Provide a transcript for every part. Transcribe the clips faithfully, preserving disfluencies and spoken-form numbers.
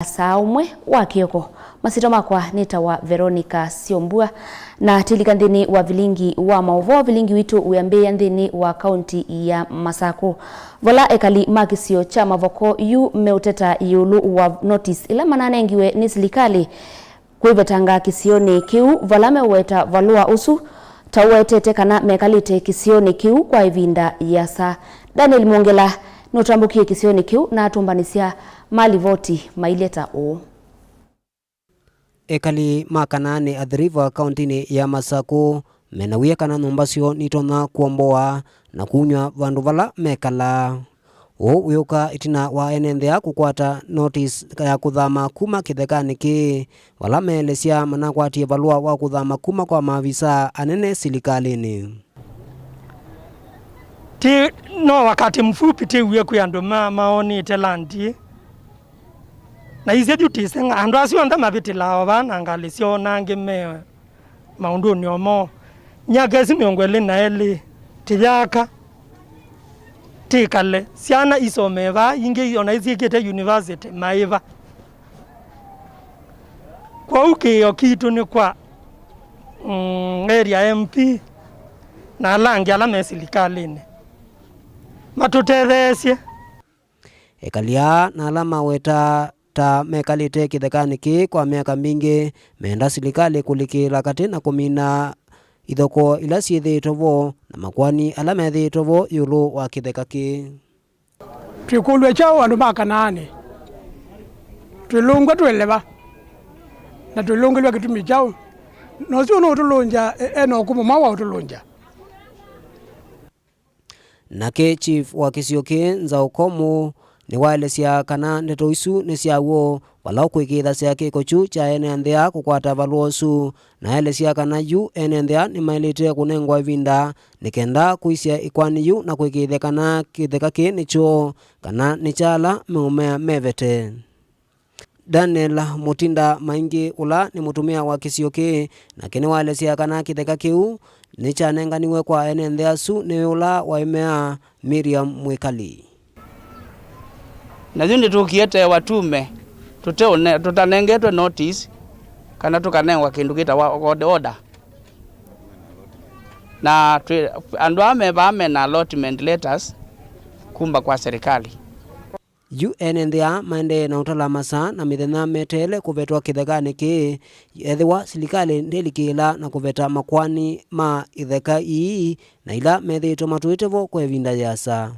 saa ũmwe wa kĩoko. Masyĩtwa makwa nĩtawa Veronica Syombua, na tilika nthĩnĩ wa vilingi wa maũvoo. Vilingi witũ wĩambĩĩa nthĩnĩ wa kaunti ya Masakũ, vala ekali ma kĩsio kya Mavoko yu meũteta ĩũlũ wa notice ĩla mananengiwe nĩ silikalĩ kwĩvetanga kĩsionĩ kĩu, vala meũweta valũa ũsu ta ũwetete kana mekalĩte kĩsionĩ kĩu kwa ĩvinda yĩasa. Daniel Mwongela nũtambũkie kĩsionĩ kĩu na atũmbanĩsya malivoti mailye ta ũũ. Ekali ma Kanaani Athi River kauntinĩ ya Masakũ mena wia kana nyũmba syoo nitonya kuomboa na kunyw'a vandũ vala mekalaa. Ũu wĩũka ĩtina wa ene nthĩa kũkwata notice ya kũthama kuma kĩthekanĩ kĩĩ, vala meelesya manakwatie valũa wa kũthama kuma kwa maavisa anene silikalĩnĩ. Ti no wakati mfupi tĩw'e kwĩ andũ ma maonĩte landi, na isye yu tĩseng'a andũ asu onthe mavĩtĩlaa o vaa na ngalĩ syoo, na angĩ me maũndũnĩ o moo. Myaka ĩsu mĩongo ĩlĩ na ĩlĩ tĩyaka, tĩkale, syana isomee vaa, ingĩ ona isyĩkĩte university maĩva. Kwoou kĩĩo kitũ nĩ kwa, mm, area M P na ala angĩ ala me silikalĩnĩ matũtetheesye. Ekali aa na ala mawetaa ta mekalĩte kĩthekanĩ kĩĩ kwa myaka mingĩ, meenda silikalĩ kũlikĩĩla katĩ na kũmina ithokoo ila syĩthĩĩtwe vo na makoani ala methĩĩtwe vo ĩũlũ wa kĩtheka kĩĩ. Twĩkũlw'a kyaũ andũ ma Kanaani? Twĩlũngw'a twĩleva, na twĩlũngĩlw'a kĩtumi kyaũ? Na ũsu nũũtũlũngya, e, e na ũkũmũ mwaũ wa ũtũlũngya? Nake chief wa kĩsio kĩĩ, Nzaũ Komu, nĩwaelesya kana ndeto isu nĩ sya w'o, vala ũkwĩkĩĩthasya kĩko kyu kya ene nthĩa kũkwata valũa ũsu, na aelesya kana yu ene nthĩa nĩmaĩlĩte kũnengwa ĩvinda nĩ kenda kũisya ĩkoani yĩu na kwĩkĩĩthya kana kĩtheka kĩĩ nĩ kyoo kana nĩ kya ala meũmea mevete. Daniel Mũtinda Maingĩ, ũla nĩ mũtumĩa wa kĩsio kĩĩ, nake nĩwaelesya kana kĩtheka kĩu nĩkyanenganiwe kwa ene nthĩ asu nĩ ũla waĩmea Miriam Mwĩkali. Na yu nĩtũkie te watume, tũteũne-, tũtanengetwe notice kana tũkanengwa kĩndũ kĩtawa court order. Na twĩ, andũ aa me vaa mena allotment letters kuma kwa serikali. Yu ene nthĩ aa maendee na ũtala masaa na mĩthenya meteele kũvetwa kĩthekanĩ kĩĩ, ethĩwa silikalĩ ndĩlikĩĩla na kũveta makoani ma itheka ii na ila methĩĩtwe matũĩte vo kwa ĩvinda yĩasa.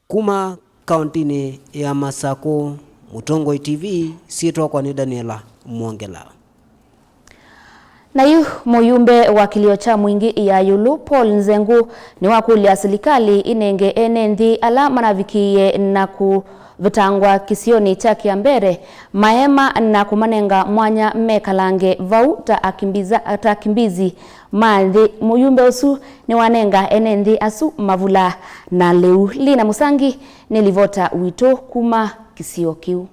Kuma kauntinĩ ya Masakũ, Mũtongoi T V, syĩtwa kwa nĩ Daniela Mwongela. Na yu mũyumbe wa kĩlio kya Mwingi ya ĩũlũ, Paul Nzengu, nĩwakũlya silikalĩ ĩnenge ene nthĩ ala manavikĩie na kũvetangwa kĩsionĩ kya Kĩambere maema na kũmanenga mwanya mekalange vau ta akimbiza-, ta akimbizi ma nthĩ. Mũyumbe ũsu nĩwanenga ene nthĩ asu mavula na lĩu. Lina Mũsangi nĩ livota witũ kuma kĩsio kĩu.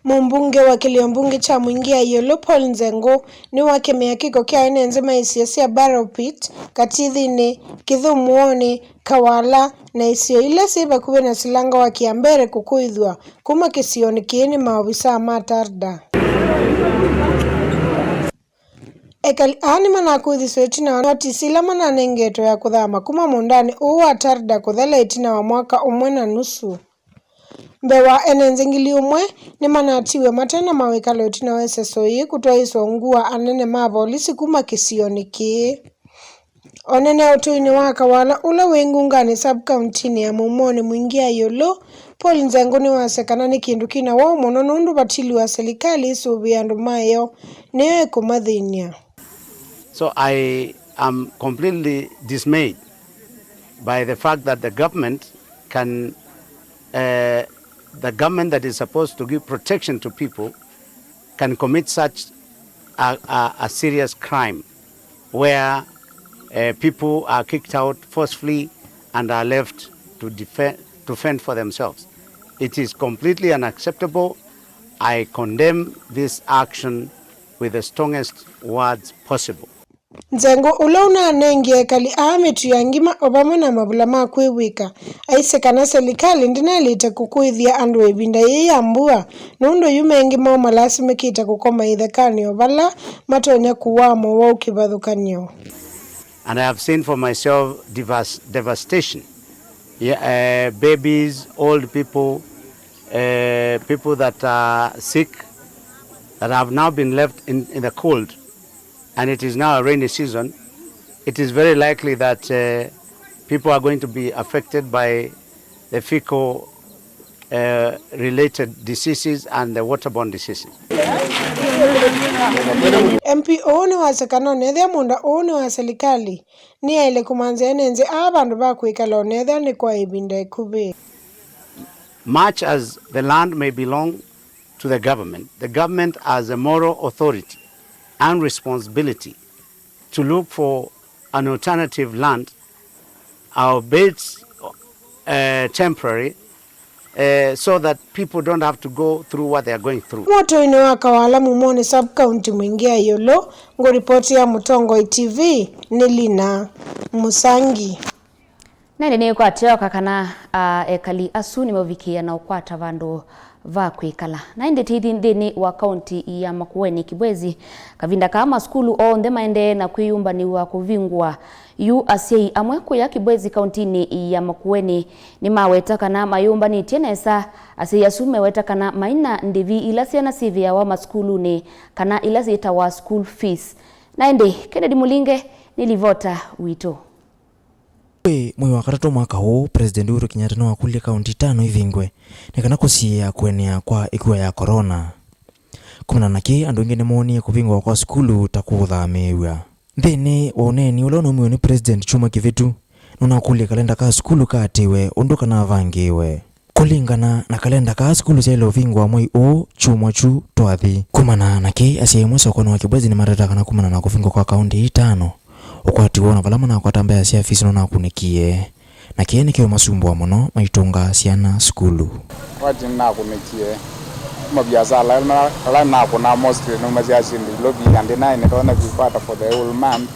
Mũmbunge wa kĩlio mbunge kya Mwingi ya ĩũlũ, Paul Nzengu, nĩwakemea kĩko kya ene nthĩ ma isio sya Barrow Pit, Katithinĩ, Kĩthũmũonĩ, Kawala, na isio ila syĩ vakuvĩ na silanga wa Kĩambere kũkũĩthw'a kuma kĩsionĩ kĩĩ nĩ maovisaa ma TARDA. Ekali aa nĩmanakũĩthisye ĩtina wa notisi ila mananengetwe ya kũthama kuma mũũndanĩ ũũ wa TARDA kũthela ĩtina wa mwaka ũmwe na nusu. Mbee wa ene nthĩ ngili ũmwe nĩmanatiwe mate na mawĩkalo ĩtina wa ĩseso ĩĩ kũtwaĩĩswa ungu wa anene ma volisi kuma kĩsionĩ kĩĩ. Onene ũtũinĩ wa Kawala ũla wĩ Ngunganĩ sub-county-inĩ ya Mũmonĩ Mwingi ya ĩũlũ, Paul Nzengu nĩwasya kana nĩ kĩndũ kĩna woo mũno nũndũ vatili wa silikalĩ ĩsũvĩe andũ mayo nĩyo ĩkũmathĩny'a. So I am completely dismayed by the fact that the government can, uh, the government that is supposed to give protection to people can commit such a, a, a serious crime where, uh, people are kicked out forcefully and are left to defend, to fend for themselves. It is completely unacceptable. I condemn this action with the strongest words possible. Nzengo, ũla ũnanengie ekali aa mĩtu ya ngima o vamwe na mavula ma kwĩvw'ĩka, aisye kana selikalĩ ndĩnaĩlĩte kũkũĩthya andũ ĩvinda yĩĩ ya mbua, nũndũ yu mengĩ moo malasimĩkĩte kũkoma ithekanĩ o vala matonya kũwaa mowau kĩvathũkany'o. And I have seen for myself devas-, devastation. Yeah, uh, babies, old people, uh, people that are sick, that have now been left in, in the cold. And it is now a rainy season. It is very likely that, uh, people are going to be affected by the fecal, uh, related diseases and the waterborne diseases. M P ũũ nĩwasya kana onethĩa mũũnda ũũ nĩ wa selikalĩ, nĩyaĩle kũmanthĩa ene nthĩ aa vandũ va kwĩkala onethĩa nĩ kwa ĩvinda ĩkuvĩ. Much as the land may belong to the government, the government has a moral authority and responsibility to look for an alternative land, albeit, uh, temporary, uh, so that people don't have to go through what they are going through. Motũinĩ wa Kawala Mumoni sub-county Mwingi ya ĩũlũ, ngũripoti ya Mũtongoi T V nĩ Lina Mũsangi. Na ĩndĩ nĩkwatyoka kana, a, ekali asu nĩmeũvikĩĩa na ũkwata vandũ va kwĩkala. Na ĩndĩ tĩthi nthĩnĩ wa kaunti ya Makueni, Kibwezi, kavinda kaa masukulu onthe maendee na kwĩyũmbanĩw'a kũvingũa. Yu asyai amwe kũya Kibwezi kauntinĩ ya Makueni nĩmaweta kana mayũmbanĩtye nesa. Asyai asu meweta kana maina ndĩvi ila syana syĩvĩawa masukulunĩ kana ila syĩtawa school fees. Na ĩndĩ Kennedy Mũlinge nĩ livota witũ. Kwĩ mwei wa katatũ mwaka ũũ, President Uhuru Kenyatta nĩwakũlilye kaunti itano ivingwe nĩ kana kũsiĩĩa kũenea kwa ĩkua ya corona. Kumana na kĩĩ, andũ aingĩ nĩmoonie kũvingwa kwa sukulu ta kũũthamĩĩw'a. Nthĩnĩ wa ũneeni ũla ũnaumiw'e nĩ President kyumwa kĩvĩtu, nũnakũlilye kalenda ka sukulu kaatĩwe ũndũ kanavangĩĩwe. Kũlingana na kalenda kaa, sukulu syaĩle ũvingũa mwei ũũ, kyumwa kyu twathi. Kumana na kĩĩ, asyai amwe sokoni wa Kibwezi nĩmatetaa kana kumana na kũvingwa kwa kaunti ii itano, ũkwati woo na vala manakwata mbesa sya fees nũnakunĩkie, na kĩĩ nĩkĩũmasumbũa mũno maitũnga syana sukulu. Ũkwati nĩnakunĩkie kuma viasala ala, ala nakũnaa mostly naumasya syĩndũ ilovi, and then nĩtonya kwĩkwata for the whole month.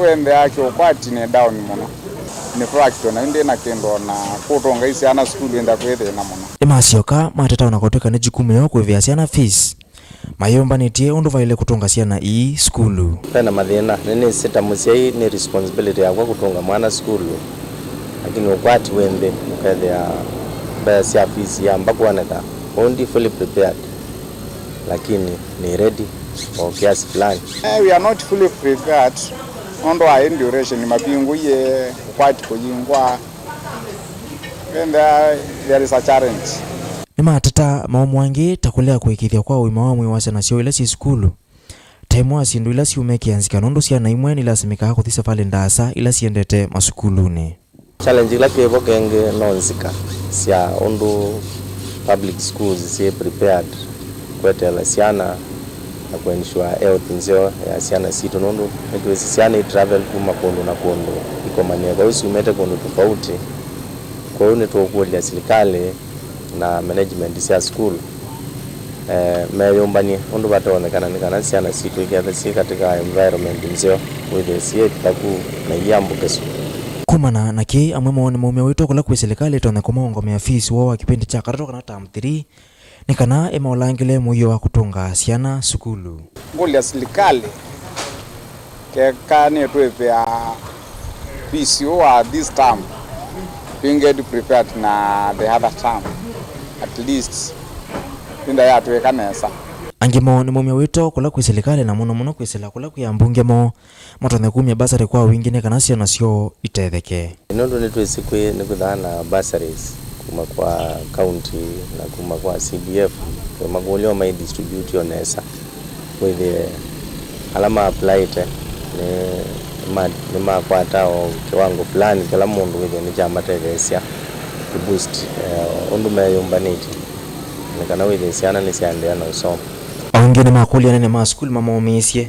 Ũendeea kĩũkwati nĩ down mũno. Nĩ factory na ĩndĩ na kĩndũ o na kũtũnga syana sukulu ĩnda kwĩ thĩna mũno. Nĩmasyoka mateta o na kũtw'ĩka nĩ jukumu yoo kũĩvĩa syana fees, mayũmbanĩtye ũndũ vaĩle kũtũnga syana ii sukulu. Ve na mathĩna. Nĩnĩsĩ ta mũsyai nĩ responsibility yakwa kũtũnga mwana sukulu, lakini ũkwati wĩ nthĩ, ũkethĩa mbesa sya fees yamba kwoneka. Ũu ndi fully prepared, lakini nĩ ready o kiasi fulani. Eh, we are not fully prepared nũndũ wa hii duration mavingũie, ũkwati kũyingwa. And there, there is a challenge. Nĩmateta maũmũ angĩ ta kũlea kũĩkĩĩthya kwa ũima wa mwĩĩ wa syana syoo ila syĩ sukulu, ta ĩmwe wa syĩndũ ila syĩũmekĩa nzika nũndũ syana imwe nĩilasimĩkaa kũthi savalĩ ndaasa ila siendete masukulunĩ. Challenge ĩla kĩvo kengĩ no nzika sya ũndũ public schools syĩ prepared kweteela syana na kũensure health nzeo ya syana sitũ, nũndũ nĩtwĩsĩ syana i travel kuma kũndũ na kũndũ, ikomanĩe vau syumĩte kũndũ tofauti. Kwoou nĩtũũkũlya silikalĩ na management sya sukulu, eh, meyũmbany'e ũndũ vatonyekana nĩ kana syana sitũ ikethwa syĩ katika environment nzeo, wĩthĩe syĩ thaku na iambũkĩswa. Kumana na kĩĩ, amwe moo nĩmaumya wĩto kũla kwĩ silikalĩ ĩtonya kũmaũngomea fees woo wa kĩvĩndĩ kya katatũ kana term three, nĩ kana ĩmaũlangĩle mũio wa kũtũnga syana sukulu. Ngũlya silikalĩ keka nĩtwĩvĩa fees ũũ wa this term, we get prepared na the other term, at least ĩnda yatw'ĩka nesa. Angĩ moo nĩmaumya wĩto kũla kwĩ silikalĩ na mũno mũno kwĩsĩla kũla kwĩ ambunge moo matonye kumya basarĩ kwa wingĩ nĩ kana syana syoo itetheke. Nũndũ nĩtwĩsĩ kwĩ nĩkwĩthaa na bursaries kuma kwa county na kuma kwa C D F, twĩmakũlya o mai distribute o nesa, wĩthĩe ala ma applyĩte nĩ ma-, nĩmakwata o kĩwango fulani kĩla mũndũ wĩthĩe nĩkyamatetheesya kũ boost, eh, ũndũ meyũmbanĩtye nĩ kana wĩthĩe syana nĩsyaendeea na ũsoma. O angĩ nĩmakũlya anene ma sukulu mamomĩĩsye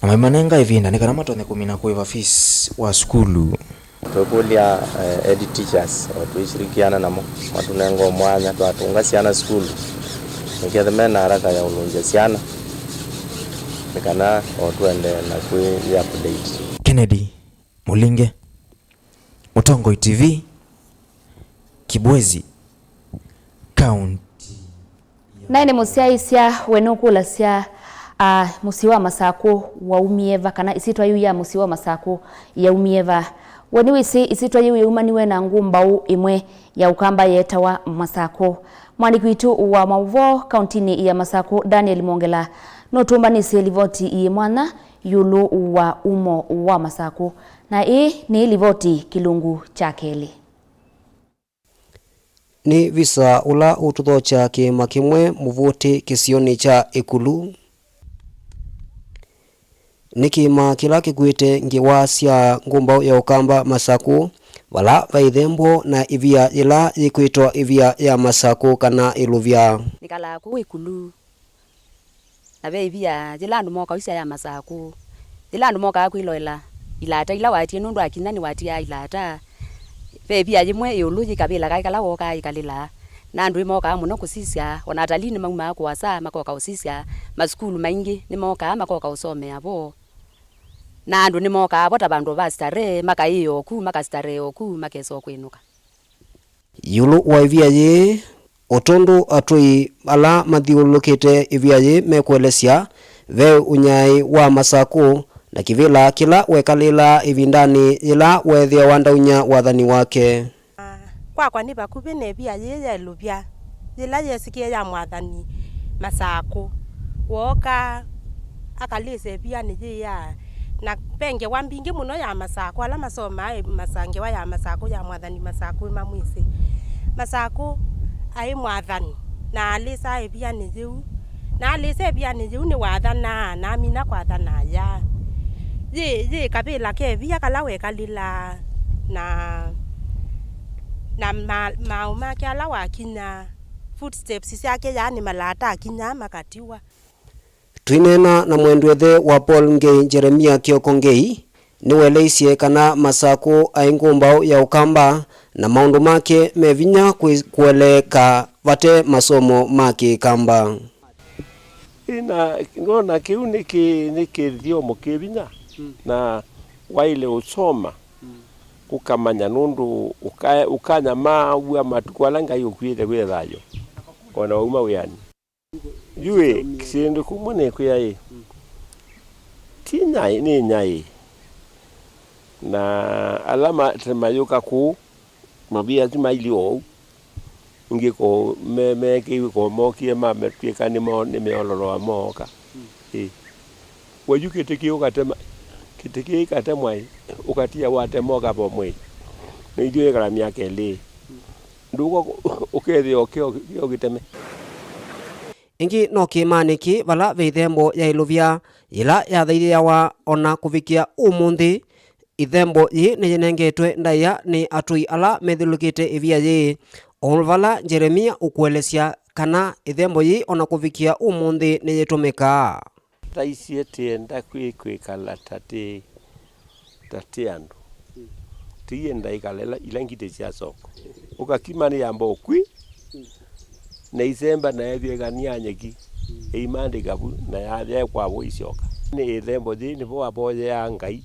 na maimanenga ĩvinda nĩ kana matonye kũmina kũĩva fees wa sukulu. Twĩkũlya, eh, head teachers, o tũishirikiana namo, matũnenga o mwanya, twatũnga syana sukulu, nĩkethĩa mena haraka ya ũlũngya syana, nĩ kana o tũendee na kwĩ update. Kennedy Mulinge, Mutongoi T V, Kibwezi, County. Naĩ nĩ mũsyaĩĩsya, we nũkũlasya, a, mũsyĩ wa Masakũ waumie va, kana ĩsyĩtwa yĩu ya mũsyĩ wa Masakũ yaumie va? We nĩwĩsĩ ĩsyĩtwa yĩu yaumaniwe na ngũmbaũ ĩmwe ya Ũkamba yeetawa Masakũ? Mwandĩki witũ wa maũvoo kauntinĩ ya Masakũ, Daniel Mwongela, nũtũmbanĩsye livoti yĩ mwanya ĩũlũ wa umo wa Masakũ, na ĩĩ nĩ livoti kĩlungu kya kelĩ. Nĩ visa ũla ũtũthokya kĩĩma kĩmwe mũvũtĩ kĩsionĩ kya Ĩkulu. Nĩ kĩĩma kĩla kĩkuĩte ngewa sya ngũmbaũ ya Ũkamba Masakũ, vala vaĩ ĩthembo na ĩvia yĩla yĩkwĩtwa ĩvia ya Masakũ kana ĩlũvya. Nĩkalaa kũu Ĩkulu. Na ve ĩvia yĩla andũ moka ũisya ya Masakũ. Yĩla andũ mokaa kwĩloela ilata ila watie, nũndũ akinya nĩwatiaa ilata. Ve ĩvia yĩmwe ĩũlũ yĩ kavĩla kaĩ kala wookaa ĩkalĩla. Na andũ nĩmokaa mũno kũsisya, o na atalii nĩmaumaa kũasa makoka ũsisya. Masukulu maingĩ nĩmokaa makoka ũsomea vo. Na andũ nĩmokaa vo ta vandũ va starehe, makaĩĩa o ku, makastarehe o ku, makesa o kwĩnũka. Ĩũlũ wa ĩvia yĩĩ, o tondũ atũi ala mathyũlũlũkĩte ĩvia yĩĩ mekũelesya, ve ũnyaĩĩ wa Masakũ na kĩvĩla kĩla wekalĩlaa ĩvindanĩ yĩla weethĩawa ndaunya wathani wake. Kwakwa nĩ vakuvĩ na ĩvia yĩĩ ya ĩlũvya. Yĩla yeesĩkĩe ya mwathani Masakũ, wooka akalĩsa ĩvianĩ yĩĩ ya, na ve ngewa mbingĩ mũno ya Masakũ, ala masomaa ĩ masa-, ngewa ya Masakũ, ya mwathani Masakũ ĩmamwĩsĩ. Masakũ aĩ mwathani, na alĩsaa ĩvianĩ yĩu. Na alĩsa ĩvianĩ yĩu nĩwathanaa, na amina kwathana aya. Yĩ, yĩ kavĩla ke ĩvia kala wekalĩlaa, na, na ma-, maaũ make ala wakinya. Footsteps syake, yaani malata akinyaa makatiwa. Twineena na mwendwethe wa Paul Ngei, Jeremia Kioko Ngei, nĩweleisye kana Masakũ aĩ ngũmbaũ ya Ũkamba na maũndũ make me vinya kwĩ-, kũeleeka vate masomo ma Kĩkamba. Ĩĩ, na nona kĩu nĩ kĩ-, nĩ kĩthyomo kĩ vinya, na waĩle ũsoma, ũkamanya, nũndũ ũka-, ũkanyamaaw'a matukũ ala Ngai ũkw'ĩte kwĩ thayũ, o na wauma wĩanĩ. Yu ĩ, kĩndũ kũmwe nĩkwĩa ĩ, ti nyaĩ, nĩ nyaĩ. Na ala ma-, tene mayũka kũu, mavia asu mailyĩ oou. Ĩngĩ ko me-, meekĩiwe ko mokie mametw'ĩka nĩmo-, nĩmeololoa mooka. Ĩ. We yu kĩtĩ kĩĩ ũkatema, kĩtĩ kĩĩ ĩkatemwa ĩ, ũkatia watema ũkava ũmwe ĩ. Na ithyĩ ĩkala myaka ĩlĩ ĩ. Ndũka ũkethĩa ũkeo, kĩo kĩteme. Ĩngĩ no kĩĩmanĩ kĩĩ vala ve ĩthembo ya ĩlũvya yĩla yathaithĩawa o na kũvikĩa ũmũnthĩ. Ĩthembo yĩĩ nĩyĩnengetwe ndaĩa nĩ atũi ala methyũlũlũkĩte ĩvia yĩĩ, o vala Jeremia ũkũelesya kana ĩthembo yĩĩ o na kũvikĩa ũmũnthĩ nĩyĩtũmĩkaa. Taisye tĩenda kwĩ-, kwĩkala ta tĩ, ta tĩ andũ. Tĩyenda ĩkala ĩla, ila ngitĩ sya soko. Ũkakima nĩ yamba ũkwi, na isemba na ethĩeka nĩ ya nyeki, ĩimandĩka vu, na ya, yaekwa vo isyoka. Nĩ ĩthembo yĩĩ nĩvo wavoyeaa Ngai,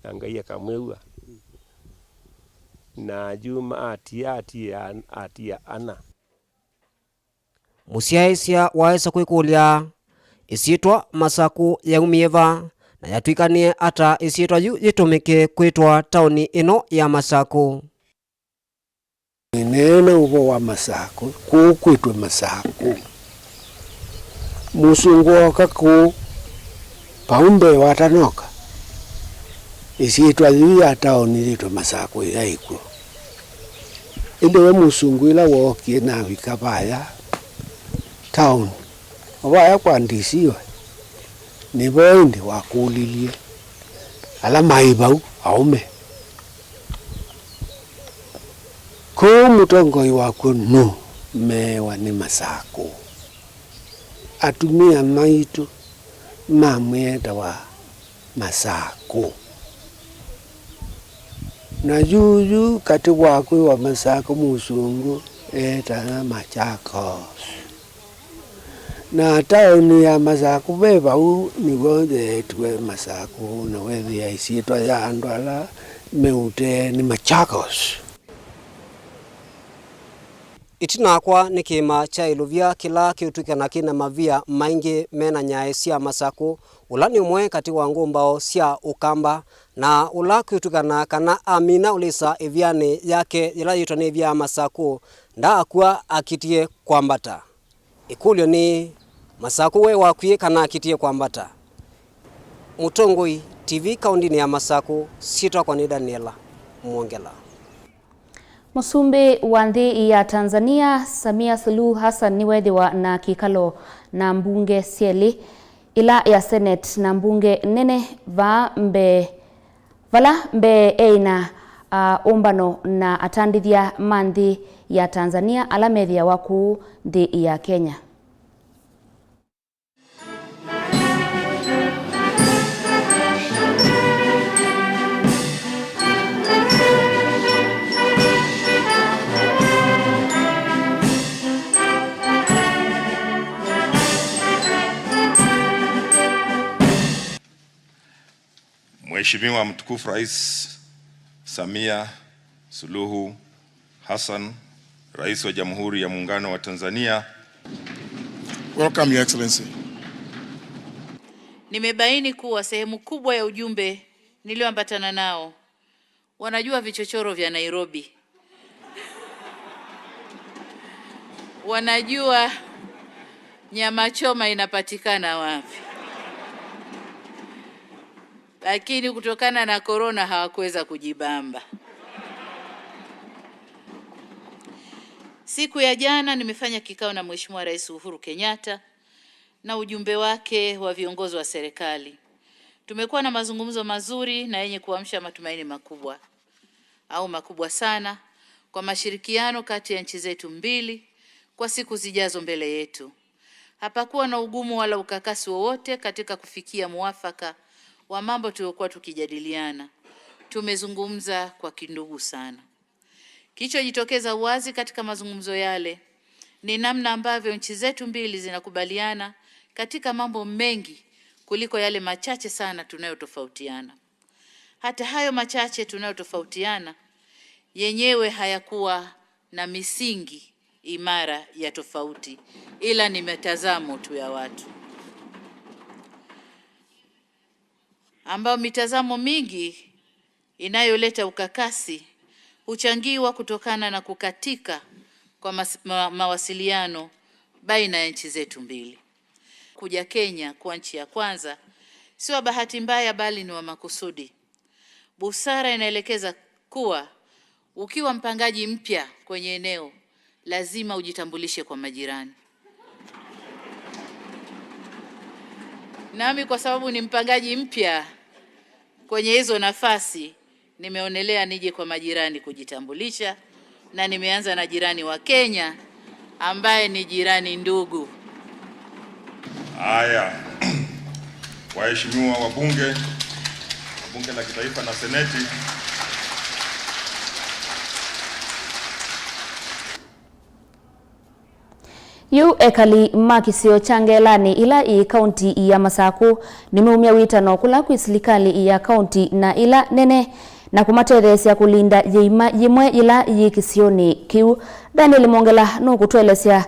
na Ngai akamwĩw'a. Na yu ma-, atia, atia, atia ana. Mũsyaĩĩsya waesa kwĩkũlya, ĩsyĩtwa Masakũ yaumie va, na yatw'ĩkanie ata ĩsyĩtwa yu yĩtũmĩke kwĩtwa taoni ĩno ya Masakũ? Nĩneena ũvoo wa Masakũ, kũũ kwĩtwe Masakũ. Mũsũngũ ooka kũũ, vau mbee watanoka, ĩsyĩtwa yĩu ya taoni yĩtwe Masakũ yaĩ kw'o. Ĩndĩ we mũsũngũ ĩla wookie na avika vaya taoni, o vaya kwa D C we, nĩvo ĩndĩ wakũlilye ala maĩ vau aũme. Kũũ mũtongoi wakw'o nũũ? Meewa nĩ Masakũ. Atumĩa maitũ mamwĩetawa Masakũ. Na yuyu katĩ wa kwĩwa Masakũ mũsũngũ eetawa Machakos. Na taoni ya Masakũ ve vau nĩw'o yeetwe Masakũ, na wethĩa ĩsyĩtwa ya andũ ala meũte nĩ Machakos. Ĩtina wakwa nĩ kĩĩma kya Ĩlũvya kĩla kĩũtw'ĩkana kĩ na mavia maingĩ me na nyaĩ sya Masakũ, ũla nĩ ũmwe katĩ wa ngũmbaũ sya Ũkamba, na ũla kwĩtw'ĩkana kana amina ũlĩsa ĩvĩanĩ yake yĩla yĩtwa nĩ ĩvĩa ya Masakũ, ndaakw'a akitie kwambata. Ĩkũlyo nĩ, Masakũ we wakwie kana akitie kwambata? Mũtongoi, T V kaũndĩnĩ ya Masakũ, syĩtwa yakwa nĩ Daniela Mwongela. Mũsumbĩ wa nthĩ ya Tanzania, Samia Suluhu Hassan, nĩweethĩwa na kĩkalo na mbunge syelĩ, ĩla ya Senate na mbunge nene vaa mbee, vala mbee eĩ na, a, ũmbano na atandĩthya ma nthĩ ya Tanzania ala methĩawa kũu nthĩ ya Kenya. Mheshimiwa Mtukufu Rais Samia Suluhu Hassan, Rais wa Jamhuri ya Muungano wa Tanzania. Welcome, Your Excellency. Nimebaini kuwa sehemu kubwa ya ujumbe nilioambatana nao wanajua vichochoro vya Nairobi. Wanajua nyama choma inapatikana wapi. Lakini kutokana na korona hawakuweza kujibamba. Siku ya jana nimefanya kikao na Mheshimiwa Rais Uhuru Kenyatta na ujumbe wake wa viongozi wa serikali. Tumekuwa na mazungumzo mazuri na yenye kuamsha matumaini makubwa au makubwa sana kwa mashirikiano kati ya nchi zetu mbili kwa siku zijazo mbele yetu. Hapakuwa na ugumu wala ukakasi wowote katika kufikia muafaka wa mambo tuliokuwa tukijadiliana. Tumezungumza kwa kindugu sana. Kilichojitokeza wazi katika mazungumzo yale ni namna ambavyo nchi zetu mbili zinakubaliana katika mambo mengi kuliko yale machache sana tunayotofautiana. Hata hayo machache tunayotofautiana yenyewe hayakuwa na misingi imara ya tofauti, ila ni mitazamo tu ya watu, ambao mitazamo mingi inayoleta ukakasi huchangiwa kutokana na kukatika kwa mas-, ma-, mawasiliano baina ya nchi zetu mbili. Kuja Kenya kuwa nchi ya kwanza si wa bahati mbaya, bali ni wa makusudi. Busara inaelekeza kuwa ukiwa mpangaji mpya kwenye eneo, lazima ujitambulishe kwa majirani. Nami kwa sababu ni mpangaji mpya kwenye hizo nafasi, nimeonelea nije kwa majirani kujitambulisha, na nimeanza na jirani wa Kenya ambaye ni jirani ndugu. Haya. Waheshimiwa wabunge wa Bunge la Kitaifa na Seneti. Yu ekali ma kĩsio kya Ngelanĩ ĩla yĩ kaunti ya Masakũ nĩmeumya wĩtano kũla kwĩ silikalĩ ya kaunti na ĩla nene na kũmatetheesya kũlinda yĩima yĩmwe yĩla yĩ kĩsionĩ kĩu. Daniel Mwongela nũkũtũelesya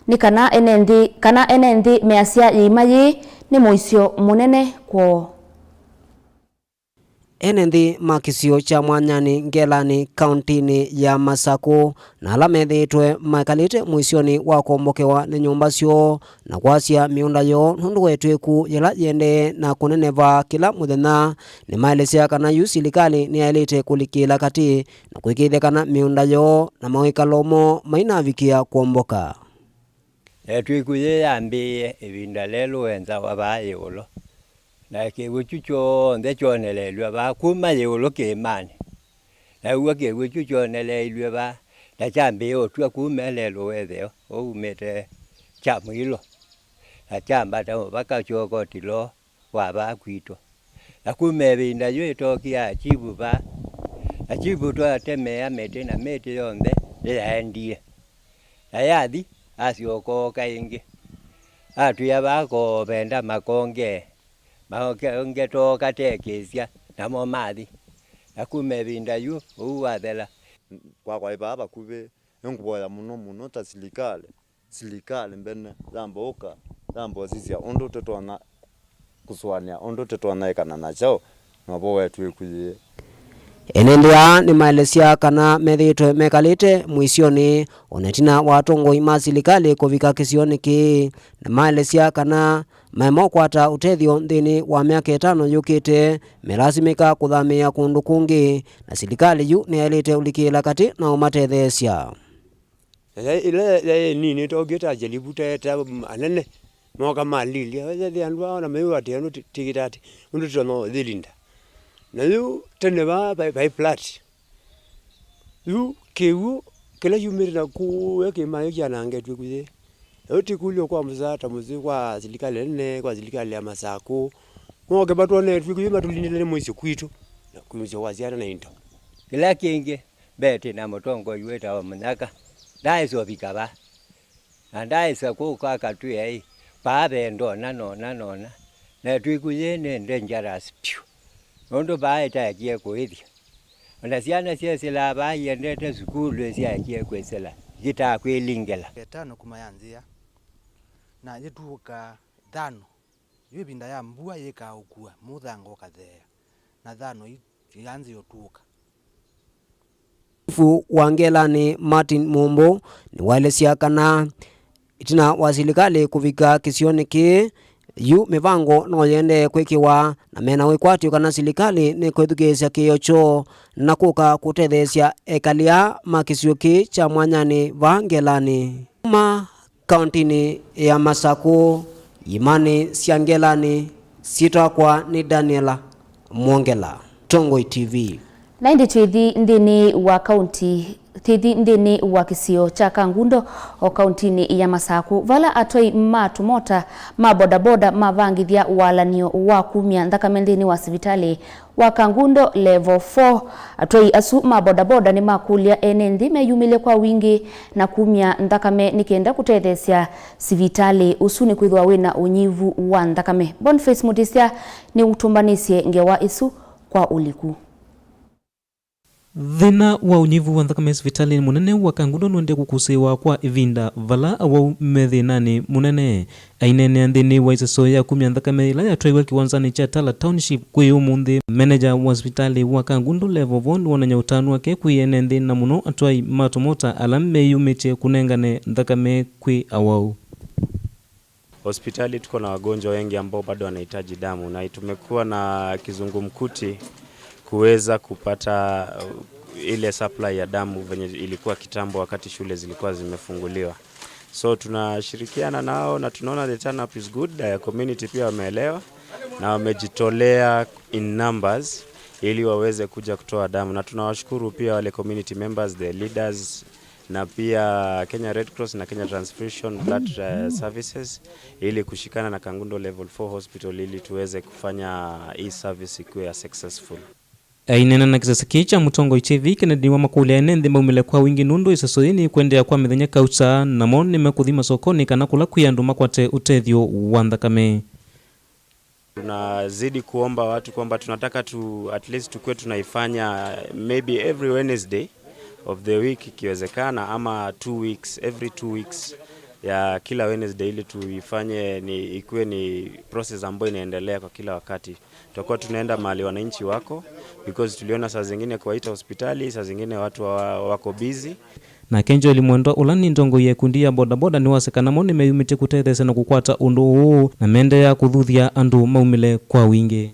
nĩ kana ene nthĩ, kana ene nthĩ measya yĩima yĩĩ nĩ mũisyo mũnene kwoo. Ene nthĩ ma kĩsio kya Mwanyanĩ Ngelanĩ kauntinĩ ya Masakũ na ala methĩĩtwe maekalĩte mũisyonĩ wa kũombokewa nĩ nyũmba syoo na kwasya mĩũnda yoo nũndũ wa ĩtw'ĩku yĩla yĩendee na kũneneva kĩla mũthenya, nĩmaelesya kana yu silikalĩ nĩyaĩlĩte kũlikĩĩla katĩ na kũĩkĩĩthya kana mĩũnda yoo na mawĩkalo moo mainavikĩa kũomboka. Na ĩtw'ĩku yĩĩ yambĩĩe ĩvinda lelũ wenzawa vaa ĩũlũ, na kĩw'ũ kyu kyonthe kyoneleelw'e vaa kuma ĩũlũ kĩĩmanĩ. Na w'o kĩw'ũ kyu kyoneleeilw'e vaa, na kyambĩĩa ũtw'a kuma lelũ wa ĩtheo ũumĩte Kyamwilo, na kyambata mũvaka kyoka ũtilo wa vaa kwitũ. Na kuma ĩvinda yĩu ĩtookie achivu vaa, na chivu twatemea mĩtĩ, na mĩtĩ yonthe nĩyaendie. Na yathi, asyoka ooka ĩngĩ. Atwĩa vaa koo venda makonge, makonge tooka tekĩsya, namo mathi. Na kuma ĩvinda yu, ũu wathela. Kwakwa ĩ vaa vakuvĩ, nĩngũvoya mũno mũno ta silikalĩ, silikalĩ mbene yamba ũka, yamba ũsisya ũndũ tũtonya kũsũanĩa ũndũ tũtonya ĩkana na kyaũ na ũvoo wetu ĩkuyĩĩ. Ene nthĩ aa nĩmaelesya kana methĩĩtwe mekalĩte mũisyonĩ o na ĩtina wa atongoi ma silikalĩ kũvika kĩsionĩ kĩĩ, na maelesya kana maema ũkwata ũtethyo nthĩnĩ wa myaka ĩtano yũkĩte, melasimĩka kũthamĩĩa kũndũ kũngĩ, na silikalĩ yu nĩyaĩlĩte ũlikĩĩla katĩ na ũmatetheesya. Ĩla yaĩ nini, tookie ta ajalibu teete anene, mooka malilya. Ethĩa andũ aa ona meyũatĩa ũndũ tĩkĩta atĩ, ũndũ tũtonya ũthĩlinda. Na yu tene vaa vaĩ, vaĩ flat. Yu kĩw'ũ kĩla kyumĩte na kũya kĩmayo kyanangetw'e kũyĩ. Na yu tĩkũlyo kwa mũsaa ta mũsyĩ kwa silikalĩ nene, kwa silikalĩ ya Masakũ. Moke matwonetw'e kũyĩ matũlindĩle nĩ mũisyo kwitũ, na kwĩ mũisyo wa syana na indo. Kĩla kĩngĩ, Mbetĩ na mũtongoi wĩtawa Mũnyaka, ndaaĩsa ũvika vaa. Na ndaaĩsa kũka akatwĩa ĩ, vaa ve ndona, nona, nona. Na ĩtuĩku yĩĩ nĩ dangerous vyũ. Nũndũ vaa ĩtaekie kũĩthya. O na syana syesĩlaa vaa iendete sukulu ĩsyaekie kwĩsĩla, yĩtaa kwĩlingĩla. Ĩtano kuma ya nzĩa, na yĩtuũka thano. Yu ĩvinda ya mbua yĩkaa ũkua, mũthanga ũkatheea, na thano i-, ianzĩa ũtuũka. Chifu wa Ngelanĩ Martin Mumbu nĩwaelesya kana ĩtina wa silikalĩ kũvika kĩsionĩ kĩĩ, yu mĩvango no yĩendee kwĩkĩwa, na mena wĩkwatyo kana silikalĩ nĩkwĩthukĩĩsya kĩĩo kyoo na kũka kũtetheesya ekali aa ma kĩsio kĩĩ kya mwanyanĩ vaa Ngelanĩ. Kuma kauntinĩ ya Masakũ, imanĩ sya Ngelanĩ, syĩtwa yakwa nĩ Daniela Mwongela, Tongoi T V. Na ĩndĩ twĩthi nthĩnĩ wa kaunti, twĩthi nthĩnĩ wa kĩsio kya Kangundo, o kauntinĩ ya Masakũ, vala atwai ma tũmota ma bodaboda mavangĩthya walany'o wa kumya nthakame nthĩnĩ wa sivitalĩ wa Kangundo Level four. Atwai asu ma bodaboda nĩmakũlya ene nthĩ meyumĩlye kwa wingĩ na kumya nthakame nĩ kenda kũtetheesya sivitalĩ ũsu nĩkwĩthĩwa wĩna ũnyivu wa nthakame. Boniface Mutisya nĩũtũmbanĩsye ngewa ĩsu kwa ũliku. Thĩna wa ũnyivu wa nthakame sivitalĩnĩ mũnene wa Kangundo nũendee kũkũsĩĩwa kwa ĩvinda, vala awau me thĩnanĩ mũnene. Aineenea nthĩnĩ wa ĩseso ya kumya nthakame ĩla yatwaiwe kĩwanzanĩ kya Tala Township kwĩ ũmũnthĩ, meneja wa sivitalĩ wa Kangundo Level four nĩwonany'a ũtanu wake kwĩ ene nthĩ, na mũno atwai ma tũmota ala meyumĩtye kũnengane nthakame kwĩ awau. Hospitali tuko na wagonjwa wengi ambao bado wanahitaji damu, na tumekuwa na kizungumkuti kuweza kupata, uh, ile supply ya damu venye ilikuwa kitambo wakati shule zilikuwa zimefunguliwa. So tunashirikiana nao na tunaona the turn up is good. Uh, community pia wameelewa na wamejitolea in numbers ili waweze kuja kutoa damu, na tunawashukuru pia wale community members, the leaders, na pia Kenya Red Cross na Kenya Transfusion Blood, uh, Services, ili kushikana na Kangundo Level four Hospital ili tuweze kufanya hii service ikuwe ya successful. Aineena na kĩsese kĩĩ kya Mũtongoi T V, Kennedy Wama akũlya ene nthĩ maumĩle kwa wingĩ nũndũ ĩseso yĩĩ nĩĩkũendeea kwa mĩthenya kauta, namo nĩmekũthi masokonĩ kana kũla kwĩ andũ makwate ũtethyo wa nthakame. Tunazidi kuomba watu kwamba tunataka tu, at least tukue tunaifanya maybe every Wednesday of the week ikiwezekana, ama two weeks, every two weeks ya kila Wednesday, ili tuifanye ni, ikuwe ni process ambayo inaendelea kwa kila wakati. Tutakuwa tunaenda mahali wananchi wako, because tuliona saa zingine kuwaita hospitali, saa zingine watu wa, wako busy. Nake Joel Mwendwa, ũla nĩ ntongoi ya ĩkundi ya bodaboda, nĩwasya kana mo nĩmeyumĩtye kũtetheesya na kũkwata ũndũ ũũ, na mendeea kũthuthya andũ maumĩle kwa wingĩ.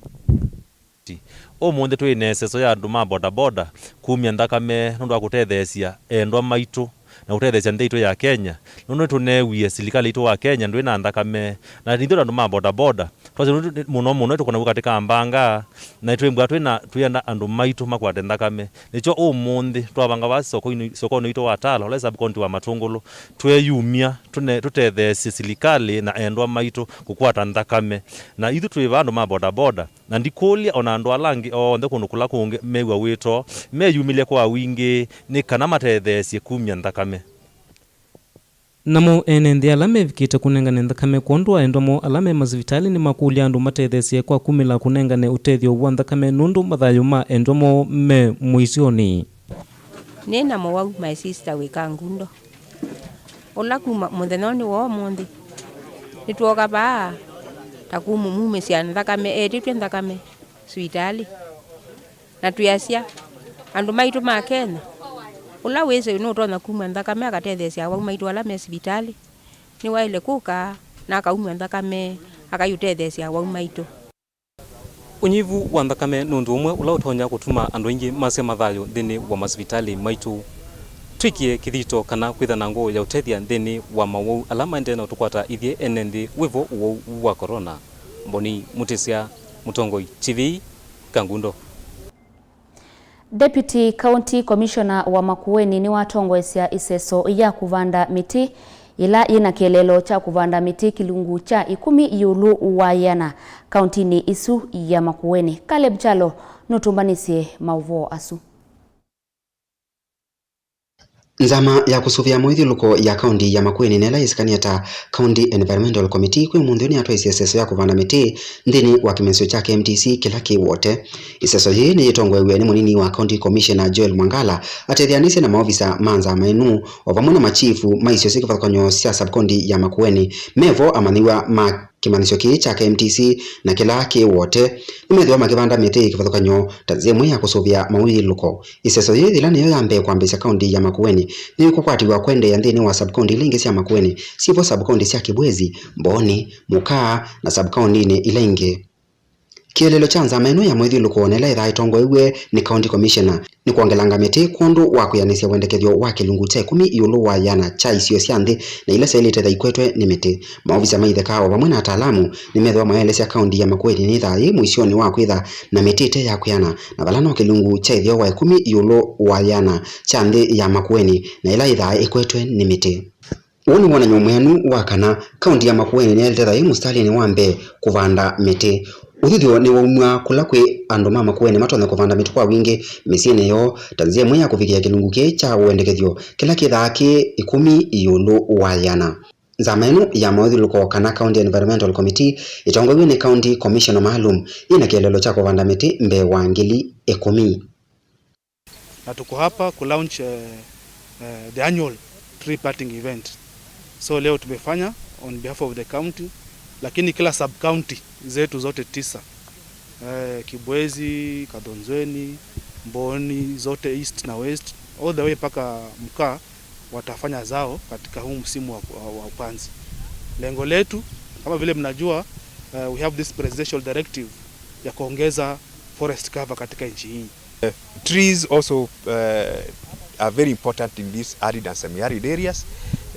Ũmũnthĩ twĩ na ĩseso ya andũ ma bodaboda kumya nthakame nũndũ wa kũtetheesya endwa maitũ na kũtetheesya nthĩ itũ ya Kenya, nũndũ nĩtũneewie silikalĩ itũ wa Kenya ndwĩ na nthakame, na ithyĩ andũ ma bodaboda twasya nũndũ mũno mũno nĩtũkonaw'a katĩ ka mbanga, na nĩtwĩmbwa twĩ na, twĩenda andũ maitũ makwate nthakame. Nĩkyo ũmũnthĩ twavanga vaa sokoinĩ, sokonĩ witũ wa Tala, ũla wĩ sub county wa Matũngũlũ, tweyumya tũne-, tũtetheesye silikalĩ na endwa maitũ kũkwata nthakame. Na ithyĩ twĩ vaa andũ ma bodaboda, na ndikũlya o na andũ ala angĩ onthe kũndũ kũla kũngĩ mew'a wĩto, meyumĩlye kwa wingĩ nĩ kana matetheesye kumya nthakame. Namo ene nthĩ ala mevikĩte kũnengane nthakame kwondũ wa endwa moo ala me masivitalĩ nĩmakũlya andũ matetheesye kwa kumĩla kũnengane ũtethyo wa nthakame nũndũ mathayũ ma endwa moo me mũisyonĩ. Nĩ na mũwau, my sister, wĩ Kangundo, ũla kuma mũthenyanĩ wa ũmũnthĩ nĩtwoka vaa ta kumumumĩsya nthakame, etĩtw'e nthakame sivitalĩ. Na twĩasya, andũ maitũ ma Kenya, ũla wĩsĩ nũtonya kumw'a nthakame akatetheesya awau maitũ ala me sivitalĩ, nĩwaĩle kũka na akaumw'a nthakame akaiũtetheesya awau maitũ. Ũnyivu wa nthakame nĩ ũndũ ũmwe ũla ũtonya kũtuma andũ aingĩ masya mathayũ nthĩnĩ wa masivitalĩ maitũ. Twĩkie kĩthito kana kwĩtha na ngoo ya ũtethya nthĩnĩ wa mawau ala maendee na ũtũkwata ithyĩ ene nthĩ wĩvo ũwau wa corona. Mboni Mũtĩsya, Mũtongoi T V, Kangundo. Deputy County Commissioner wa Makueni nĩwatongoesya ĩseso ya kũvanda mĩtĩ ĩla yĩna kĩeleelo kya kũvanda mĩtĩ kĩlungu kya ĩkũmi ĩũlũ wa ĩana kauntinĩ ĩsu ya Makueni. Caleb Kyalo nũtũmbanĩsye maũvoo asu. Nzama ya kũsũvĩa mawĩthyũlũko ya kaunti ya Makueni, na ĩla yĩsikanie ta County Environmental Committee, kwĩ ũmũnthĩ nĩyatwaisye ĩseso ya kũvanda mĩtĩ nthĩnĩ wa kĩmanyĩsyo kya K M T C kĩla kĩ Wote. Ĩseso yĩĩ nĩyĩtongoew'e nĩ mũnini wa County Commissioner Joel Mwangala, atetheanĩsye na maovisa ma nzama ĩno, o vamwe na machifu ma isio syĩ kĩvathũkany'o sya sub-county ya Makueni. Mevo amanyĩw'a ma kĩmanyĩsyo kĩĩ kya K M T C na kĩla kĩ Wote nĩmethĩwa makĩvanda mĩtĩ kĩvathũkany'o ta nzĩa ĩmwe ya kũsũvĩa mawĩthyũlũko. Ĩseso yĩĩ, yĩla nĩyo ya mbee kwambĩĩsya kaunti ya Makueni, nĩyĩkũkwatĩw'a kwendeea nthĩnĩ wa sub-county ila ingĩ sya Makueni, syĩvo sub-county sya Kibwezi, Mbooni, Mũkaa na sub-countinĩ ila ingĩ. Kĩeleelo kya nzama ĩno ya mawĩthyũlũko, na ĩla yĩthaa ĩtongoew'e nĩ County Commissioner, nĩ kwongelanga mĩtĩ kwondũ wa kwĩanĩsya wendekethyo wa kĩlungu kya ĩkũmi ĩũlũ wa ĩana kya isio sya nthĩ na ila syaĩlĩte tha ikwetwe nĩ mĩtĩ. Maovisa ma itheka o vamwe na ataalamu nĩmethĩwa maelesya kaunti ya Makueni nĩthaa yĩ mũisyonĩ wa kwĩtha na mĩtĩ ĩte ya kwĩana, na vala no kĩlungu kya ĩtheo wa ĩkũmi ĩũlũ wa ĩana kya nthĩ ya Makueni na ĩla yĩthaa ĩkwetwe nĩ mĩtĩ. Ũũ nĩ wonany'o mwĩanu wa kana kaunti ya Makueni nĩyaĩlĩte tha yĩ mũsitalĩnĩ wa mbee kũvanda mĩtĩ. Ũthuthyo nĩwaumw'a kũla kwĩ andũ ma Makueni matonya kũvanda mĩtĩ kwa wingĩ mĩsyĩnĩ yoo ta nzĩa ĩmwe ya kũvikĩa kĩlungu kĩĩ kya wendekethyo kĩla kĩthaa kĩ ĩkũmi ĩũlũ wa ĩana. Nzama ĩno ya mawĩthyũlũko kana County Environmental Committee ĩtongoew'e nĩ County Commissioner maalum yĩna kĩeleelo kya kũvanda mĩtĩ mbee wa ngili ĩkũmi. Na tuko hapa ku launch, eh, eh, the annual tree planting event. So leo tumefanya on behalf of the county, lakini kila sub county zetu zote tisa, eh, Kibwezi, Kadhonzweni, Mboni, zote east na west, all the way mpaka Mkaa, watafanya zao katika huu msimu wa, wa, wa upanzi. Lengo letu, kama vile mnajua, eh, we have this presidential directive ya kuongeza forest cover katika nchi hii. Trees also, uh, are very important in these arid and semi-arid areas,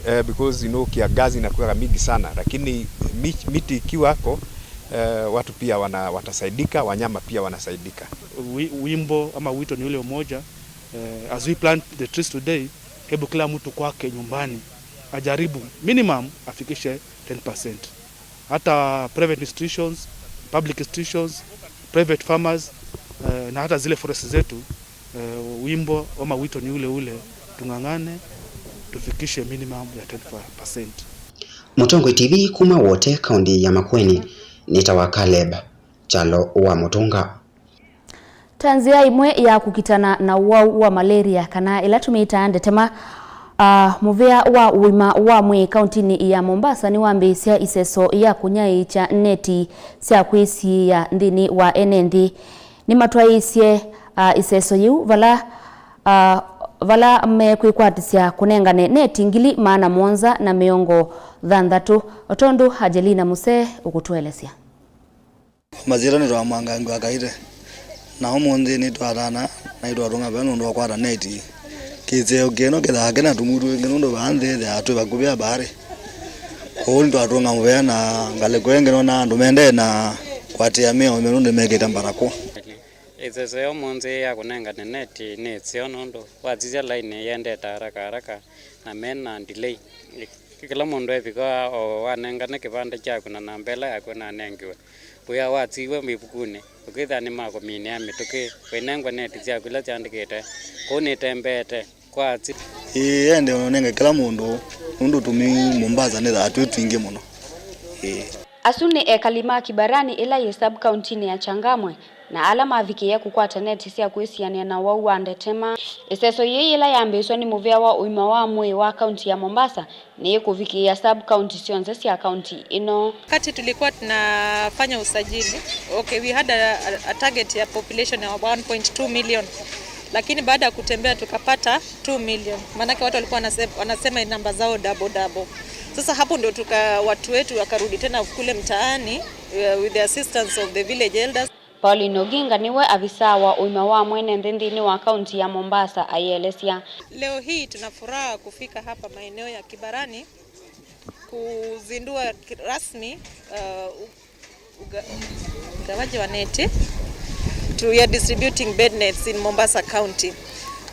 uh, because, you know, kiangazi inakuwa mingi sana, lakini mi-, miti ikiwa hapo, uh, watu pia wana-, watasaidika, wanyama pia wanasaidika. Wi-, wimbo ama wito ni ule mmoja, uh, as we plant the trees today, hebu kila mtu kwake nyumbani ajaribu minimum afikishe ten percent. Hata private institutions, public institutions, private farmers, eh, na hata zile forest zetu, eh, wimbo ama wito ni ule ule, tung'ang'ane tufikishe minimum ya ten percent. Mũtongoi T V kuma Wote, kaunti ya Makueni, nĩtawa Caleb Kyalo wa Mũtũnga. Ta nzĩa ĩmwe ya kũkitana na ũwau wa malaria, kana ĩla tũmĩtaa ndetema, ah, mũvĩa wa ũima wa mwĩĩ kauntinĩ ya Mombasa nĩwambĩĩsya iseso ya kũnyaĩĩkya neti sya kwĩsiĩĩa nthĩnĩ wa ene nthĩ. Nĩmatwaĩĩsye, ah, iseso yĩu vala, ah, vala mekwĩkwatĩsya kũnengane neti ngili maana mũonza na mĩongo thanthatũ, o tondũ Angelina Musee ũkũtũelesya. Masyĩtwa nĩtwa Mwangangi wa Kaite, na ũmũnthĩ nĩtwatana na nĩtwatũng'a veva nũndũ wa kwata neti. Kĩseo kĩno kĩthaa kĩna tũmutũ ĩngĩ nũndũ vaa nthĩ ĩthĩaa twĩ vakuvĩ na mbaarĩ. Kwoou nĩtwatũng'a mũvea na ngalĩko ĩngĩ nona andũ mendee na kũatĩĩa mĩao nũndũ nĩmekĩte mbarakoa. Ĩseso ya ũmũnthĩ ya kũnengane neti nĩ ĩseo nũndũ wasisya laini yendete haraka haraka na mena delay. Kĩla mũndũ evika o wanengane kĩvandĩ kyaku na namba ĩla yaku nanengiwe. Wĩa watiwe ĩvukunĩ, ũkĩthĩa nĩmakũminĩa mĩtũkĩ, ũinengwa neti syaku ila syandĩkĩte kũu nĩtembeete kwa ati. Ĩĩ, ende ũnenge kĩla mũndũ, nũndũ tũmĩu Mombasa nĩthaa twĩ twingĩ mũno. Ĩĩ. Asu nĩ ekali ma Kibarani ĩla yĩ sub-kauntinĩ ya Changamwe, na ala mavikĩie kũkwata neti sya kwĩsianĩa na ũwau wa ndetema. Ĩseso yĩĩ yĩla yambĩĩsw'a nĩ mũvĩa wa ũima wa mwĩĩ wa kaunti ya Mombasa nĩyĩkũvikĩĩa sub-kaunti syonthe sya kaunti ĩno. Wakati tulikuwa tunafanya usajili, okay, we had a, a, a target ya population ya one point two million, lakini baada ya kutembea tukapata two million. Maanake watu walikuwa wanase-, wanasema namba zao double double. Sasa hapo ndio tuka-, watu wetu wakarudi tena kule mtaani, uh, with the assistance of the village elders. Pauline Oginga nĩwe avisaa wa ũima wa mwene nthĩ nthĩnĩ wa kaunti ya Mombasa, ayĩelesya. Leo hii tuna furaha kufika hapa maeneo ya Kibarani kuzindua ki-, rasmi, uh, u-, uga-, ugawaji wa neti. Tu-, we are distributing bed nets in Mombasa County.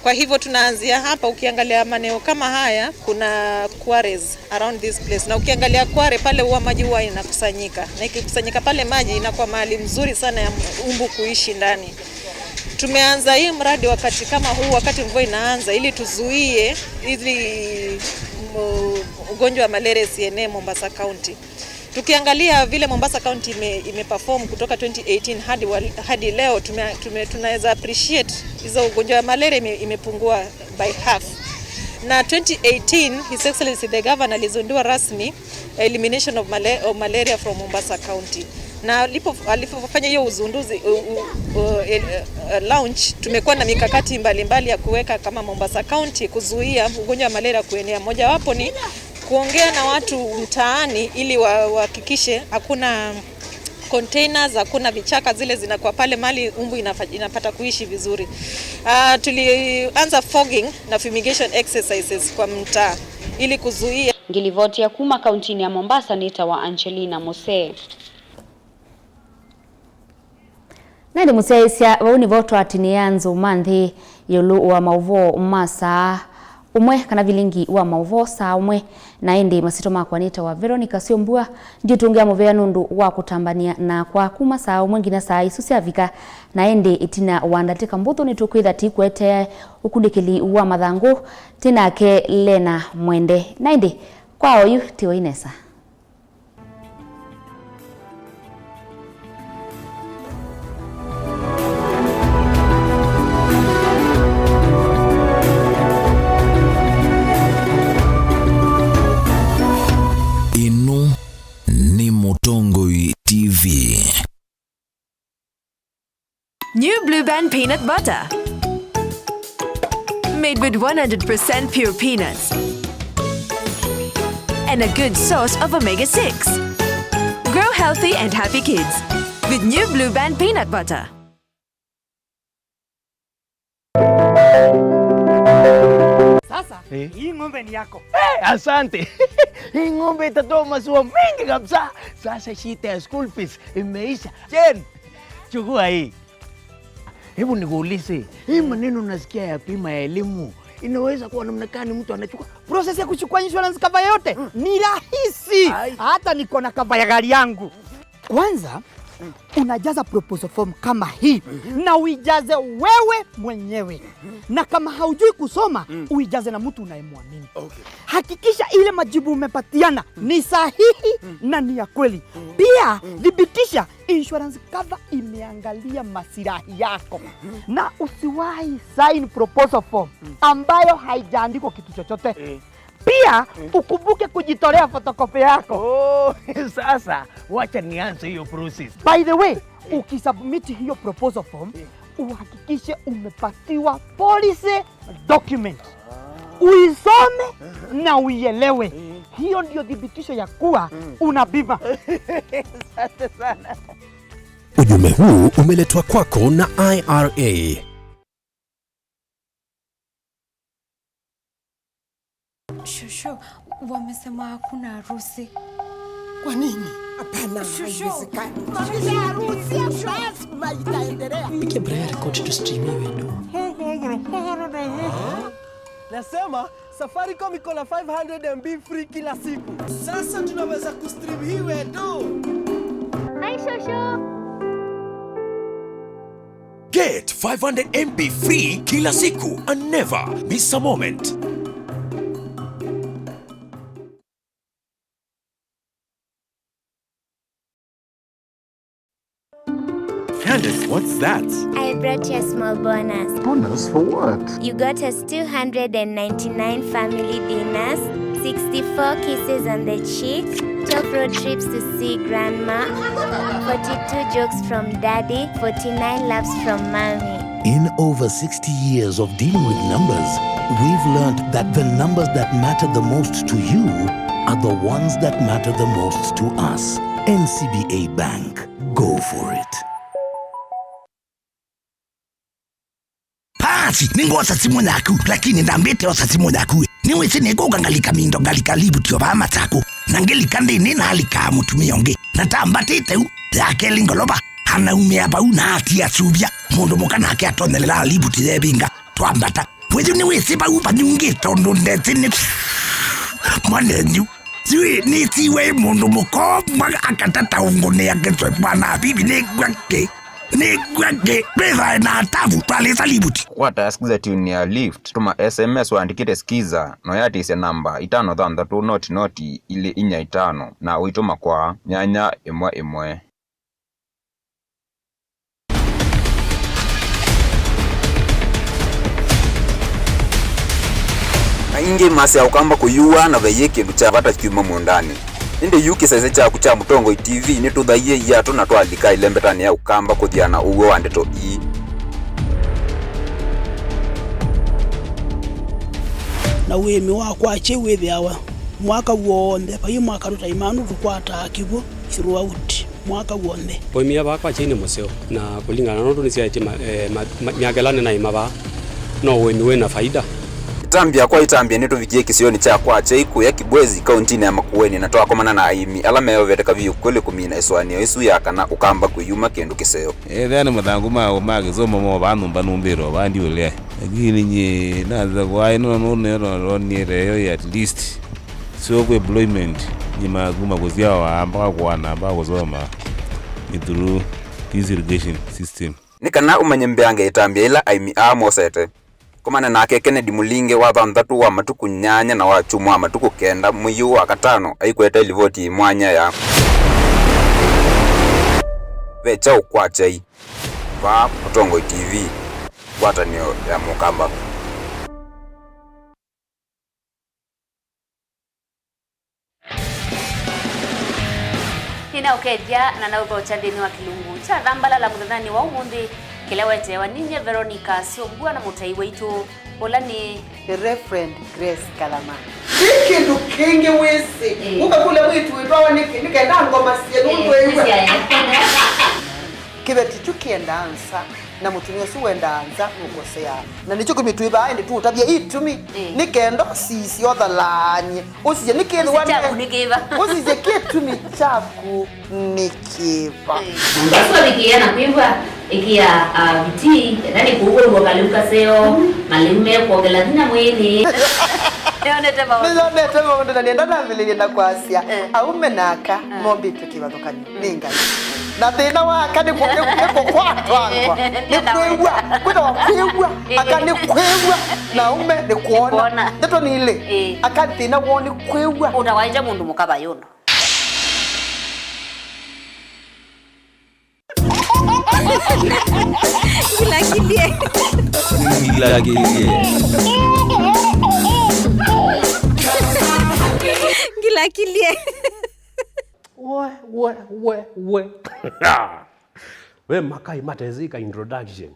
Kwa hivyo tunaanzia hapa, ukiangalia maeneo kama haya, kuna quarries around this place. Na ukiangalia quarry pale huwa maji huwa inakusanyika. Na ikikusanyika pale maji inakuwa mahali mzuri sana ya mbu kuishi ndani. Tumeanza hii mradi wakati kama huu, wakati mvua inaanza, ili tuzuie, ili, mm, ugonjwa wa malaria isienee Mombasa County. Tukiangalia vile Mombasa County ime-, imeperform kutoka twenty eighteen hadi wa-, hadi leo, tume-, tume-, tunaweza appreciate hizo ugonjwa wa malaria ime-, imepungua by half. Na twenty eighteen, His Excellency the Governor alizindua rasmi elimination of mala-, of malaria from Mombasa County. Na alipo-, alipofanya hiyo uzinduzi, u-, u-, u-, el-, eh, launch, tumekuwa na mikakati mbalimbali ya kuweka kama Mombasa County kuzuia ugonjwa wa malaria kuenea. Mojawapo ni kuongea na watu mtaani ili wa-, wahakikishe hakuna containers, hakuna vichaka zile zinakuwa pale mali mbu inafa-, inapata kuishi vizuri. Ah, tulianza fogging na fumigation exercises kwa mtaa ili kuzuia. Ngĩlivoti ya kuma kauntinĩ ya Mombasa nĩtawa Angelina Musee. Na ĩndĩ mũsyaĩĩsya, vau nĩvo twatinĩa nzũ ma nthĩ ĩũlũ wa maũvoo ma saa ũmwe, kana vilingi wa maũvoo saa ũmwe. Na ĩndĩ masyĩtwa makwa nĩtawa Veronica Syombua. Ndiũtũngĩa mũvea nũndũ wa kũtambany'a nakwa kuma saa ũmwe nginya saa isu syavika. Na ĩndĩ ĩtina wa ndatĩka mbũthũ nĩtũkwĩtha tũikũetee ũkunĩkĩli wa mathangũ twĩ nake Lena Mwende. Na ĩndĩ kwa oyu tiwa inesa. Ĩno nĩ Mũtongoi T V. New Blue Band peanut butter. Made with one hundred percent pure peanuts. And a good source of omega six. Grow healthy and happy kids with new Blue Band peanut butter. Sasa, eh, hii ng'ombe ni yako. Eh, asante. Hii ng'ombe itatoa maziwa mengi kabisa. Sasa shida ya school fees imeisha. Jen, chukua hii. Hebu nikuulize, hii maneno nasikia ya bima ya elimu, inaweza kuwa namna gani mtu anachukua? Process ya kuchukua insurance cover yote ni rahisi. Ai. Hata niko na cover ya gari yangu. Kwanza, unajaza proposal form kama hii, na uijaze wewe mwenyewe. Na kama haujui kusoma, uijaze na mtu unayemwamini. Okay. Hakikisha ile majibu umepatiana ni sahihi na ni ya kweli. Pia, thibitisha insurance cover imeangalia masilahi yako. Na usiwahi sign proposal form ambayo haijaandikwa kitu chochote. Eh. Pia, ukumbuke kujitolea photocopy yako. Oh, sasa, wacha nianze hiyo process. By the way, ukisubmit hiyo proposal form, uhakikishe umepatiwa policy document. Uisome na uielewe. Hiyo ndio thibitisho ya kuwa una bima. Asante sana. Ujumbe huu umeletwa kwako na I R A. Shosho, wamesema hakuna harusi. Kwa nini? Hapana, shosho, haiwezekani. Shosho, harusi lazima itaendelea. Mike Brian record to stream hiyo ndio. Nasema Safaricom iko na five hundred M B free kila siku. Sasa tunaweza kustream hii wetu. Hi, shosho. Get five hundred M B free kila siku and never miss a moment. That's I brought you a small bonus. Bonus for what? You got us two hundred and ninety-nine family dinners, sixty-four kisses on the cheek, twelve road trips to see grandma, forty-two jokes from daddy, forty-nine laughs from mommy. In over sixty years of dealing with numbers, we've learned that the numbers that matter the most to you are the ones that matter the most to us. N C B A Bank. Go for it. Paasi, nĩngwosa simũ yaku, lakini ndambĩte osa simũ yaku. Nĩwĩsĩ nĩkũka ngalika mindo, ngalika livuti o vaa Matsaku. Na ngĩlika nthĩnĩ, nalikaa mũtumĩa ũngĩ. Na tambatĩte u, ya kelĩ ngolova, anaumĩa vau na atia suvya. Mũndũ mũka nake atonyelela livuti yevinga, twambata. We yu nĩwĩsĩ vau vanyungĩ tondũ ndesĩ nĩ mwanenyu. Yu nĩsiwe mũndũ mũkomba akatata ũngũnĩa kĩswe mwana bibi nĩngwa kĩ. Nĩngwa kĩ. Mbĩthae na atavu twalĩsa livuti. Kũkwata Skiza tune ya Lift, tũma S M S ũandĩkĩte Skiza, na ũyatĩsya namba itano thanthatũ noti noti ilĩ inya itano na ũitũma kwa nyanya ĩmwe ĩmwe. Aingĩ masya Ũkamba kũyua na vaiĩ kĩndũ kya vata kyuma mũũndanĩ. Ĩndĩ yu kĩsese kyaku kya Mũtongoi T V nĩtũthaie iatũ na twalika ĩlembetanĩ ya Ũkamba kũthiana ũw'o wa ndeto ii. Na ũĩmi wa kwakya wĩthĩawa mwaka w'onthe, vai mwaka tũtaĩmaa nũndũ tũkwataa kĩw'ũ throughout mwaka w'onthe. Ũĩmi wa vaa Kwakya nĩ mũseo, na kũlingana na ũndũ nĩsyaĩtye ma-, eh, ma-, ma-, myaka ĩla nĩnaĩma vaa, no ũĩmi wĩ na faida. Ĩtambya kwa ĩtambya nĩtũvikie kĩsionĩ kya Kwakya kũya Kibwezi, kauntinĩ ya Makueni, na twakomana na aĩmi ala meovete kaviũ kwĩlĩ kũmina ĩsũanĩo ĩsu ya kana Ũkamba kwĩyuma kĩndũ kĩseo. Ethĩa nĩ mathangũ ma, ma kĩsomo mo vaa nyũmba nũmbĩte o vaa ndiũlea. Lakini nyie naza kwaĩ no no ne no niere yo at least. So kwa employment ni maguma kũsyawa mpaka kũana mpaka kũsoma ni through this irrigation system. Nĩ kana ũmanye mbeange ĩtambya ĩla aĩmi aa mosete. Komana nake Kennedy Mũlinge wa thanthatũ wa matukũ nyanya na wa kyumwa wa matukũ kenda mwei ũũ wa katano aikwete livoti mwanya ya Ve Kyaũ Kwa Kyai vaa Mũtongoi T V, ngwatanĩo ya Mũkamba. Nĩnaũkethya na naũthokya nthĩnĩ wa kĩlungu kya Thambalala mũthenyanĩ wa ũmũnthĩ, kĩla weteewa ninyie Veronica Syũmbua na mũtai waitũ, ũla nĩ The Reverend Grace Kalama. Ti kĩndũ kĩngĩ wĩsĩ. Ĩĩ. Ũkakũlya mwĩĩtu wĩtwawa nĩkĩ? Nĩ kenda ngoma syĩ nũndũ ĩw'a. Kĩveti kyu kĩendaa nza, na mũtumĩa ũsu wendaa nza nũkoseaa. Na nĩkyo kĩtumi twĩ vaa ĩndĩ tũũtavya itumi. Ĩĩ. Nĩ kenda ũsisye ũthalaany'e. Ũsisye nĩkĩthĩwa nĩ kyaku nĩ kĩva? Ũsisye kĩtumi kyaku nĩ kĩva? Ĩĩ. Mũndũ asu avikĩĩa na kwĩw'a, ĩkĩa, ah, vitii, ethĩwa nĩ kũu ũw'o kalĩu kaseo, malĩu mekwongela vinya mwĩĩnĩ. Nĩyonete maũndũ. Nĩyonete maũndũ, na nĩenda nambĩlĩlye na kwasya, eh, aume na aka, eh, mombĩtwe kĩvathũkany'o nĩ Ngai. Na thĩna wa aka nĩ kũ-, nĩ, nĩ kũkwatwangwa. Nĩ kwĩw'a. Kwĩtawa kwĩw'a. Aka nĩ kwĩw'a. Na aume nĩ kwona. Kwona. Ndeto nĩ ilĩ. Ĩĩ. Aka thĩna woo nĩ kwĩw'a. Ũtawaĩte mũndũ mũka vayũndũ. Ngilakilie. Ngilakilie. Ngilakilie. We, we, we, we. Ve makai matesĩka introduction.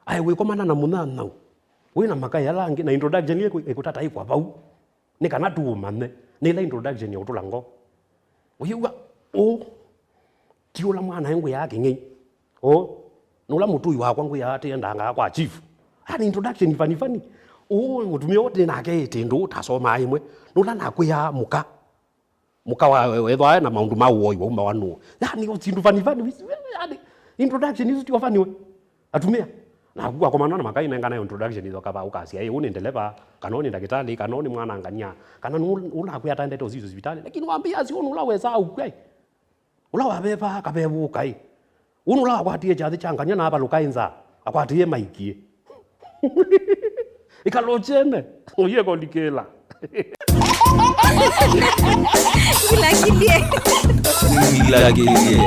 Aĩ wĩkomana na mũnyanyaũ wĩ na makai ala angĩ, na introduction ĩkũ-, ĩkũtata ĩkwa vau. Nĩ kana tũũmanye, nĩ ĩla introduction ya ũtũla ngoo. Ũyĩw'a ũũ, ti ũla mwana ngwĩaa kĩng'ei. Ũũ, nĩ ũla mũtũi wakwa ngwĩaa tĩendangaa kwa chief. Aa nĩ introduction funny funny. Ũũ, mũtumĩa ũũ tĩ nake ĩtĩ ndũũ tasomaa ĩmwe. Nĩ ũla nakwĩaa mũka. Mũka wa, wethwa na maũndũ ma ũoi waumawa nũũ. Yani, o syĩndũ funny funny, yani, introduction isu ti o funny we. Atumĩa. Naku wakomana na makai nengana introduction itho kava ũkasya, "Ĩ, ũũ nĩ ndeleva, kana ũũ nĩ ndakĩtalĩ, kana ũũ nĩ mwanangania, kana nũ-, ũũ nakwĩa atendete ũsisyo sivitalĩ." Lakini wambĩa asyo nũla wesaa ũkw'a ĩ. Ũla wavevaa akavevũka ĩ. Ũũ nũla wakwatie kyathĩ kya ngania na avalũka ĩ nza, akwatie maikie. Ĩkala ũkyene, ũyĩe kũlikĩla. Ngilakilie. Ngilakilie.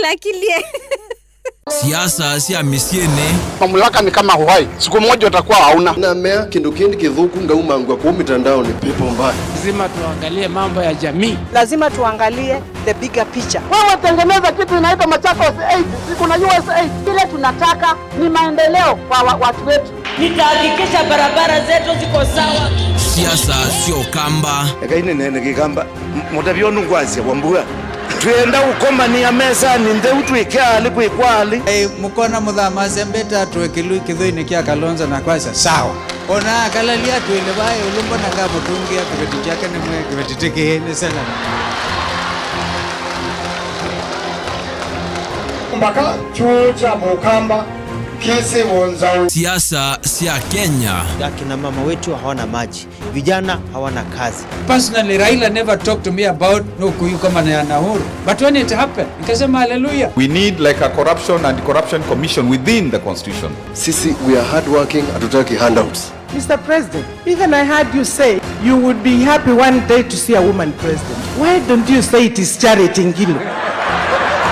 Lakilie. Siasa sya mĩsyĩnĩ. Mamlaka ni kama uhai, siku moja utakuwa hauna. Namea kĩndũ kĩndĩ kĩthũku ngaumangwa kũu mitandaoni, pepo mbaya. Lazima tuangalie mambo ya jamii. Lazima tuangalie the bigger picture. Wewe tengeneza kitu inaitwa Machakos eight, siku na U S eight. Kile tunataka ni maendeleo kwa wa, watu wetu. Nitahakikisha barabara zetu ziko sawa. Siasa syo kamba. Ekai nene kikamba. Mũtavya ũndũ ngwasya wa mbua. Twĩenda ũkomania mesanĩ ntheu twĩke alĩ kwĩkwa alĩ. Ei, mũkona mũthama asembete atũe kĩlui kĩthũinĩ kya Kalonzo na kwasya sawa. Ona akalalia atwĩle vaa ĩũlũ mbona ngamũtũngĩa kĩveti kyake nĩmwe kĩveti tĩkĩĩ nĩ senate. Mpaka chuo cha Mukamba kĩsĩ wonzau. Siasa sya Kenya. Akina mama wetu hawana maji. Vijana hawana kazi. Personally, Raila never talked to me about no kuyu kama na ya Nahuru. But when it happened, nikasema hallelujah. We need like a corruption and corruption commission within the constitution. Sisi we are hardworking, hatutaki handouts. Mister President, even I heard you say you would be happy one day to see a woman president. Why don't you say it is charity, Ngilu?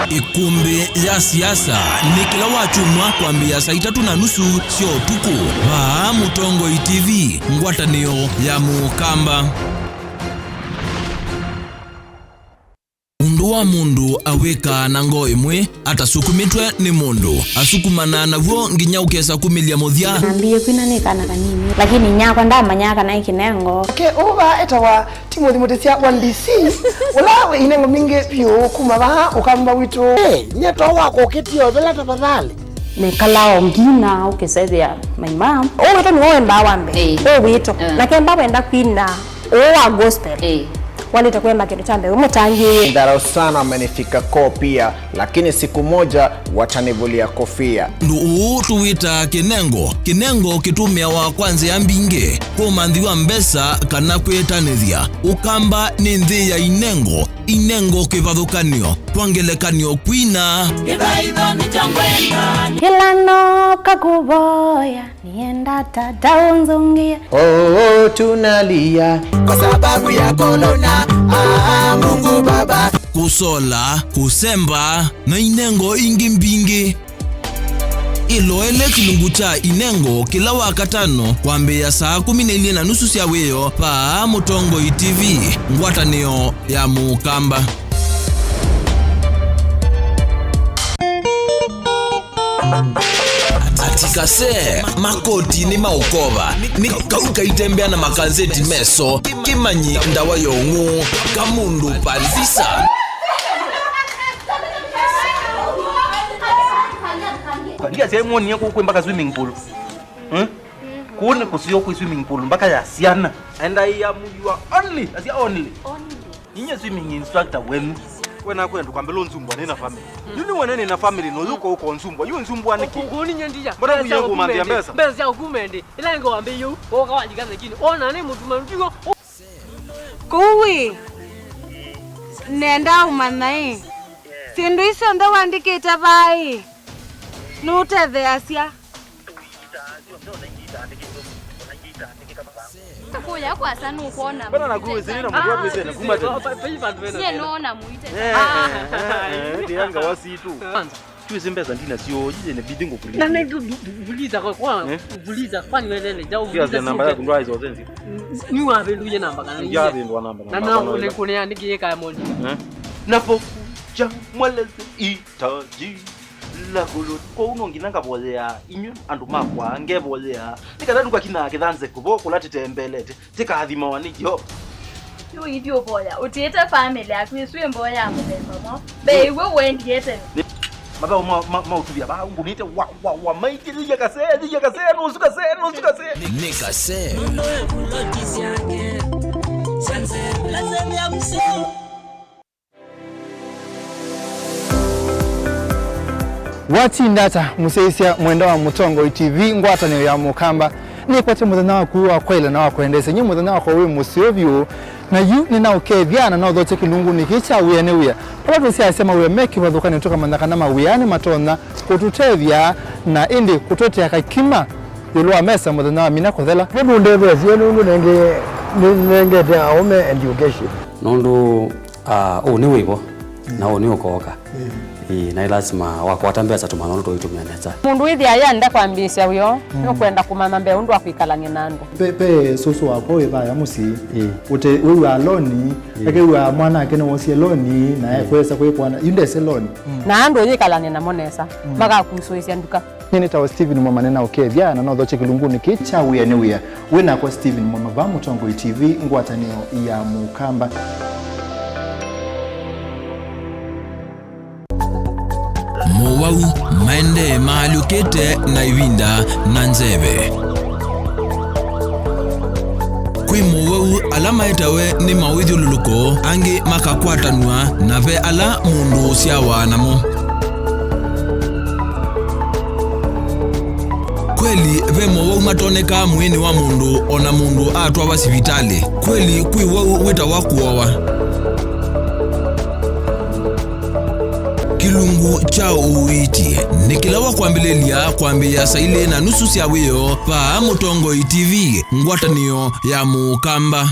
Ĩkũmbĩ ya siasa nĩ kĩla wakyumwa kwambĩĩa saa itatũ na nusu sya ũtukũ vaa Mũtongoi T V, ngwatanĩo ya Mũkamba. Ũndũ wa mũndũ awĩkaa na ngoo ĩmwe atasukumĩtwe nĩ mũndũ, asukumanaa naw'o nginya ũkesa kumĩlya mũthya. Nambĩĩe kwina nĩ kana kanini, lakini inyakwa ndamanyaa kana ĩ kĩnengo. Nake ũũ vaa etawa Timothy Mutisya wa D C, ũla wĩ inengo mbingĩ vyũ kuma vaa Ũkamba witũ. Ĩ, nyie to wakwa ũkĩtie ovela tafadhali. Nĩkalaa o ngina ũkĩsethĩa my mom. Ũũ witũ nĩwe wendaa wa mbee. Ĩĩ. Ũũ witũ. Mm. Nake mba wenda kwina ũũ wa gospel. Ĩĩ. Walĩte kũemba kĩndũ kya mbee wĩ mũtangĩĩe. Dharau sana amenifika koo pia, lakini siku moja watanivulia kofia. Ũndũ ũũ tũwĩtaa kĩnengo. Kĩnengo kĩtũmĩawa kwa nzĩa mbingĩ, kũmanthiwa mbesa kana kwĩtanĩthya. Ũkamba nĩ nthĩ ya inengo, inengo kĩvathũkan'yo, kwa ngelekany'o kwina. Kĩthaitho nĩkyo ngwenda. Kĩla nooka kũvoya, nĩenda tata ũnzũngĩe. Oh, tunalia. Kwa sababu ya corona, ah, Mungu Baba. Kũsola, kũsemba, na inengo ingĩ mbingĩ. Ĩloele kĩlungu kya inengo kĩla Wakatano kwambĩĩa saa kũmi na ilĩ na nusu sya wĩoo vaa Mũtongoi T V, ngwatanĩo ya Mũkamba. Atikase makoti nĩ maũkova, nĩ kau kaitembea na makanzeti meso, kĩmanyi ndawa ya ũng'ũ, kamũndũ pandisa. Ndiasyae mwonie kũu kwĩ mpaka swimming pool. Hmm? Kũu nĩ kũseo kwĩ swimming pool mpaka ya syana. And I am your only, asya only. Only. Ninye swimming instructor wenu. Wena kwenda kwambĩla ũnzumbwa nĩ na family. Yu nĩ wene nĩ na family no yuko uko nzumbwa. Yu nzumbwa nĩkĩ? Kũu ninye ndiya. Mbona kuye kumandia mbesa? Mbesa ya kumende. Ila ngo wambe yu. Oka walika lakini. Ona nĩ mũtuma ndigo. Kũu ĩ, nenda ũmanya ĩ, syĩndũ ii syonthe ũandĩkĩte vaa ĩ, nũũtetheeasya? Kũya kwasa nũkwona. Mbona naku wĩsĩnĩ na mũndũ wakwĩsĩnĩ kuma tene? Nyie nũona mũite. Eh, eh, eh, eh, eh, ndianga wasitu. Kwanza. Twĩsĩ mbesa ndinasyo, yĩyĩ nĩ bithi ngũkuliza. Na nĩ vuliza kwa, kwa, eh? Vuliza, kwani welele, jau vuliza. Kiasi namba yaku ndwaizo zenzi. Ni wavindũie namba kana nĩ. Yavindwa namba. Na na namba. Nĩ kũnea nĩ kĩĩ kaya moni. Eh? Napokuja mweleze itaji la gulu. Kwa uno nginya ngavoyea, inyu andũ makwa, ngevoyea. Nĩ kana ndũkakina kĩthanze kuvo kũla titembelete. Tĩkathimawa nĩ Yeova. Yu ithyĩ ũvoya, ũtiĩte famĩlĩ yaku ĩsu ĩ mboya ya mũthemba mwaũ? Mbee iw'e ũendie tene. Mathaũ ma, ma, ma ũtuvya vaa ngũnĩte wa, wa, wa, maingĩthĩie kasee, thĩie kasee, nũsu kasee, nũsu kasee. Nĩ, nĩ kasee. Watinda ata, mũsyaĩĩsya mwenda wa Mũtongoi T V, ngwatanĩo ya Mũkamba, nĩkwate mũthenya waku wa kwaĩla na wa kwendeesya. Nyie mũthenya wakwa wĩ mũseo vyũ, na yu nĩnaũkethya na naũthokya kĩlungunĩ kĩĩ kya wĩa nĩ wĩa. Vala tũsyaasya mawĩa me kĩvathũkanĩo, tũkamanya kana mawĩa nĩmatonya kũtũtethya na ĩndĩ kũtũetea kakima ĩũlũ wa mesa mũthenya wa mina kũthela. Nũndũ ndetheesye nũndũ nenge-, nĩnengete aũme education. Nũndũ, ah, ũũ nĩ wĩ vo, na ũũ nĩ ũkooka. Mm. Ĩĩ, na ĩ lasima wakwata mbesa tũmanya ũndũ tũitũmĩa nesa. Mũndũ wĩthĩa yenda kwambĩĩsya wĩoo, mm, nũkwenda kũmanya mbee ũndũ wa kwĩkalany'a na andũ. Pe, pe sũsũ wakwa wĩ vaya mũsyĩ. Ĩĩ. Ũte, wĩw'aa loni, ĩĩ, ekew'aa mwanake nĩwosie loni, na, ĩĩ, ekwesa kwĩkwana, yu ndese loni. Mm. Na andũ ũyĩkalany'a namo nesa, mm, makakusũĩsya nduka. Nĩ nĩtawa Stephen Mwamane na ũkethya na nothokye kĩlungunĩ kĩĩ kya Wĩa nĩ Wĩa. Wĩ nakwa Stephen Mwama va Mũtongoi T V, ngwatanĩo ya Mũkamba. Mowau maendee maalyũkĩte na ĩvinda na nzeve. Kwĩ mowau ala maetawe nĩ mawĩthyũlũlũko, angĩ makakwatanw'a, na ve ala mũndũ ũsyawa namo. Kweli ve mowau matonekaa mwĩĩnĩ wa mũndũ o na mũndũ atwawa sivitalĩ. Kweli kwĩ wau wĩtawa kũowa. Kĩlungu kya ũiiti nĩ kĩla wa kwambĩlĩlya kwambĩĩa saa ilĩ na nusu sya wĩoo vaa Mũtongoi T V, ngwatanĩo ya Mũkamba.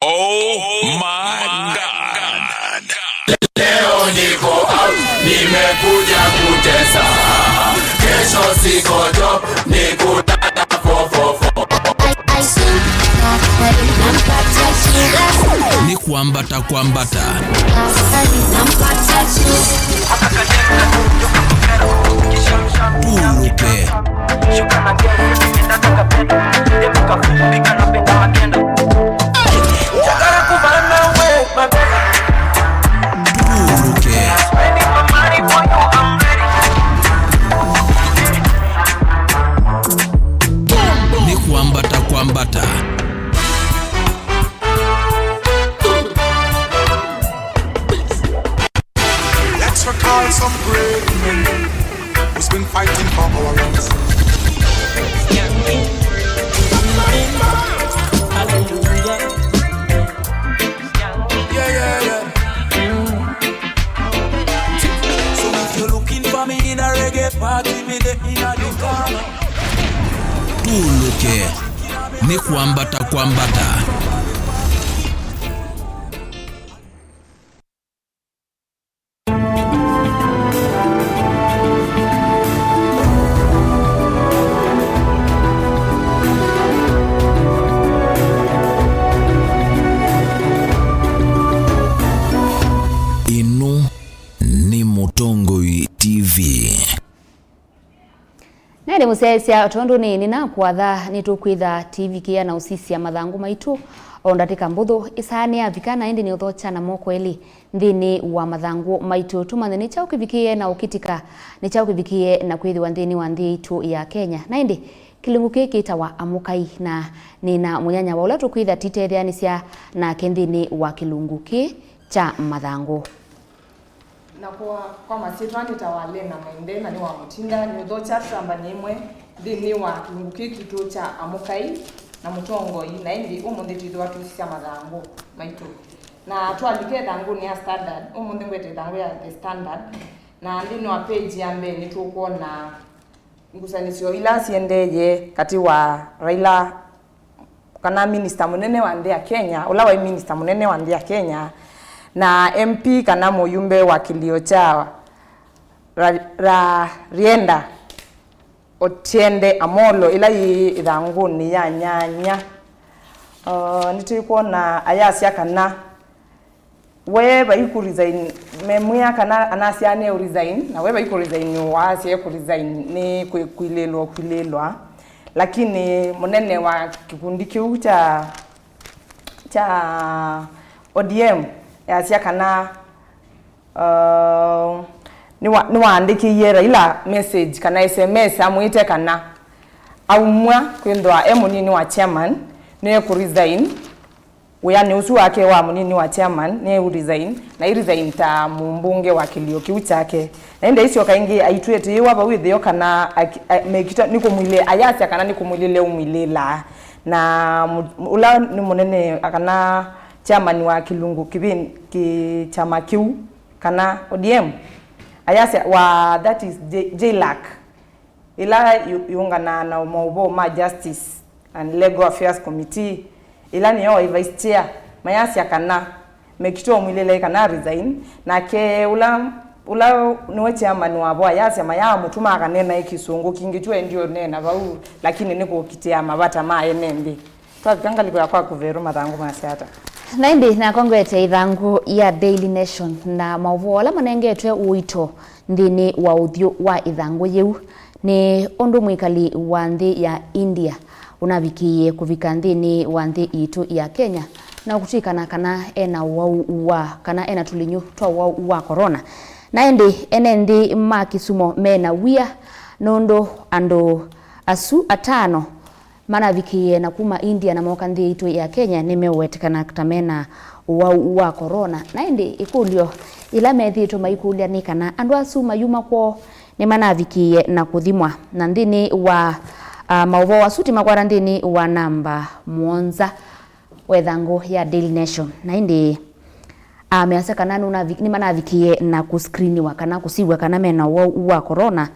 Oh my God. Leo niko out, nimekuja kutesa. Kesho siko job, ni kulala fo, fo, fo. Nĩ kwambata kwambata. Tũũlũke. Tũũlũke. Nĩ kwambata kwambata. Let's recall some great men who's been fighting for our rights. Yeah, yeah, yeah. So if you're looking for me in a reggae party, me there in a Ducana. Tũũlũke. Nĩ kwambata kwambata. Ĩno nĩ Mũtongoi T V. Na ĩndĩ mũsyaĩĩsya, o tondũ nĩ nĩnakwatha, nĩtũkwĩtha tũivikĩĩa na ũsisya mathangũ maitũ o ndatĩka mbũthũ. Ĩsaa nĩyavika, na ĩndĩ nĩũthokya na moko elĩ nthĩnĩ wa mathangũ maitũ, tũmanye nĩ kyaũ kĩvikĩĩe na ũkĩtĩka, nĩ kyaũ kĩvikĩĩe na kwĩthĩwa nthĩnĩ wa nthĩ yaitũ ya Kenya. Na ĩndĩ kĩlungu kĩĩ kĩtawa Amũkai, na nĩna mũnyanya wa ũla tũkwĩtha tũitetheanĩsya nake nthĩnĩ wa kĩlungu kĩĩ kya mathangũ. Na kwa, kwa masyĩtwa nĩtawa Lena Mainde, na nĩ wa Mũtinda, nĩũthokya tũtambanĩ ĩmwe nthĩnĩ wa kĩlungu kĩĩ kitũ kya Amũkai na Mũtongoi, na ĩndĩ ũmũnthĩ twĩthĩwa tũisisya mathangũ maitũ. Na twalika ĩthangũnĩ ya Standard, ũmũnthĩ ngwete ĩthangũ ya The Standard, na nthĩnĩ wa page ya mbee nĩtũkwona ngusanĩsyo ila syendeeye katĩ wa Raila, kana minista mũnene wa nthĩ ya Kenya, ũla waĩ minista mũnene wa nthĩ ya Kenya, na M P kana mũyumbe wa kĩlio kya Ra-, Ra-, Rienda Otiende Amolo, ĩla yĩ ĩthangũnĩ ya nyanya. Uh, nĩtũkwona ayasya kana we vai kũ resign, memwĩa kana anasya nĩ resign, na we vai kũ resign, waasya kũ resign nĩ kwĩ-, kwilĩlwa, kwilĩlwa. Lakini mũnene wa kĩkundi kĩu kya, kya O D M yasya kana, uh, nĩwa-, nĩwaandĩkĩie Raila message kana S M S amwĩte kana aumw'a kwĩthĩwa e mũnini wa chairman, nĩ kũ resign. Wĩanĩ ũsu wake wa mũnini wa chairman nĩ ũ resign, na ĩ resign ta mũmbunge wa kĩlio kĩu kyake. Na ĩndĩ aisyoka ĩngĩ aitw'ĩtĩĩwa vau ĩtheo kana aki-, a-, mekita nĩ kũmwilĩ-, ayasya kana nĩ kũmwilĩle ũmwilĩlaa. Na mũ-, ũla nĩ mũnene kana chairman wa kĩlungu kĩvĩ-, kĩ-, kyama kĩu kana O D M, ayasya wa, that is J-, JLAC. Ĩla yu-, yũnganaa na maũvoo ma Justice and Legal Affairs Committee, ĩla nĩyo waĩ Vice Chair, mayasya kana Mekito ũmwĩlĩle kana resign, nake ũla, ũla nĩwe chairman wavo ayasya mayamũtuma akanena ĩ Kĩsũngũ kingĩ kyu endie ũneena vau, lakini nĩ kũkitĩa mavata ma ene nthĩ. Twavika ngalĩko ya kwaku Veru, mathangũ masya ata? Na ĩndĩ nakwa ngwete ĩthangũ ya Daily Nation na maũvoo ala manengetwe ũito nthĩnĩ wa ũthyũ wa ĩthangũ yĩu. Nĩ ũndũ mwĩkali wa nthĩ ya India ũnavikĩie kũvika nthĩnĩ wa nthĩ yitũ ya Kenya na kũtw'ĩkana kana ena ũwau wa, kana ena tũlinyũ twa ũwau wa corona. Na ĩndĩ ene nthĩ ma Kisumo mena wia nũndũ andũ asu atano manavikĩie na kuma India na moka nthĩ yitũ ya Kenya nĩmeũwetekana ta mena ũwau wa corona. Na ĩndĩ ĩkũlyo ila methĩĩtwe maikũlya nĩ kana andũ asu mayuma kwoo nĩmanavikĩie na kũthimwa. Na nthĩnĩ wa, ah, maũvoo asu tũmakwata nthĩnĩ wa namba mũonza wa ĩthangũ ya Daily Nation. Na ĩndĩ, ah, measya kana nũnavi-, nĩmanavikĩie na kũskriniwa kana kũsiw'a kana mena ũwau wa corona,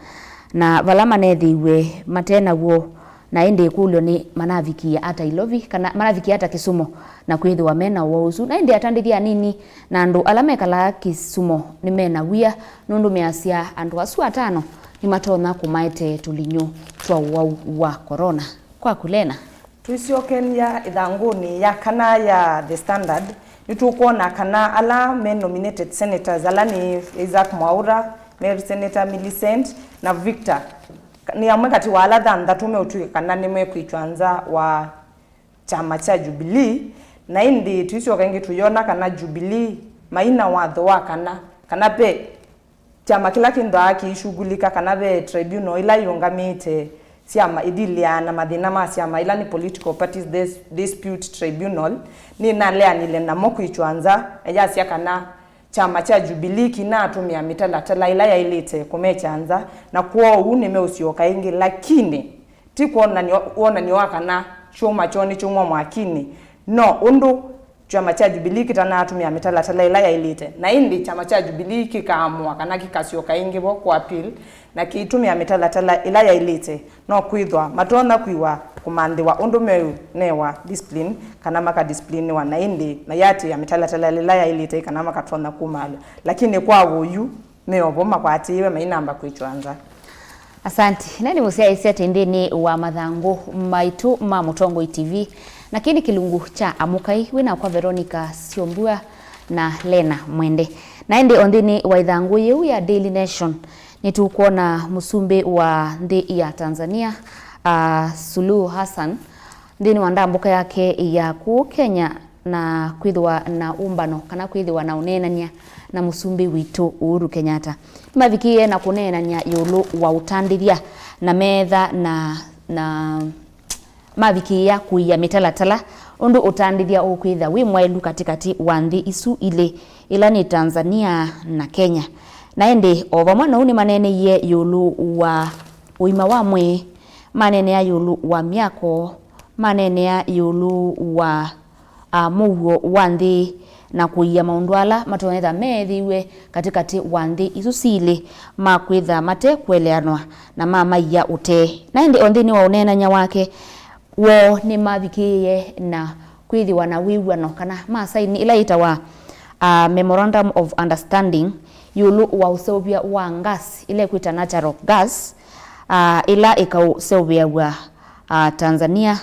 na vala manethĩiwe mate naw'o. Na ĩndĩ ĩkũlyo nĩ manavikĩie ata Ilovi, kana manavikĩie ata Kisumo na kwĩthĩwa mena ũwau ũsu. Na ĩndĩ atandĩthya anini na andũ ala mekalaa Kisumo nĩmena wia nũndũ measya andũ asu atano nĩmatonya kũmaete tũlinyũ twa ũwau wa corona. Kwaku Lena. Tũisyokely'a ĩthangũnĩ ya kana ya The Standard, nĩtũkwona kana ala me nominated senators, ala nĩ Isaac Mwaura, Mary Senator Millicent, na Victor, nĩ amwe katĩ wa ala thanthatũ meũtw'ĩka kana nĩmekwĩtwa nza wa kyama kya Jubilee. Na ĩndĩ tũisyoka ĩngĩ tũyona kana Jubilee maina watho wa kana, kana ve kyama kĩla kĩnthaa kĩishughulika kana ve tribunal ĩla yĩũngamĩte syama ĩthilĩaa na mathĩna ma syama, ĩla nĩ Political Parties Dis-, Dispute Tribunal, nĩnaleanile namo kwĩtwa nza, na yasya kana kyama kya Jubilee kĩnaatũmĩa mĩtalatala ĩla yaĩlĩte kũmekya nza, na kwoou nĩmeũsyoka ĩngĩ. Lakini ti kwonany'a wonany'o wa kana kyũma kyoo nĩkyaumwa mwakinĩ, no ũndũ kyama kya Jubilee kĩtanatũmĩa mĩtalatala ĩla yaĩlĩte, na ĩndĩ kyama kya Jubilee kĩkaamũa kana kĩkasyoka ĩngĩ vo kũ appeal na kĩitũmĩa mĩtalatala ĩla yaĩlĩte, no kwĩthwa matonya kwiwa kũmanthĩwa ũndũ meũnewa discipline kana makadisipliniwa, na ĩndĩ mayatĩĩa mĩtalatala ĩla yaĩlĩte kana makatonya kumaalw'a. Lakini kwa ũyu, me o vo makwatĩĩwe mainamba kwĩtwa nza. Asanti. Na nĩ mũsyaĩĩsya atĩ nthĩnĩ wa mathangũ maitũ ma Mũtongoi T V, na kĩĩ nĩ kĩlungu kya Amũkai, wĩ nakwa Veronica Syombua na Lena Mwende. Na ĩndĩ o nthĩnĩ wa ĩthangũ yĩu ya Daily Nation, nĩtũkwona mũsumbĩ wa nthĩ ya Tanzania, ah, Suluhu Hassan, nthĩnĩ wa ndambũka yake ya kũũ Kenya na kwĩthĩwa na ũmbano kana kwĩthĩwa na ũneenany'a na mũsumbĩ witũ Uhuru Kenyatta. Nĩmavikĩie na kũneenany'a ĩũlũ wa ũtandĩthya na meetha na, na mavikĩĩa kũia mĩtalatala ũndũ ũtandĩthya ũkwĩtha wĩ mwaĩlu katĩkatĩ wa nthĩ isu ilĩ, ĩla nĩ Tanzania na Kenya. Na ĩndĩ o vamwe na ũu nĩmaneeneie ĩũlũ wa ũima wa mwĩĩ, maneenea ĩũlũ wa myako, maneenea ĩũlũ wa, a, mũuo wa nthĩ na kũia maũndũ ala matonyetha meethĩiwe katĩkatĩ wa nthĩ isu silĩ ma kwĩtha mate kũeleanwa na mamaia ũtee. Na ĩndĩ o nthĩnĩ wa ũneenany'a wake, woo nĩmavikĩĩe na kwĩthĩwa na wĩw'ano kana masaini ĩla yĩtawa, a, Memorandum of Understanding ĩũlũ wa ũseũvya wa gas ĩla ĩkwĩta natural gas, a, ĩla ĩkaũseũvĩaw'a, a, Tanzania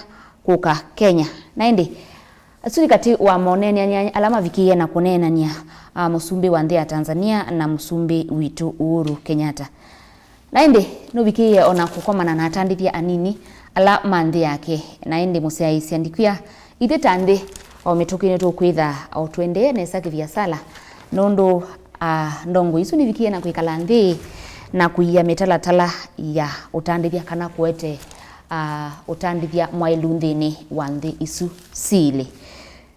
kũka Kenya. Na ĩndĩ, asu nĩ katĩ wa moneenany'a ala mavikĩĩe na kũneenany'a, a, mũsumbĩ wa nthĩ ya Tanzania na mũsumbĩ witũ Uhuru Kenyatta. Na ĩndĩ, nũvikĩĩe o na kũkomana na atandĩthya anini ala ma nthĩ yake. Na ĩndĩ mũsyaĩĩsya ndikwĩa, ithyĩ ta nthĩ, o mĩtũkĩ nĩtũkwĩtha o tũendee nesa kĩviasala, nũndũ, a, ndongo isu nĩvikĩĩe na kwĩkala nthĩ na kũia mĩtalatala ya ũtandĩthya kana kũete, a, ũtandĩthya mwaĩlu nthĩnĩ wa nthĩ isu silĩ.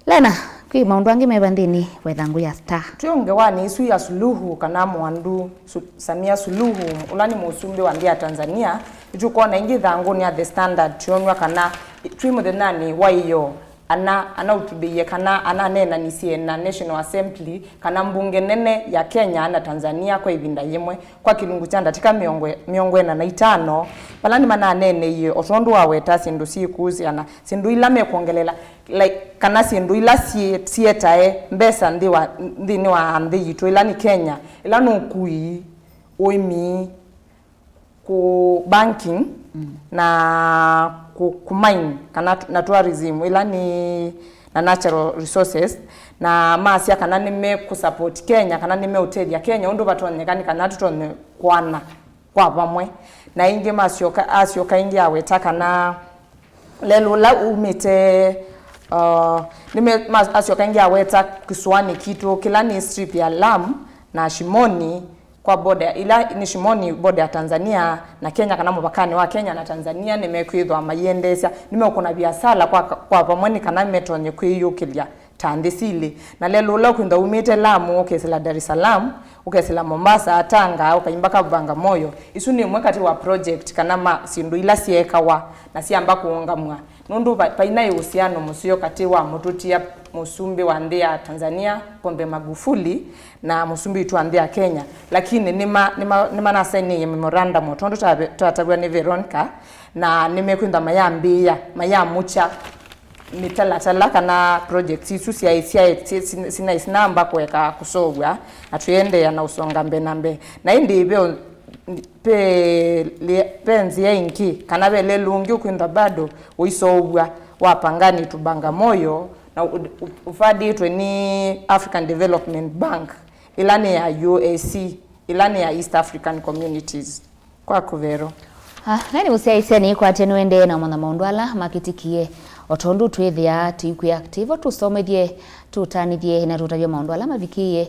Lena, kwĩ maũndũ angĩ meva nthĩnĩ wa ĩthangũ ya Star? Twĩ ngewanĩ isu ya Suluhu kana Mwandu Su-, Samia Suluhu, ũla nĩ mũsumbĩ wa nthĩ ya Tanzania, nĩtũkwona ĩngĩ ĩthangũnĩ ya The Standard, twĩonw'a kana twĩ mũthenyanĩ wa ĩyoo, ana, anaũtubĩie kana ananeenanisye na National Assembly, kana mbunge nene ya Kenya na Tanzania kwa ĩvinda yĩmwe, kwa kĩlungu kya ndatĩka mĩongo, mĩongo ĩna na itano, Vala nĩmananeeneie, o tondũ waweta syĩndũ syĩkũsĩana, syĩndũ ila mekwongelela, like, kana syĩndũ ila syĩ-, syĩetae mbesa nthĩ wa, nthĩnĩ wa nthĩ yitũ, ĩla nĩ Kenya, ĩla nĩ ũkui, ũĩmi, kũ banking, mm, na kũ, kũ mine, kana t-, na tourism, ĩla nĩ, na natural resources, na masya kana nĩmekũ support Kenya, kana nĩmeũtethya Kenya ũndũ vatonyeka, nĩ kana tũtonye kũana kwa vamwe. Na ĩngĩ masyoka, asyoka ĩngĩ aweta kana lelũ ũla umĩte, uh, nĩme-, ma-, asyoka ĩngĩ aweta kĩsũanĩ kitũ kĩla nĩ strip ya Lamu na Shimoni kwa border, ila nĩ Shimoni border ya Tanzania na Kenya, kana mũvakanĩ wa Kenya na Tanzania, nĩmekwĩthwa maiendeesya, nĩmeũkũna viasala kwa, kwa vamwe nĩ kana metonye kwĩyũkĩlya ta nthĩ silĩ. Na lelũ ũla ũkwĩthwa umĩte Lamu, ũkesĩla Dar es Salaam, ũkesĩla Mombasa, Tanga, ũkaimbaka Bagamoyo. Isu nĩ ĩmwe katĩ wa project kana ma syĩndũ ila syeekawa na syamba kũũngamw'a. Nũndũ va-, vainaĩ ũsiano mũseo katĩ wa mũtũtia mũsumbĩ wa nthĩ ya Tanzania, Pombe Magufuli, na mũsumbĩ witũ wa nthĩ ya Kenya. Lakini nĩma-, nĩma-, nĩmanasainĩie memorandum, o tondũ tave-, twatavw'a nĩ Veronica, na nĩmekwĩthwa mayambĩĩa, mayamũkya mĩtalatala kana projects isu syaĩ, syaĩ, si-, si-, sinaĩ sinamba kũeka kũseũvw'a, na twĩendeea na ũsonga mbee na mbee. Na ĩndĩ ve, ve, ve nzĩa ĩngĩ, kana ve lelũ ũngĩ ũkwĩthwa bado ũiseũvw'a wa Pangani to Bagamoyo, na ũ-, ũ-, ũvandĩtwe nĩ African Development Bank, ĩla nĩ ya U A C, ĩla nĩ ya East African Communities. Kwaku Vero. Ah, na nĩ mũsyaĩĩsya nĩkwatya nĩũendee na ũmanya maũndũ ala makĩtĩkie, o tondũ twĩthĩa tũikwĩa tĩvo tũsomethye, tũtanĩthye na tũtavye maũndũ ala mavikĩie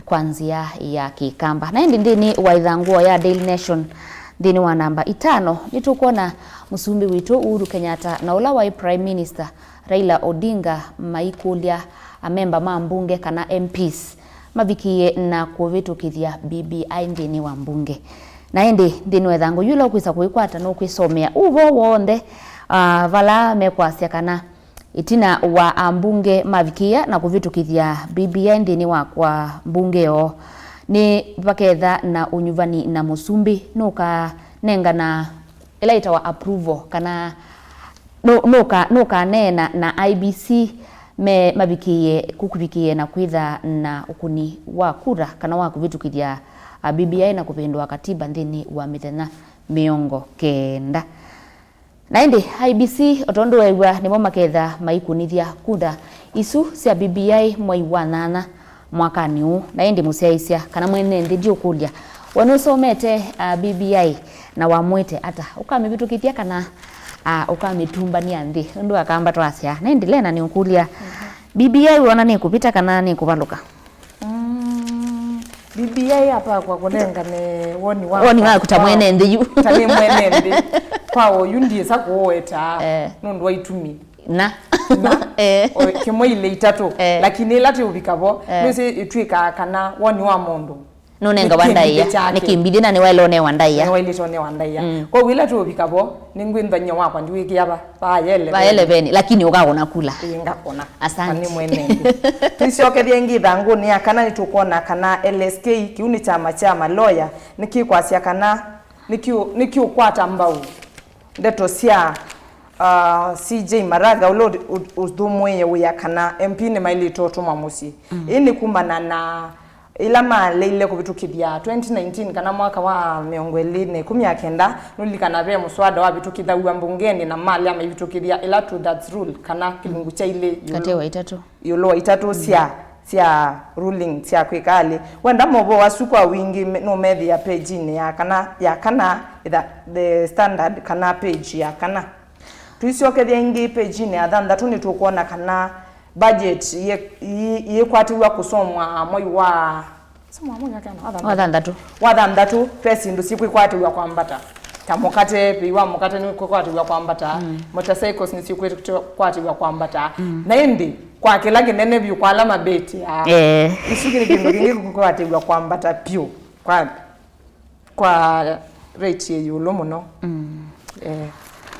kwa nzĩa ya Kĩkamba. Na ĩndĩ nthĩnĩ wa ĩthangũo ya Daily Nation, nthĩnĩ wa namba itano, nĩtũkwona mũsumbĩ witũ Uhuru Kenyatta na ũla waĩ Prime Minister Raila Odinga maikũlya amemba ma mbunge kana M Ps mavikĩie na kũvĩtũkĩthya B B I nthĩnĩ wa mbunge. Na ĩndĩ nthĩnĩ wa ĩthangũ yĩu ũla ũkwĩsa kũĩkwata nũkwĩsomea ũvoo w'onthe, ah, vala mekwasya kana ĩtina wa ambunge mavikĩĩa na kũvĩtũkĩthya B B I nthĩnĩ wa kwa mbunge yoo, nĩ vaketha na ũnyuvani na mũsumbĩ nũkanengana ĩla ĩtawa approval, kana nũ-, nũka-, nũkaneena na I E B C me mavikĩĩe, kũvikĩĩe na kwĩtha na ũkũni wa kura kana wa kũvĩtũkĩthya, a, B B I na kũvĩndũa katiba nthĩnĩ wa mĩthenya mĩongo kenda. Na ĩndĩ I E B C, o tondũ weew'a, nĩmo maketha maikũnĩthya kura isu sya B B I mwei wa nyanya mwakanĩ ũũ. Na ĩndĩ mũsyaĩĩsya kana mwene nthĩ ndiũkũlya, we nũsomete, a, B B I na wamwĩte ata? Ũkamĩvĩtũkĩthya kana, a, ũkamĩtumbany'a nthĩ? Nũndũ Akamba twasya. Na ĩndĩ Lena nĩũkũlya, B B I wona nĩkũvĩta kana nĩkũvalũka? Mm, B B I apakwa kũnengane woni wakwa. Woni waku ta mwene nthĩ yu. Ta nĩ mwene nthĩ. Kwa oyu ndiĩsa kũũwetaa, eh, nũndũ wa itumi. Na. Na. Eh. O, kĩmwe ilĩ itatũ. Eh. Lakini ĩla tĩũvika vo, eh, nĩsĩ ĩtw'ĩkaa kana woni wa mũndũ nũnengawa ndaĩa, nĩ kĩmbithĩ na nĩwaĩle ũnewa ndaĩa. Nĩwaĩlĩte ũnewa ndaĩa. Mm. Kwoou ĩla tũũvika vo, nĩngwĩnthany'a wakwa ndiwĩkĩa va, va eleveni. Va eleveni, lakini ũkakũna kula. Ĩĩ, ngakũna. Asante. Na nĩ mwene nthĩ. Tũisyokethya ĩngĩ ĩthangũnĩ ya kana, nĩtũkwona kana L S K, kĩu nĩ kyama kya maloya, nĩkĩkwasya kana nĩkĩũ-, nĩkĩũkwata mbau ndeto sya, ah, C J Maraga, ũla ũ-, ũ-, ũthũmũĩe wĩa kana M P nĩmaĩlĩte ũtũmwa mũsyĩ. Mm. Ĩĩ nĩ kumana na ĩla maleile kũvĩtũkĩthya twenty nineteen, kana mwaka wa mĩongo ĩlĩ na ĩkũmi na kenda, nũlilikana ve mũswada wavĩtũkĩthaw'a mbungenĩ na malea maivĩtũkĩthya ĩla two thirds rule, kana kĩlungu kya ilĩ ĩũlũ, katĩ wa itatũ, ĩũlũ wa itatũ, mm, sya, sya ruling sya kwĩka alĩ. Wenda maũvoo asu kwa wingĩ, me-, nũmethĩa page-inĩ ya kana, ya kana, ĩtha-, The Standard, kana page ya kana. Tũisyokethya ĩngĩ page-inĩ ya thanthatũ, nĩtũkwona kana budget yĩ-, yĩ-, yĩkwatĩw'a kũsomwa mwei wa, soma mwei wa kenda, wa thanthatũ. Wa thanthatũ. Wa thanthatũ, ve syĩndũ syĩkwĩkwatĩw'a kwambata. Ta mũkate, vei wa mũkate nĩkwĩkwatĩw'a kwambata. Mm. Motorcycles nĩsyĩkwĩkwatĩw'a kwambata. Mm. Na ĩndĩ, kwa kĩla kĩnene vyũ, kwa ala mabetĩaa, eh, isu nĩ kĩndũ kĩngĩ kĩkwatĩw'a kwambata vyũ. Kwa kwa rate yĩ ĩũlũ mũno. Mm. Eh.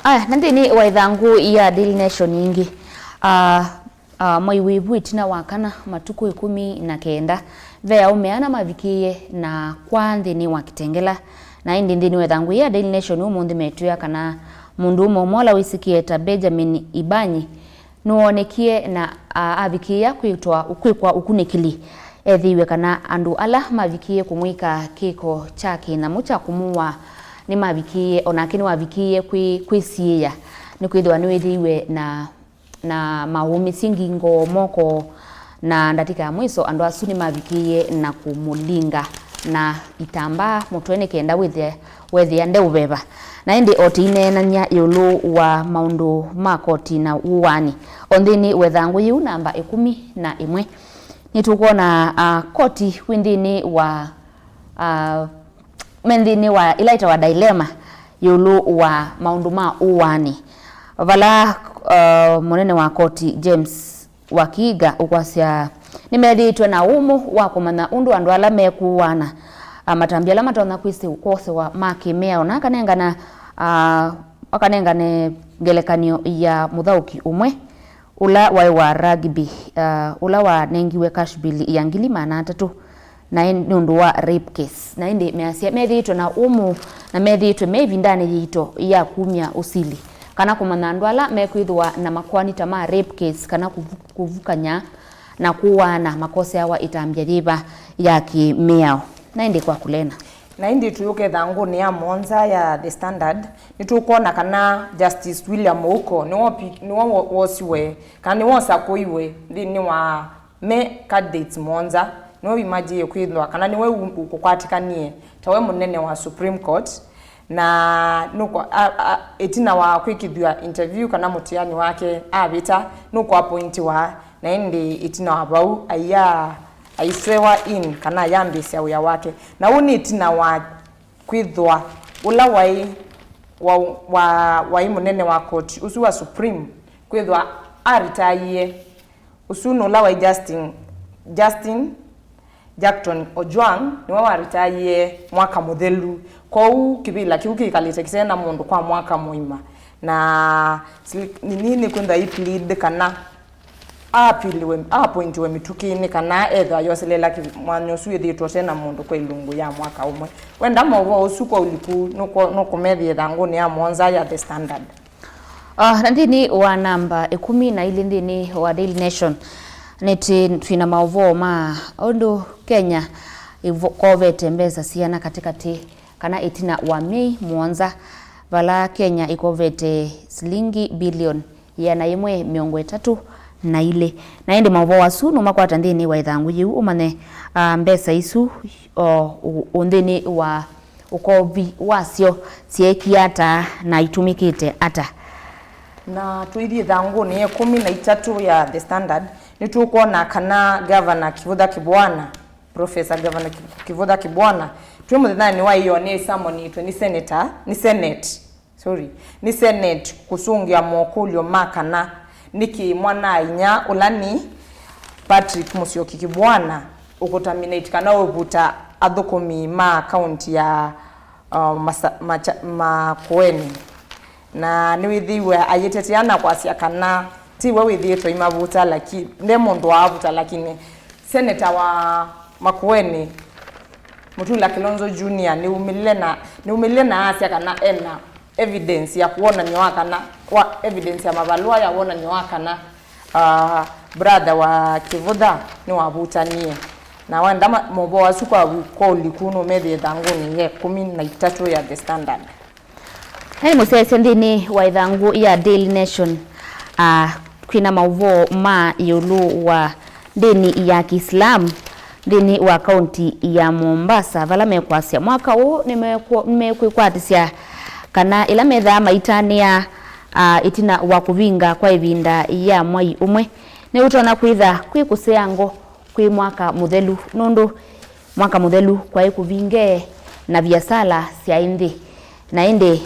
Aya, na nthĩnĩ wa ĩthangũ ya Daily Nation ĩngĩ, ah, ah, mwai wĩvu ĩtina wa kana, matukũ ĩkũmi na kenda, ve aũme ana mavikĩie na kwaa nthĩnĩ wa Kitengela, Na ĩndĩ nthĩnĩ wa ĩthangũ yĩĩ ya Daily Nation ũmũnthĩ metwĩa kana mũndũ ũmwe ũmwe ũla wĩsĩkĩe ta Benjamin Ibanyi nĩwoonekie na a- avikĩĩa kwĩtwa, kwĩkwa ũkunĩkĩli. Ethĩiwe kana andũ ala mavikĩĩe kũmwĩka kĩko kya kĩnyamũ kya kũmũaa nĩmavikĩĩe, o nake nĩwavikĩĩe kwĩ- kwĩsiĩĩa, nĩkwĩthĩwa nĩwĩthĩiwe na na maũmĩsye ngingo, moko, na ndatĩka ya mwiso andũ asu nĩmavikĩĩe na kũmũlinga na itambaa mũtwe nĩ kenda wĩthĩa, wethĩa ndeũveva. Na ĩndĩ o tũineenany'a ĩũlũ wa maũndũ ma koti na ũaani, o nthĩnĩ wa ĩthangũ yĩu namba ĩkũmi na ĩmwe, nĩtũkwona, ah, koti wĩ nthĩnĩ wa, ah, me nthĩnĩ wa ĩla ĩtawa dilemma ĩũlũ wa maũndũ ma ũaani, vala, uh, mũnene wa koti James Wakiiga ũkwasya nĩmethĩĩtwe na ũmũ wa kũmanya ũndũ andũ ala mekũaana, ah, matambya ala matonya kwĩsĩ- kwosewa ma kĩmĩao, na akanengana, ah, akanengane ngelekany'o ya mũthaũki ũmwe ũla waĩ wa rugby, uh, ũla wanengiwe cash bill ya ngili maana atatũ na ĩ- nĩ ũndũ wa rape case. Na ĩndĩ measya methĩĩtwe na ũmũ na methĩĩtwe me ĩvindanĩ yĩito ya kumya ũsili, kana kũmanya andũ ala mekwĩthĩwa na makoani ta ma rape case kana kũvu- kũvukany'a na kũaana makoseawa ĩtambya yĩva ya kĩmĩao. Na ĩndĩ kwa kũleana Na ĩndĩ tũyũka ĩthangũnĩ ya mũonza ya The Standard, nĩtũkwona kana Justice William Ouko nĩwe opi- nĩwe wo- wosiwe, kana nĩwe wasakũiwe nthĩnĩ wa me candidates mũonza, nĩwe wĩmajĩie kwĩthwa kana nĩwe ũ- ũkũkwatĩkanie ta we mũnene wa Supreme Court, na nũkwa- a- a- ĩtina wa kwĩkĩthw'a interview kana mũtiani wake avĩta, nũkũapointiwa, na ĩndĩ ĩtina wa vau aia- aiswewa in kana ayambĩĩsya wĩa wake. Na ũu nĩ ĩtina wa kwĩthwa ũla waĩ wa, wa, waĩ mũnene wa koti ũsu wa Supreme kwĩthwa aritaie. Ũsu nĩ ũla waĩ Justin, Justin Jackton Ojwang nĩwe waritaie mwaka mũthelu. Kwoou kĩvĩla kĩu kĩkalĩte kĩte na mũndũ kwa mwaka mũima, na sili- nini nĩkwĩthwa i plead kana apiliwe, apointiwe mĩtũkĩnĩ kana ethĩwa yoseleela kĩ- mwanya ũsu wĩthĩĩtwe ũte na mũndũ kwa ilungu ya mwaka ũmwe. Wenda maũvoo ũsu kwa ũliku nũkũ- nũkũmethĩa ĩthangũnĩ ya mũonza ya The Standard. Ah, na nthĩnĩ wa namba ĩkũmi na ilĩ nthĩnĩ wa Daily Nation, nĩtĩ twĩna maũvoo ma ũndũ Kenya ĩkovete mbesa siana katĩkatĩ kana ĩtina wa myei mũonza, vala Kenya ĩkovete silingi bilioni ĩana yĩmwe mĩongo ĩtatũ na ilĩ. Na ĩndĩ maũvoo asu nũmakwata nthĩnĩ wa ĩthangũ yĩu ũmanye, ah, mbesa isu o ũ- ũ- nthĩnĩ wa ũkovi wasyo syeekie ata na itũmĩkĩte ata. Na tũithi ĩthangũnĩ ya ĩkũmi na itatũ ya The Standard, nĩtũkwona kana Gavana Kivutha Kibwana, Professor Gavana Ki- Kivutha Kibwana, twĩ mũthenyanĩ wa ĩoo nĩĩsamonĩtwe nĩ senator, nĩ Senate, sorry, nĩ Senate kũsũngĩa mokũlyo ma kana nĩkĩ mwana-a-inyia ũla nĩ Patrick Musyoki Kibwana ũkũtaminate kana ũvuta athũkũmi ma kaunti ya, uh, Masa- Macha- Makueni. Na nĩwĩthĩiwe ayĩtetea na kwasya kana ti we wĩthĩĩtwe aimavuta, laki- nde mũndũ waavuta, lakini seneta wa Makueni, Mutula Kilonzo Junior, nĩumĩlile na, nĩumĩlile na asya kana ena evidence ya kwonany'a wa kana, wa evidence ya mavalũa ya wonany'o wa kana, ah, brother wa Kivutha nĩwavutanie. Na wenda ma- maũvoo asu kwa wi- kwa ũliku nũmethĩe ĩthangũnĩ ya ĩkũmi na itatũ ya The Standard. Naĩ mũsyaĩĩsya nthĩnĩ wa ĩthangũ ya Daily Nation, ah, kwĩna maũvoo ma ĩũlũ wa ndĩni ya Kĩislamu nthĩnĩ wa kaunti ya Mombasa, vala mekwasya mwaka ũũ nĩmekwĩkwatĩsya kana ĩla methaa maitanĩa, ah, ĩtina wa kũvinga kwa ĩvinda ya mwai ũmwe, nĩũtonya kwĩtha kwĩ kũseango kwĩ mwaka mũthelu, nũndũ mwaka mũthelu kwaĩ kũvinge na viasala syaĩ nthĩ. Na ĩndĩ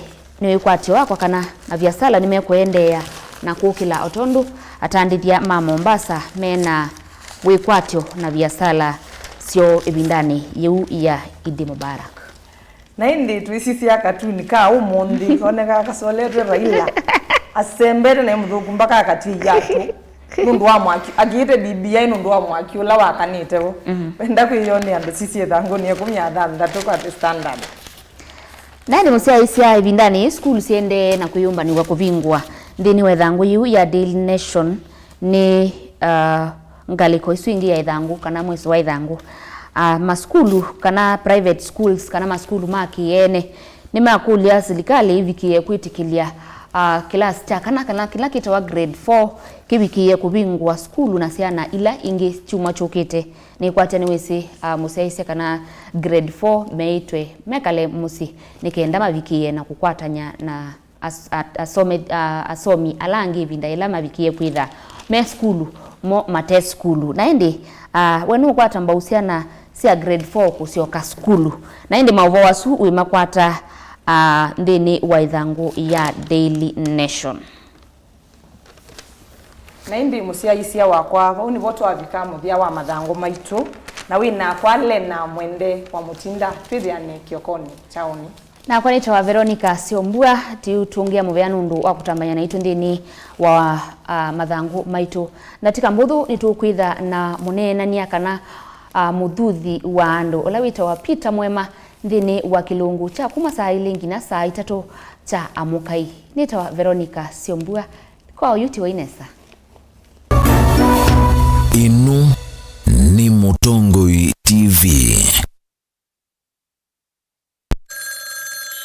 nĩ wĩkwatyo wakwa kana aviasala nĩmekũendeea na kũkĩla o tondũ atandĩthya ma Mombasa me na wĩkwatyo na viasala syoo ĩvindanĩ yĩu ya Eid Mubarak. Na ĩndĩ twĩsisya katuni ka ũmũnthĩ, konekaa kasoletwe Raila asembete naĩ mũthũku mpaka akatie iatũ nũndũ wa mwaki, akĩĩte B B I nũndũ wa mwaki ũla wakanĩte vo. Mhm. Wenda kwĩyonea andũ sisye ĩthangũnĩ ya ĩkũmi na thanthatũ kwa The Standard. Na ĩndĩ mũsyaĩĩsya, ĩvindanĩ yĩĩ sukulu syĩendee na kwĩyũmbanĩw'a kũvingũa. Nthĩnĩ wa ĩthangũ yĩu ya Daily Nation nĩ, uh, ngalĩko ĩsu ĩngĩ ya ĩthangũ kana mwĩso wa ĩthangũ. Uh, masukulu kana private schools kana masukulu ma kĩene nĩmakũlya silikalĩ ĩvikĩe kwĩtĩkĩlya, uh, kĩlasi kya kana, kana kĩla kĩtawa grade four kĩvikĩe kũvingũa sukulu na syana ila ingĩ kyumwa kyũkĩte. Nĩkwatya nĩwĩsĩ, uh, mũsyaĩĩsya kana grade four meĩtwe mekale mũsyĩ nĩ kenda mavikĩe na kũkwatany'a na as-, at-, asome-, a-, asomi ala angĩ ĩvinda yĩla mavikie kwĩtha me sukulu, mo mate sukulu. Na ĩndĩ, a, we nũkwata mbau syana sya grade four kũsyoka sukulu? Na ĩndĩ maũvoo asu wĩmakwata, a, nthĩnĩ wa ĩthangũ ya Daily Nation. Na ĩndĩ mũsyaĩĩsya wakwa, vau nĩvo twavika mũthya wa mathangũ maitũ, na wĩ nakwa Lena Mwende wa Mũtinda, twĩthĩane kĩokonĩ kyaũnĩ. Nakwa nĩtawa Veronica Syombua, tũitũngĩa mũvea nũndũ wa kũtambany'a naitũ nthĩnĩ wa, a, mathangũ maitũ. Ndatĩka mbũthũ nĩtũkwĩtha na mũneenany'a kana, a, mũthuthi wa andũ ũla wĩtawa Peter Mwema nthĩnĩ wa kĩlungu kya kuma saa ilĩ nginya saa itatũ kya amũkai. Nĩtawa Veronica Syombua, kwa oyu ti Wainesa. Ĩno nĩ Mũtongoi T V.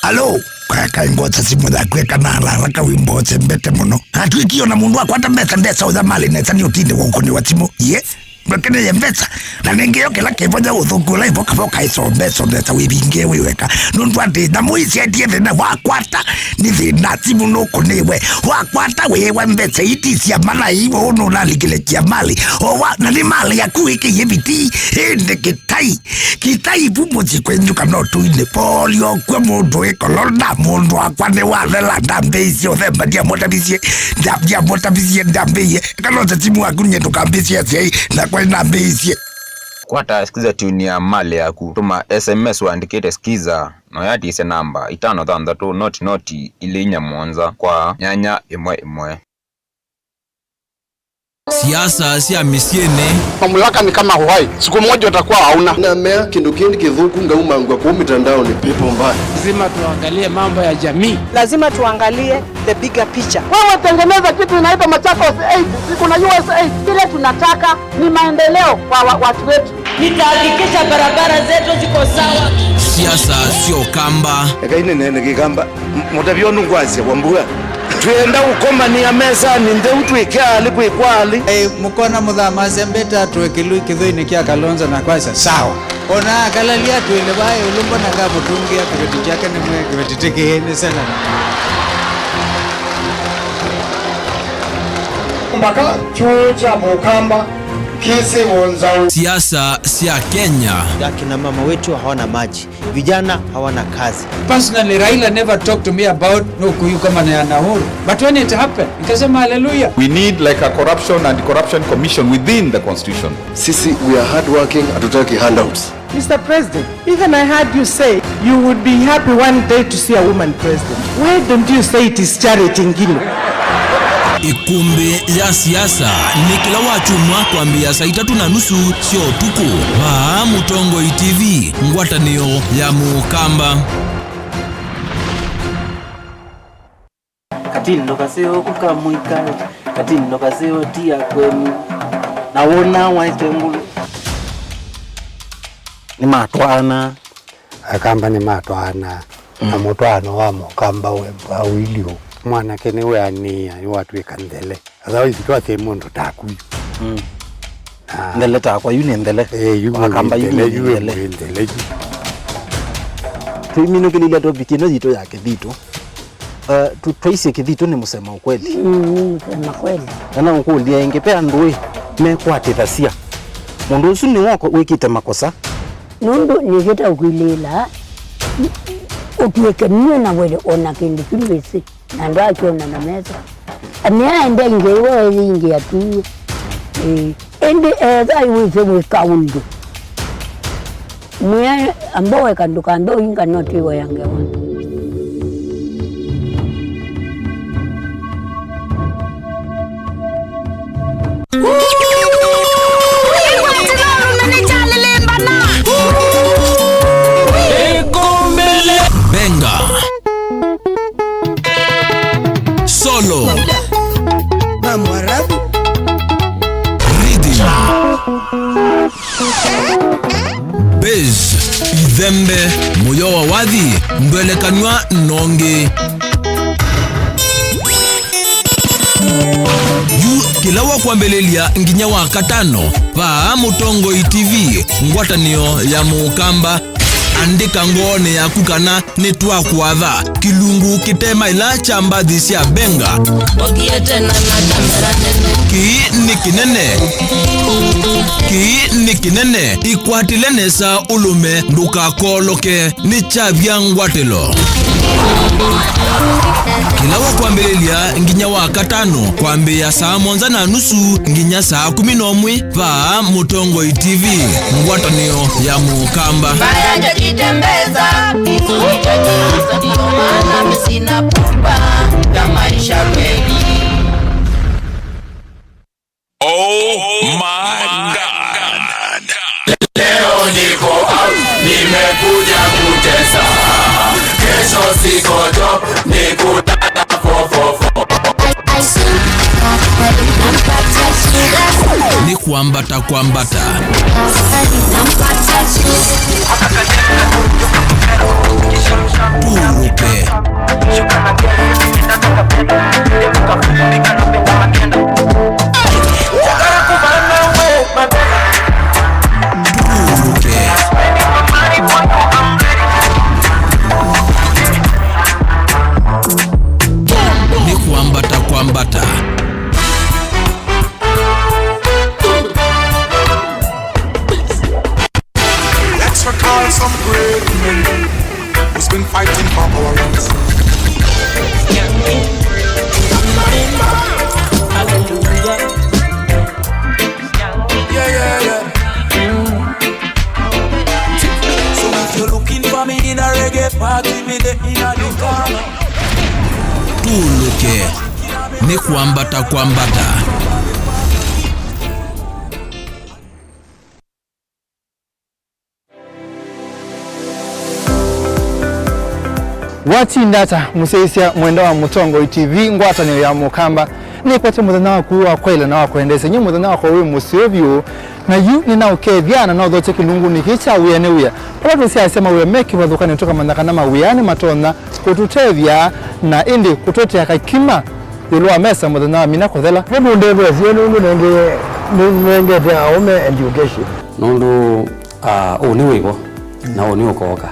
Alo, kaya kaĩ mbosa simũ yaku eka na haraka wĩ mbosa mbete mũno. Atwĩkie ona mũndũ akwata mbesa ndesa ũtha mali nesa nĩ ũtinde wa ũkũnĩwa simũ. Ye, ndwekeneye mbesa. Na nĩngĩ yo kĩla kĩvonya ũthũku ũla ĩvoka voka ĩso mbesa ndesa wĩvingie wĩ weka. Nũndũ atĩ nyamũ ici atie thĩna wakwata nĩ thĩna simũ nũkũnĩwe. Wakwata wĩwa mbesa iti cia mana iwe ũnũnalikile kia mali. Owa, na nĩ mali yaku ĩkĩie biti. Ĩndĩ kĩtai. Kĩtai vu mũsyĩ kwenyu kana ũtũinĩ. Polio kwĩ mũndũ wĩ kolonda, mũndũ wakwa nĩ wathela, ndambĩĩisye ũthemba, ndiamũtavisye, nda-, ndiamũtavisye, ndambĩĩie. Kana ũte simu waku nye ndũkambĩĩsye asyai, nakwa nĩnambĩĩisye. Kwata Skiza tune ya mali yaku, tũma S M S ũandĩkĩte Skiza, na ũyatisye namba itano thanthatũ noti noti ilĩ inya mũonza kwa nyanya ĩmwe ĩmwe. Siasa sya mĩsyĩnĩ. Mamlaka ni kama uhai, siku moja utakuwa hauna. Na mea kĩndũ kĩngĩ kĩthũku ngaumangwa kũu mitandaoni, pepo mbaya. Lazima tuangalie mambo ya jamii. Lazima tuangalie the bigger picture. Wewe tengeneza kitu inaitwa Machakos eight, kuna U S eight. Kile tunataka ni maendeleo kwa wa-, watu wetu. Nitahakikisha barabara zetu ziko sawa. Siasa sya Ũkamba. Eka ine nene Kĩkamba. M-, mũtavyo nũkwasya Wambua. Twĩenda ũkomania mesanĩ ntheu twĩke alĩ kwĩkwa alĩ. Ĩ, mũkona mũthamasya mbeta atũe kĩlui kĩthũinĩ kya Kalonzo na kwasya, sawa. Ona akalalia atwĩle vaa ĩũlũ mbona ngamũtungĩa kĩveti kyake nĩmwe kĩveti tĩkĩĩ nĩ senata. Mpaka kyũũ kya Mũkamba kĩsĩw'o nzaũ. Siasa sya Kenya. Akina mama wetu hawana maji. Vijana hawana kazi. Personally, Raila never talked to me about no kuyukamana ya Nahuru. But when it happened, nikasema, "Hallelujah." We need, like, a corruption and corruption commission within the constitution. Sisi, we are hardworking, hatutaki handouts. Mister President, even I heard you say you would be happy one day to see a woman president. Why don't you say it is charity, Ngilu? Ĩkũmbĩ ya siasa nĩ kĩla wakyumwa kwambĩĩa saa itatũ na nusu sya ũtukũ. Vaa Mũtongoi T V, ngwatanĩo ya Mũkamba. Katindo kaseo kuka mwikale, katindo kaseo tia kwenu, na wona waete ngulu. Nĩmatwaana. Akamba nĩmatwaana, na mũtwaano wa Mũkamba wembwa ũilyĩ ũũ. Mwanake nĩweanĩĩa, nĩwatw'ĩka nthele. Otherwise, twasye mũndũ taku yu. Mm. Na nthele takwa, yu nĩ nthele. Eh, yu nĩ Wakamba, yu nthele, nĩ yu nthele. Nĩ nthele yu. Tũiminũkĩlĩlya topic ĩno yitũ ya kĩthitũ. Uh, tu-, twaisye kĩthitũ nĩ mũsema ũkweli. Mm, nĩ mũsema kweli. Na no ũkũlya ĩngĩ, ve andũ ĩ mekwatĩthasya mũndũ ũsu nĩ woko wĩkĩte makosa. Nũndũ nĩkĩte ũkwilĩĩla ũtw'ĩke niwe na wele ona kĩndũ kĩu wĩsĩ, na andũ akyona na meso. Nĩaende ingĩ iwe wĩyĩingĩ atuie. Ĩĩ. Ĩndĩ ethai wĩsĩ wĩka ũndũ. Mwĩe amba weka ndũkambe ũinga noti iwe ya ngewa. Benga Olo. Mambo harafu. Rhythm. Bass, ithembe, mũyo wa wathi, ndwelekanw'a nongi. Yu kĩla wa kwambĩlĩlya nginya wa katano, vaa Mũtongoi T V, ngwatanĩo ya Mũkamba. Andĩka ngoonĩ yaku kana nĩtwakwatha kĩlungu kĩte maĩla kya mbathi sya Benga. Ũthiĩte na na kamera nene. Kĩĩ nĩ kĩnene. Kĩĩ nĩ kĩnene. Ĩkwatĩle nesa ũlũme, ndũkakooloke. Nĩ kyavya ngwatĩlo. Kĩla wa kwambĩlĩlya nginya wa katano, kwambĩĩa saa mũonza na nusu nginya saa kũmi na ũmwe, vaa Mũtongoi T V, ngwatanĩo ya Mũkamba. Mbaya jajitembeza, hicho ndicho, ndio maana mimi sina pupa ya maisha kweli. Oh my God. Leo niko out, nimekuja kutesa. Kesho siko job, ni kulala fo, fo, fo. Nĩ kwambata kwambata. Tũũlũke. Tũũlũke. Nĩ kwambata kwambata. Let's recall some great men who's been fighting for our rights. Hallelujah. Yeah, yeah, yeah. So if you're looking for me in a reggae party, me there in a the corner. Tũũlũke. Nĩ kwambata kwambata. Watinda ata, mũsyaĩĩsya mwenda wa Mũtongoi T V, ngwatanĩo ya Mũkamba? Nĩkwete mũthenya waku wa kwaĩla na wa kwendeesya. Nyie mũthenya wakwa wĩ mũseo vyũ, na yu nĩnaũkethya na nothokye kĩlungunĩ kĩĩ kya Wĩa nĩ Wĩa, vala tũsyaasya mawĩa me kĩvathũkanĩo, tũkamanya kana mawĩa nĩmatonya kũtũtethya na ĩndĩ kũtũetea kakima ĩũlũ wa mesa mũthenya wa mina kũthela. Nĩmũndetheesye nũndũ nenge-, nĩnengete aũme education. Nũndũ, ah, ũũ nĩ wĩvo, na ũũ nĩ ũkooka.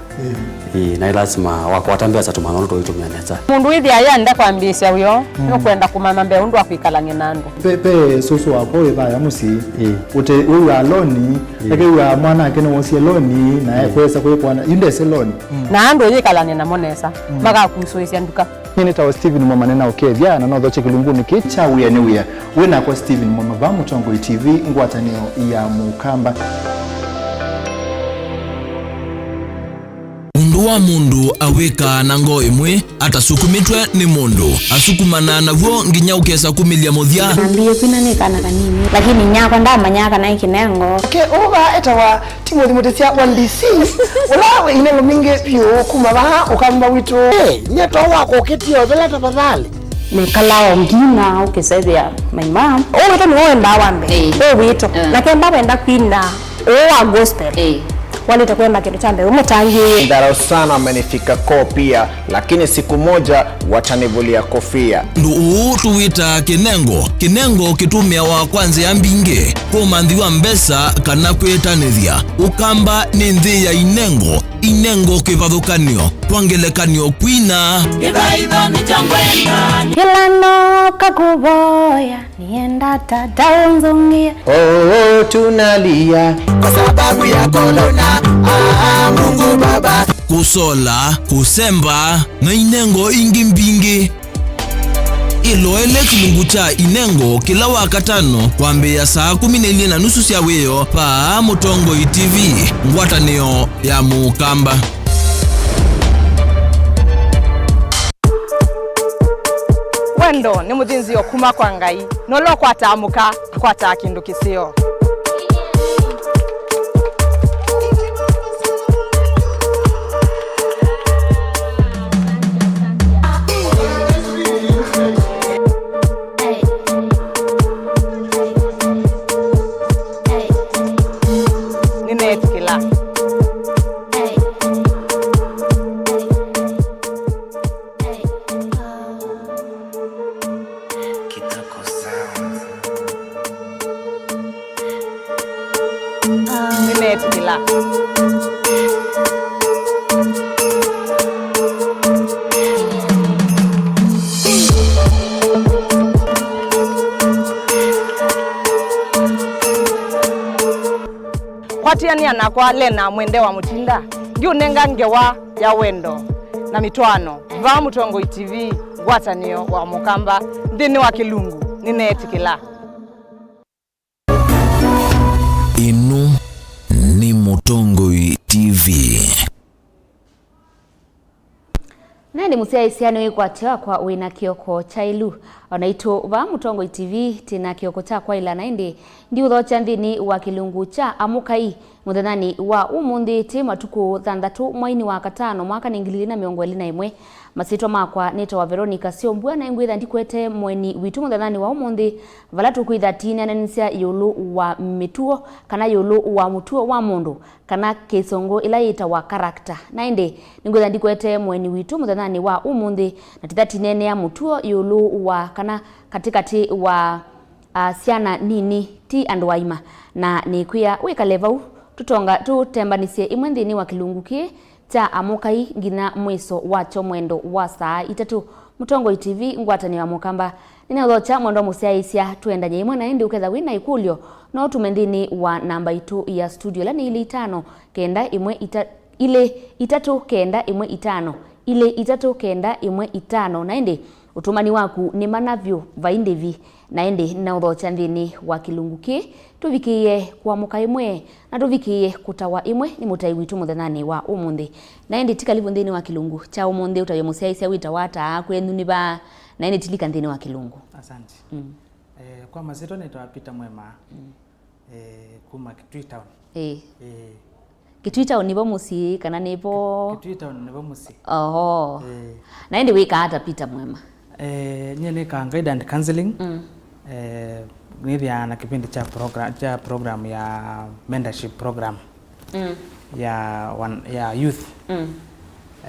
Ĩĩ, na ĩ lasima wakwata mbesa tũmanya ũndũ tũitũmĩa nesa. Mũndũ wĩthĩa yenda kwambĩĩsya wĩoo, nũkwenda kũmanya mbee ũndũ wa kwĩkalany'a na andũ. Ve, ve sũsũ wakwa wĩ vaya mũsyĩ. Ĩĩ. Ũte wĩw'aa loni, ĩĩ, ekew'aa mwanake nĩwosie loni, na ekwesa kwĩkwana, yu ndese loni. Na andũ ũyĩkalany'a namo nesa, makakusũĩsya nduka. Nyie nĩtawa Stephen Mwema, nĩnaũkethya na nothokye kĩlungunĩ kĩĩ kya Wĩa nĩ Wĩa. Wĩ nakwa Stephen Mwema vaa Mũtongoi T V, ngwatanĩo ya Mũkamba. Ũndũ wa mũndũ awĩkaa na ngoo ĩmwe, atasukumĩtwe nĩ mũndũ, asukumanaa naw'o nginya ũkesa kumĩlya mũthya. Nambĩĩe kwina nĩ kana kanini, lakini nyakwa ndamanyaa kana ĩ kĩnengo. Ke ũva etawa Timothy Mũtĩsya wa D C, ũla wĩ inengo mbingĩ vyũ kuma vaa Ũkamba witũ. Hey, nye to wakũkĩtie ũthela tafadhali. Nĩkalaa o ngina ũkĩsethĩa my mom. Ũũ witũ nĩwe wendaa wa mbee. Ĩĩ. Ũũ witũ. Ĩĩ. Na kenda wenda kwina ũũ wa gospel. Ĩĩ. Walĩte kũemba kĩndũ kya mbee, ũmũtangĩĩe. Dharau sana amenifika koo pia, lakini siku moja watanivulia kofia. Ũndũ ũũ tũwĩtaa kĩnengo. Kĩnengo kĩtũmĩawa kwa nzĩa mbingĩ, kũmanthiwa mbesa kana kwĩtanĩthya. Ũkamba nĩ nthĩ ya inengo, inengo kĩvathũkanĩo, kwa ngelekany'o kwina. Kĩthaitho nĩkyo ngwenda. Kĩla nooka kũvoya, nĩenda tata ũnzũngĩe. Oh, tunalia kwa sababu ya corona. Ah, Mungu Baba. Kũsola, kũsemba, na inengo ingĩ mbingĩ. Ĩloele kĩlungu kya inengo kĩla wa katano kwambĩĩa saa kũmi na ilĩ na nusu sya wĩoo vaa Mũtongoi T V, ngwatanĩo ya Mũkamba. Wendo nĩ mũthĩnzĩo kuma kwa Ngai, na ũla ũkwataa mũka akwataa kĩndũ kĩseo. Kwatĩanĩa nakwa Lena Mwende wa Mũtinda, ngiũnenga ngewa ya wendo na mĩtwaano vaa Mũtongoi T V, ngwatanĩo wa Mũkamba nthĩnĩ wa kĩlungu, nĩneetĩkĩla. Ĩno nĩ Mũtongoi T V. Na ĩndĩ mũsyaĩĩsya nĩwĩkwatya wakwa wĩ na kĩoko kyaĩlu. O naitũ vaa Mũtongoi T V, twĩ na kĩoko kya kwaĩla, na ĩndĩ ndiũthokya nthĩnĩ wa kĩlungu kya Amũkai mũthenyanĩ wa ũmũnthĩ. Twĩ matukũ thanthatũ mweinĩ wa katano, mwaka nĩ ngili ilĩ na mĩongo ĩlĩ na ĩmwe. Masyĩtwa makwa nĩtawa Veronica Syombua, na nĩngwĩtha ndikwete mũeni witũ mũthenyanĩ wa ũmũnthĩ, vala tũkwĩtha tũineenanĩsya ĩũlũ wa mĩtuo, kana ĩũlũ wa mũtuo wa mũndũ, kana kĩsũngũ ĩla yĩtawa character. Na ĩndĩ nĩngwĩtha ndikwete mũeni witũ mũthenyanĩ wa ũmũnthĩ, na tũitha tũineenea mũtuo ĩũlũ wa, kana katĩkatĩ wa, a, syana nini, ti andũ aima. Na nĩkwĩa wĩkale vau, tũtonga, tũtembanĩsye ĩmwe nthĩnĩ wa kĩlungu kĩĩ kya Amũkai nginya mwĩso wakyo mwendo wa saa itatũ. Mũtongoi T V, ngwatanĩo ya Mũkamba. Nĩneũthokya mwendwa mũsyaĩĩsya, tũendany'e ĩmwe, na ĩndĩ ũketha wĩ na ĩkũlyo, no ũtume nthĩnĩ wa namba itũ ya studio, ĩla nĩ ilĩ itano kenda ĩmwe ita-, ilĩ itatũ kenda ĩmwe itano, ilĩ itatũ kenda ĩmwe itano. Na ĩndĩ ũtũmani waku nĩ mana vyũ, vai ndĩvi. Na ĩndĩ nĩnaũthokya nthĩnĩ wa kĩlungu kĩĩ, tũvikĩĩe kũamũka ĩmwe, na tũvikĩĩe kũtawa ĩmwe nĩ mũtai witũ mũthenyanĩ wa ũmũnthĩ. Na ĩndĩ ti kalivu nthĩnĩ wa kĩlungu kya ũmũnthĩ, ũtavye mũsyaĩĩsya wĩtawa ata, kwenyu nĩ va, na ĩndĩ tilika nthĩnĩ wa kĩlungu. Asante. Mm. Eh, kwa masyĩtwa nĩtawa Peter Mwema. Mm. Eh, kuma Kitui Town. Ĩĩ. Ĩĩ. Kitui Town nĩvo mũsyĩ kana nĩvo? Kitui Town nĩvo mũsyĩ. Oho. Ĩĩ. Na ĩndĩ wĩkaa ata Peter Mwema? Eh, nyie nĩkaa guide and counseling. Mm. Eh, nĩthĩaa na kĩvĩndĩ kya program, kya program ya mentorship program. Mm. Ya wan-, ya youth. Mm.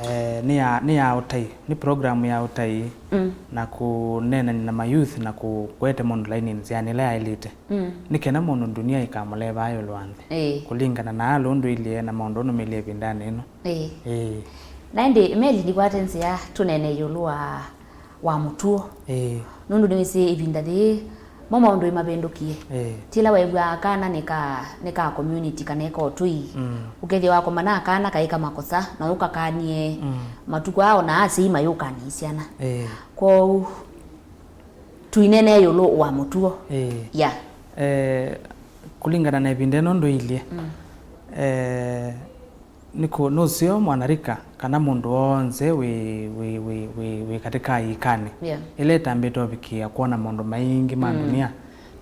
Eh, nĩ ya, nĩ ya ũtai, nĩ program ya ũtai. Mm. Na kũneenany'a na ma youth na kũ-, kũete mũndũ lainĩ nzĩanĩ ĩla yaĩlĩte. Mm. Nĩ kenda mũndũ ndunia ĩkamũlevaa ĩũlũ wa nthĩ. Ĩĩ. Kũlingana na ala ũndũ ilyĩ na maũndũ ũnũmĩlye ĩvindanĩ ĩno. Ĩĩ. Ĩĩ. Na ĩndĩ Meli, ndikwate nzĩa tũneene ĩũlũ wa, wa mũtuo. Ĩĩ. Nũndũ nĩwĩsĩ ĩvinda yĩĩ mo maũndũ ĩmavĩndũkie. Ĩĩ. Ti ĩla wew'aa kana nĩ ka, nĩ ka community kana ĩka ũtũi. Mm. Ũkethĩa wakoma na kana kaĩka makosa na ũkakanie. Mm. Matukũ aa ona asyai mayũkanie syana. Ĩĩ. Kwoou tũineenea ĩũlũ wa mũtuo. Ĩĩ. Ya. Eh, kũlingana na ĩvinda ĩno ndũilyĩ. Mm. Eh, nĩkũ-, nũseo mwanarika kana mũndũ w'onthe wĩ, wĩ, wĩ, wĩ, wĩ katĩ ka iikanĩ. Yeah. Ĩla ĩtambĩte ũvikĩĩa kwona maũndũ maingĩ ma, mm, ndunia.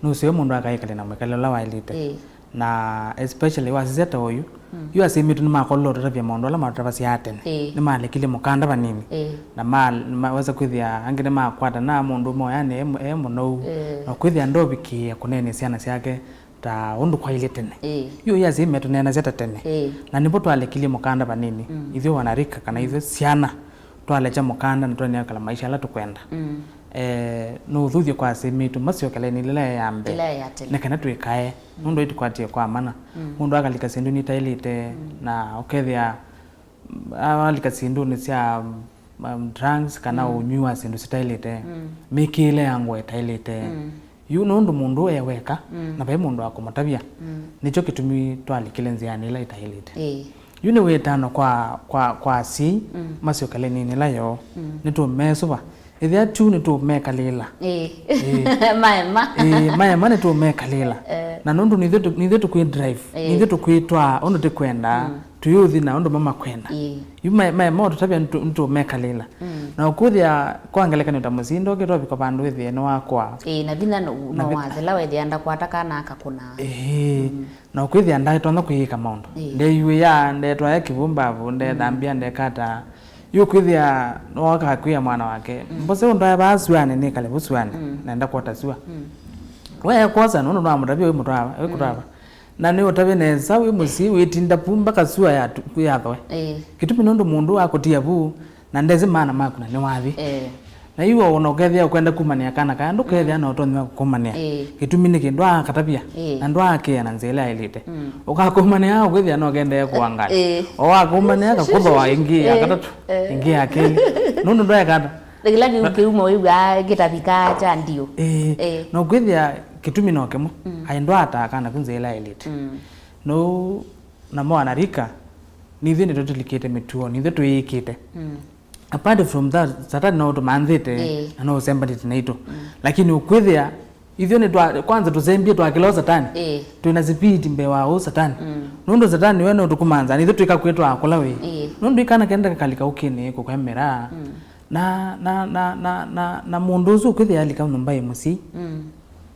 Nũseo mũndũ akaĩkalya na mwĩkalĩle ũla waĩlĩte. Ĩĩ. Na especially wasisya ta ũyu, mm, yu asyai maitũ nĩmakolile ũtũtavya maũndũ ala matũtavasya tene. Ĩĩ. Nĩmalekilye mũkanda vanini. Ĩĩ. Na ma-, mawesa kwĩthĩa angĩ nĩmakwatana mũndũ ũmwe yani e mũ-, e mũnou. Ĩĩ. Na kwĩthĩa ndovikĩĩa kũneenea syana syake ta ũndũ kwailye tene. Ĩĩ. Yu yu asyai maitũ neenasya ta tene. Ĩĩ. Na nĩvo twalekilye mũkanda vanini. Mm. Ithyĩ wanarika kana, mm, ithyĩ syana twalekya mũkanda na twaendeea kwĩkala maisha ala tũkwenda. Mm. Eh, nũthuthyo kwa asyai maitũ masyoke lainĩ ĩla ya mbee. Ĩla ya tene. Nĩ kana twĩkae. Mm. Nũndũ ĩtũkwatie kwa mana. Mm. Mũndũ akalika syĩndũnĩ itaĩlĩte, mm, na ũkethĩa, mm, alika syĩndũnĩ sya, um, drugs kana, mm, ũnywi wa syĩndũ sitaĩlĩte, mm, mĩkĩĩle ya ngoo ĩtaĩlĩte. Mm. Yu nũndũ mũndũ e weka, mm, na vai mũndũ wa kũmũtavya. Mm. Nĩkyo kĩtumi twalikile nzĩanĩ ĩla ĩtaĩlĩte. Ĩĩ. Yu nĩ wĩtano kwa, kwa, kwa asyai, mm, masyoke lainĩ ĩla yoo. Mm. Nĩtũũmesũva. Ĩthĩa tu nĩtũũmekalĩla. Ĩĩ. Ĩĩ. Maema. Ĩĩ, maema nĩtũũmekalĩla. Eh. Na nũndũ nithyĩ tũ-, nithyĩ tũkwĩ drive, ĩĩ, nithyĩ tũkwĩtwaa ũndũ tĩkwenda, mm, tũyũthi na ũndũ mamakwenda. Ĩĩ. Yu mae-, maema ũtũtavya nĩtũ-, nĩtũũmekalĩla. Mm. Na ũkwĩthĩa kwa ngelekany'o ta mũsyai ndokĩte ũvika vandũ wĩthĩe nĩwakũa. Ĩĩ, na vinya no, na no vi- wathela wethĩa ndakwata kana akakũna. Ĩĩ. Mm. Na ũkwĩthĩa ndaĩtonya kwĩyĩka maũndũ. Ĩĩ. Ndeyuĩa, ndetwaya kĩvũ mbavu, ndethambya, mm, ndekata. Yu ũkwĩthĩa nĩwakakwĩa mwana wake, mm, mbose ũndwae vaa suanĩ, nĩkale vu suanĩ, mm, nenda kwota sua. Mm. We ekwosa nũndũ nĩwamũtavya wĩmũtwaa, wĩkũtwaa va. Mm. Na nĩũtavye nesa wĩ mũsyai, wĩtinda vu mpaka sua yatu-, yathoe. Ĩĩ. Kĩtumi nũndũ mũndũ akũtia vu, na ndesĩ maana maku na nĩwathi. Ĩĩ. Na iwe ona ũkethĩa ũkwenda kumanĩa kana kaya, ndũkethĩa na ũtonyi wa kũkumanĩa. Ĩĩ. Kĩtumi nĩ kĩndũ akatavya, Ĩĩ. na ndwaakĩĩa na nzĩa ĩla yaĩlĩte. Mm. Ũkakumanĩa ũkwĩthĩa no kendee kũangalia. Ĩĩ. O wakumanĩa akakũthoa ĩngĩ ya Ĩĩ. katatũ, Ĩĩ. ĩngĩ ya kelĩ. Nũndũ ndwaekata. Na kĩla kĩu kĩumo wĩw'aa kĩtavika kya ndiũ. Ĩĩ. Ĩĩ. Na ũkwĩthĩa kĩtumi no kĩmwe. Mm. Aĩ ndwaataa kana ku nzĩa ĩla yaĩlĩte. Mm. No namo anarika, nithyĩ nĩtũtĩlikĩte mĩtuo, nithyĩ twĩyĩkĩte. Mm. Apart from that, Satani no ũtũmanthĩte Ĩĩ. na no ũsembanĩte naitũ. Mm. Lakini ũkwĩthĩa, ithyĩ nĩ twa, kwanza tũsembie twakĩla Satani. Ĩĩ. Twĩna speed mbee wa ũũ Satani. Mm. Nũndũ Satani we no tũkũmanza, nithyĩ twĩka kwĩtwa akũla wĩ. Ĩĩ. Nũndũ ikana kenda kakalika ũkĩnĩ kũkwemera. Mm. Na, na, na, na, na, na mũndũ ũsu ũkwĩthĩa alika nyũmba ĩ mũsyai. Mm.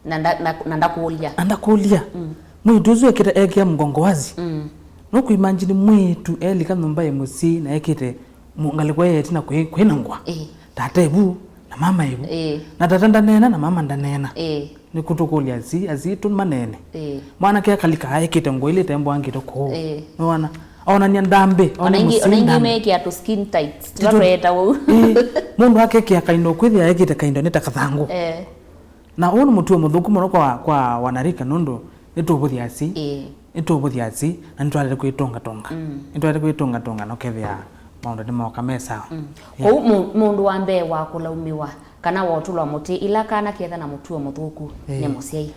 Na nda-, na, na ndakũlya. Na ndakũlya. Mm. Mwĩĩtu ũsu ekĩte, ekĩa mgongo wazi. Mm. Nũkũimagine mwĩĩtu elika nyũmba ĩ mũsyai na ekĩte mu-, ngalĩko ĩtina kwĩ, kwĩna ngũa. Ĩĩ. Tata evu, na mama evu. Ĩĩ. Na tata ndaneena, na mama ndaneena. Ĩĩ. Nĩkũtũkũlya asi, asi tũmaneene. Ĩĩ. Mwanake akalika aĩkĩte ngũa ilĩ tembwangĩte kũũ. Ĩĩ. Nĩwona? Aonania ndambĩ, ona one ingĩ, mũsyai ona ingĩ ndambĩ. Mekĩa tũ skin tights, tũla Tito- tweeta ũu. Ĩĩ. Mũndũ akekĩa kaindo kwĩthĩa aĩkĩte kaindo nĩ ta kathangũ. Eh. Na ũũ nĩ mũtuo mũthũku mũno kwa, kwa wanarika nũndũ nĩtũvũthya asi. Ĩĩ. Nĩtũvũthya asi, na nĩtwaĩle kwĩtũngatũnga. Mm. Nĩtwaĩle kwĩtũngatũnga na ũkethĩa maũndũ nĩmoka me sawa. Mm. Ĩĩ. Kwoou mũ-, mũndũ wa mbee wa kũlaumĩwa kana wa ũtũlwa mũtĩ ĩla kana ketha na mũtuo mũthũku Ĩĩ. nĩ mũsyai.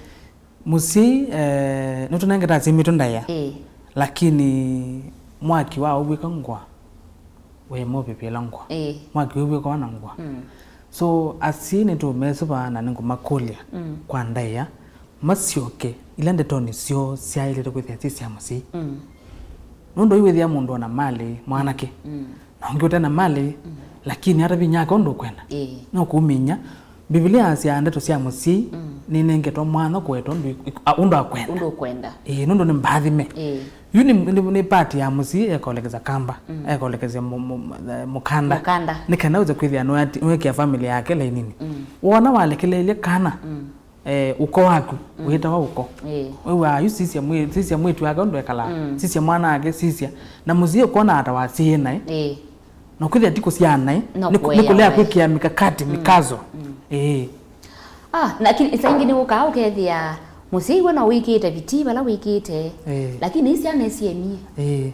Mũsyai, eh, nĩtũnengete asyai maitũ ndaĩa. Ĩĩ. Lakini mwaki wa ũvw'ĩka ngũa, wĩ mũvĩvĩla ngũa. Ĩĩ. Mwaki wĩvw'ĩka wana ngũa. Mm. So, asyai nĩtũũmesũva na nĩngũmakũlya Mm. kwa ndaĩa, masyoke ila ndetonĩ syoo syaĩlĩte kwĩthĩa syĩ sya mũsyai. Mm. Nũndũ yu wĩthĩa mũndũ ona malĩ mwanake, Mm. na ũngĩ ũte na malĩ, Mm. lakini ata vinya ake ũndũ ũkwenda. Ĩĩ. No kũmĩnya, Mbivilia yasyaa ndeto sya mũsyai Mm. nĩnengetwe mwanya kũweta ũndũ ik-, ik-, a, ũndũ akwenda. Ũndũ ũkwenda. Ĩĩ, nũndũ nĩ mbathime. Ĩĩ. Yu nĩ, nĩ, nĩ part ya mũsyai ekolekesya kamba, Mm. ekolekesya mũ-, mũ-, mũ-, eh, mũkanda. Mũkanda. Nĩ kana ũze kwĩthĩa nĩwati-, nĩwekĩa family yake laininĩ. Mm. Wona walekeleelye kana, Mm. eh, ũko waku, Mm. wĩtawa ũko. Ĩĩ. Wĩw'aa yu sisya mwĩ-, sisya mwĩĩtu wake ũndũ ekalaa, Mm. sisya mwana wake, sisya. Na mũsyai ũkona ata wasyaie naĩ. Ĩĩ. Na kwĩthĩa ti kũsyaa naĩ, No nĩ kũ-, nĩ kũea kũlea naĩ. kwĩkĩa mikakati, Mm. mikazo. Mm. Ĩĩ. Ah, lakini saa ingĩ nĩwũkaa ũkethĩa mũsyai we no wĩkĩte vitii vala wĩkĩte, Ĩĩ. lakini syana syemie. Ĩĩ.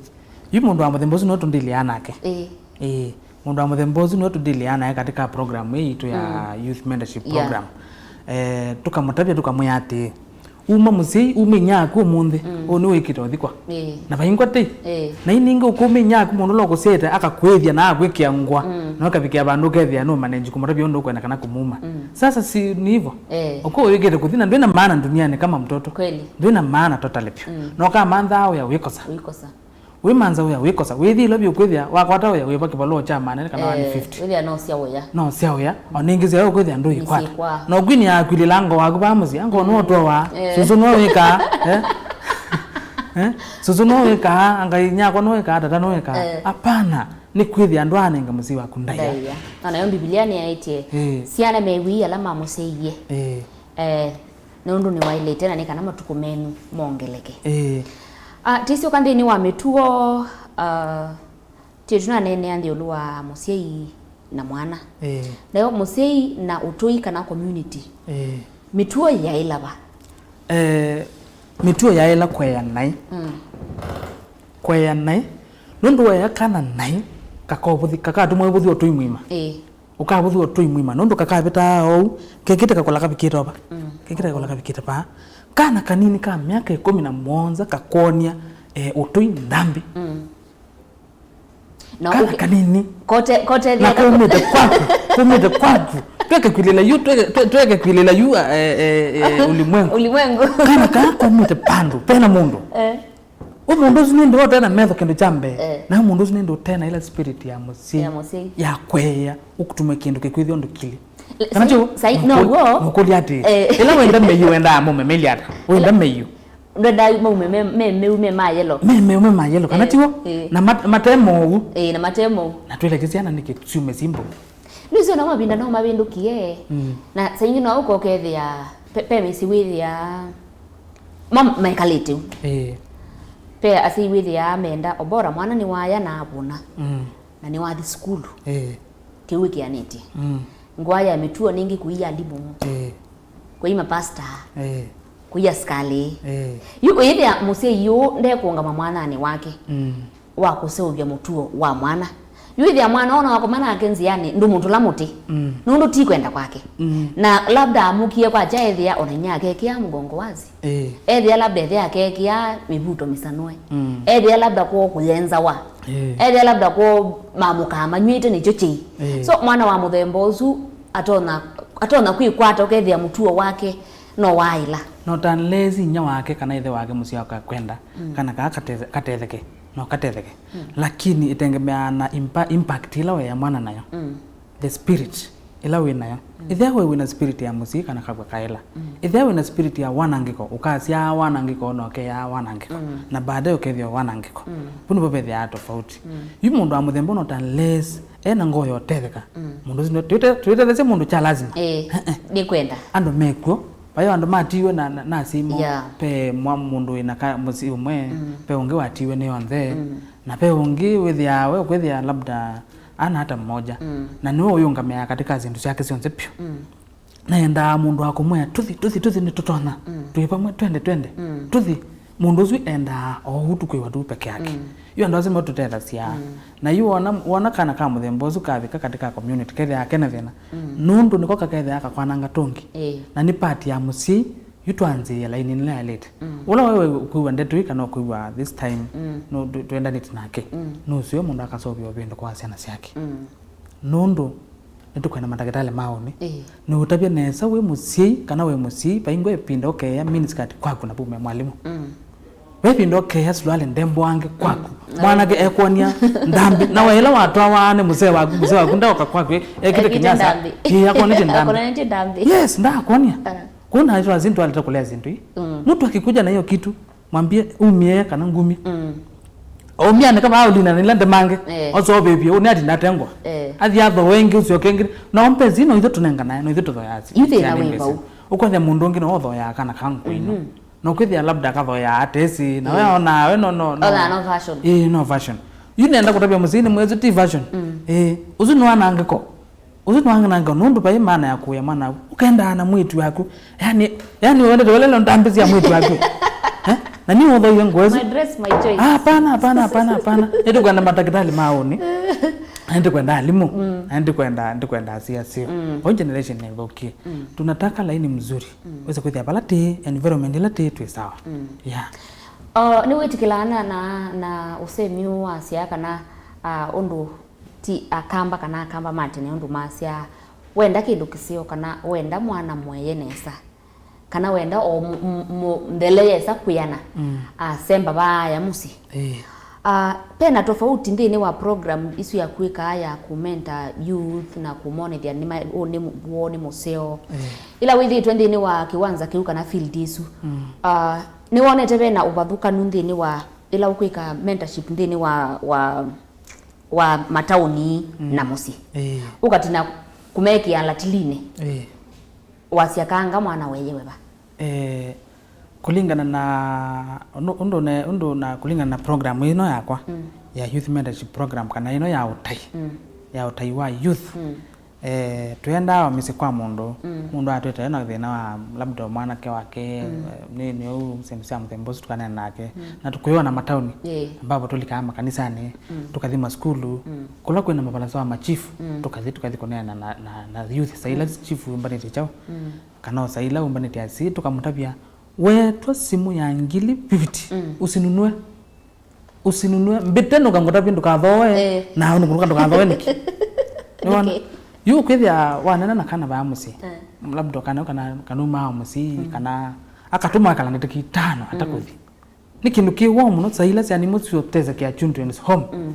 Yu mũndũ wa mũthemba ũsu nĩwe tũndilĩaa nake. Ĩĩ. Ĩĩ. Mũndũ wa mũthemba ũsu nĩwe tũndilĩaa naye katika program ĩĩ itũ ya Mm. youth mentorship Yeah. program. Eh, tũkamũtavya, tũkamwĩa atĩĩ, uma mũsyai, uma inyia aku ũmũnthĩ, Mm. ũũ nĩwĩkĩte ũthikwa. Ĩĩ. Na vaingwa tei. Ĩĩ. Na iningĩ ũkũma inyia aku mũndũ ũla ũkũsyaĩte akakwĩthya na akwĩkĩa ngũa, Mm. na ũkavikĩa vandũ ũkethĩa nũmanenji kũmũtavya ũndũ ũkwenda kana kũmuma. Mm. Sasa si ni hivyo? Ĩĩ. Ũko wĩkĩte kũthi na ndwĩna maana duniani kama mtoto. Kweli. Ndwĩna maana totally pyu. Mm. Na ũkamanthaa wĩa wĩkosa. Wĩkosa. Wĩmanza wĩa wĩkosa, wĩthi ĩla vyũ kwĩthĩa wakwata wĩa wĩva kĩvalũa kya maana nĩ kana one fifty. Wĩthĩa no sya ũya. No sya ũya, o ningĩ sya ũkwĩthĩa ndũikwata. Nĩsyĩkwaa. Na ũkwinĩ yakwilĩla ngo waku vaa mũsyĩ, ngo nũtowa. Eh. Susu no wĩkaa, eh? Eh? Susu no wĩkaa, ngai nyakwa no wĩkaa, tata no wĩkaa. Eh. Apana, nĩ kwĩthĩa ndwaanenga mũsyĩ waku ndaĩa. Ndaĩa. Onayo Mbivilia nĩyaĩtye, Eh. syana mewii ala mamũsyaie. Eh. Eh, nũndũ nĩwaĩlĩte na nĩ kana matukũ menyu mongeleke. Ĩĩ. Ah, tĩsyoka nthĩnĩ wa mĩtuo, ah, tĩ tũnaneenea nthĩ ĩũlũ wa mũsyai na mwana. Ĩĩ. Nayo mũsyai na ũtũi kana community. Ĩĩ. Mĩtuo yaĩla va? Eh, mĩtuo yaĩla kũea naĩ. Mm. Kũea naĩ. Nũndũ waea kana naĩ, kakatũmwa ĩvũthi ũtũi mwima. Ĩĩ. Ũkavũthw'a ũtũi mwima, nũndũ kakavĩtaa oou, kekĩte kakola kavikĩte ova. Mm. Kekĩte kakola kavikĩte vaa. Kana kanini ka myaka ĩkũmi na mũonza kakonia, eh, ũtũi ndambĩ. Mm. Na kana ũke-, kanini. Kote, kote na thĩa kumĩte kwaku, kumĩte kwaku. Tweke kwilĩla yu, tweke, twe-, tweke kwilĩla yu, eh, eh, eh, ulimwengu. Ulimwengu. Kana kaa kumĩte pandu, pena mũndũ. Eh. Ũ mũndũ ũsu nĩ ndĩ ũtena metho kĩndũ kya mbee. Eh. Na ũ mũndũ ũsu nĩ ndĩ ũtena ĩla spirit ya mũsyĩ. Ya mũsyĩ. Ya kweea, ũkũtuma kĩndũ kĩkwĩthĩa ũndũ kĩlĩ. Kana ti ũu? Sai, no, nũkũ-, guo. Nũkũlya atĩ, eh, ĩla wenda mĩio wendaa mũmemeli ata? Wenda mĩio. Ndwenda maume me, me, meu me ma yellow. Me, me, me ma yellow. Kana ti ũu? Eh. Na mat-, mate moou. Eh, na mate moou. Na twĩlekye syana nĩkĩ syume simple. Nĩsyo na mavinda no mavĩndũkie. Mm. Na saa ingĩ no ũkokethĩa, pe, pe mĩsyĩ wĩthĩa, ma, mekalĩte u. Ĩĩ. Pe asyai wĩthĩaa menda obora mwana nĩwaya na avũna. Mm. Na nĩwathi sukulu. Ĩĩ. Kĩu wĩkĩanĩtye. Mm. Ngũa ya mĩtuo nĩngĩ kũi alimũ, ĩĩ, kũi mapasta, ĩĩ, kũi asikalĩ. Ĩĩ. Yu ũyĩthĩa mũsyai ũũ ndekũũngama mwananĩ wake, mm, wa kũseũvya mũtuo wa mwana. Yu ĩthĩa mwana ona wakoma nake nzĩanĩ ndũmũtũla mũtĩ, mm, nũndũ ti kwenda kwake. Mm. Na labda amũkie kwakya ethĩa ona inyia akekĩa mũgongo wazi. Ĩĩ. Ethĩa labda ethĩa akekĩa mĩvuto mĩsanũe. Mm. Ethĩa labda kwoo kũyenzawa. Ĩĩ. Ethĩa labda kwoo mamũkaa manyw'ĩte nĩkyo kĩĩ. Ĩĩ. So mwana wa mũthemba ũsu atonya, atonya kwĩkwata ũkethĩa mũtuo wake no waaĩla. Not unless inyia wake kana ĩthe wake mũsyai akakwenda, mm, kana kaa kateth-, katetheke, no katetheke. Mm. Lakini ĩtengemeaa na impa-, impact ĩla weea mwana nayo. Mm. The spirit ĩla wĩ nayo. Mm. Ĩthĩa we wĩna spirit ya mũsyai kana kakw'a kaĩla. Mm. Ĩthĩa wĩna spirit ya wanangĩko, ũkasyaa wanangĩko na ũkeaa wanangĩko. Mm. Na baadaye ũkethĩa wanangĩko. Mm. Vu nĩvo vethĩaa tofauti. Mm. Yu mũndũ wa mũthemba ũno, not unless ena ngoo ya ũtetheka. Mm. Mũndũ ũsu nĩ-, twĩte-, twĩtethesye mũndũ kya lazima. Eh, eh, eh, nĩkwenda. Andũ mekw'o. Vai o andũ matiiwe na, na, na asyai moo. Yeah. Ve mwa mũndũ wĩna ka mũsyĩ ũmwe, mm, ve ũngĩ watiiwe nĩ onthe, mm, na ve ũngĩ wĩthĩaa we ũkwĩthĩa labda ana hata mmoja. Mm. Na nĩwe ũyũngamĩaa katika syĩndũ syake syonthe vyũ. Mm. Na endaa mũndũ wa kũmwĩa, "Tũthi, tũthi, tũthi, nĩtũtonya. Mm. Twĩ vamwe, twende, twende. Mm. Tũthi." Mũndũ ũsu endaa o ũu tu kwĩwa tu peke yake. Mm. Yu andũ asu nĩmo tũtethasya. Mm. Na yu wona, wona kana ka mũthemba ũsu kavika katika community, kethĩaa kena thĩna. Mm. Nũndũ nĩko kakethĩaa kakwananga tũngĩ. Ĩĩ. Na nĩ part ya mũsyai, yu twanzĩĩa laini nĩla yaĩlĩte. Mm. Ũla wewe ũkwĩw'a ndeto ii kana ũkwĩw'a this time, mm, no, tũ-, twendanĩte nake. Mm. Nũseo mũndũ akaseũvya ũvĩndũko wa syana syake. Mm. Nũndũ nĩtũkwenda mandakĩtalĩ ma ũnĩ. Ĩĩ. Nĩũtavya nesa wĩ mũsyai kana wĩ mũsyai, vaingwa ĩvinda ũkeea miniskirt kwaku na vume mwalimũ. Mm. Ve ĩvinda ũkeea suruali ndembũange kwaku. Mm. Mwanake ekwonia ndambi. Na we ĩla watwawa nĩ mũsee waku, mũsee waku ndaoka kwaku, e-, ekĩte ekĩte kĩnyasa. Ndambi. Ĩĩ, akonete ndambi. Akonete ndambi. Yes, ndakwonia. Ah. Kuna hizo azini twaleta kulea zindu hii. Mm. Mtu akikuja na hiyo kitu, mwambie, "Umie kana ngumi." Mm. Umia ni kama au lina nila ndemange. Eh. Oso bebie, uni ati ndatengwa. Eh. Athi atho wengi ucio kengi. Na ompe zino itho tunenga naye, no itho tuthoya asi. Ithe na wimba u. Ukwathe mundu ungi no thoya kana kangu ino. Mhm. No kwithia labda kathoya atesi, na we ona, we no, no, no. Ona no fashion. Eh, no fashion. Yu nenda kutabia muzini mwezu ti fashion. Mm. Eh, uzu no anangeko. Ũsu nĩwangananga nũndũ vai maana ya kũĩa mwana waku. Ũkendaa na mwĩĩtu waku. Yani, yani wendete ũlele ndambĩ sya mwĩĩtu waku. Eh? Na nĩ ũthoie nguo ĩsu. My dress, my choice. Ah, hapana, hapana, hapana, hapana. Nĩtũkwenda matakĩtalĩ ma ũnĩ. Na nĩtũkwenda alimũ. Mm. Na nĩtũkwenda, nĩtũkwenda asyai aseo. Mm. Vau generation nĩthũkie. Mm. Tunataka laini mzuri. Mm. Wese kwĩthĩa vala tĩ, environment ĩla tĩ, twĩ sawa. Mm. Yeah. Uh, nĩwĩtĩkĩlaa na, na, na ũsemi ũũ wasya kana, uh, ũndũ ti akamba kana akamba ma tene ũndũ masyaa, wenda kĩndũ kĩseo kana wenda mwana mũeye nesa, kana wenda o mũ-, mũ-, mũ-, nthele yesa kwĩana, mm, asemba vaaya mũsyĩ. Ĩĩ. Ah, pena tofauti nthĩnĩ wa program isu ya kwĩkaa ya kũmenta youth na kũmonethya nĩ ma-, ũũ nĩ mũ-, woo nĩ mũseo. Ĩĩ. Ĩla wĩthĩĩtwe nthĩnĩ wa kĩwanza kĩu kana field isu, mm, ah, nĩwonete vena ũvathũkanu nthĩnĩ wa ĩla ũkwĩka mentorship nthĩnĩ wa, wa wa mataũni, mm, na mũsyĩ. Ĩĩ. Ũkatina kũmekĩa latilinĩ. Ĩĩ. Wasya kanga mwana weyewe va? Eh, kũlingana na ũndũ, ũndũ ne, ũndũ na kũlingana na program ĩno yakwa, mm, ya youth mentorship program kana ĩno ya ũtai, mm, ya ũtai wa youth. Mm. Eh, twendaa o mĩsyĩ kwa mũndũ, mm, mũndũ atwĩte na thĩna wa labda mwanake wake, mm, eh, nĩ, nĩ ũu syĩndũ sya mũthemba ũsu tũkaneena nake. Mm. Na tũkũĩwa na mataũni, ĩĩ, ambapo tũlikaa makanisanĩ, mm, tũkathi masukulu, mm, kũla kwĩna mavalasa wa machifu, mm, tũkathi, tũkathi kũneena na, na, na youth, saila, mm, chifu ũmbanĩtye kyaũ, mm, kana o saila ũmbanĩtye asi, tũkamũtavya, wetwa simũ ya ngili fifty, mm, ũsinunue. Ũsinunue, mbĩte nũkangũtavye ndũkathoe, eh, na nũkũnũka ndũkathoe nĩkĩ? Nĩwona? Nĩkĩ? Yu ũkwĩthĩa wanena na kana vaa mũsyĩ. Eh. Labda kana, kana, kana umaa mũsyĩ, mm, kana akatũma akala ndatĩka itano, mm, atakũthi. Nĩ kĩndũ kĩ woo mũno, saa ila syana imwe syotesakĩa children's home. Mm.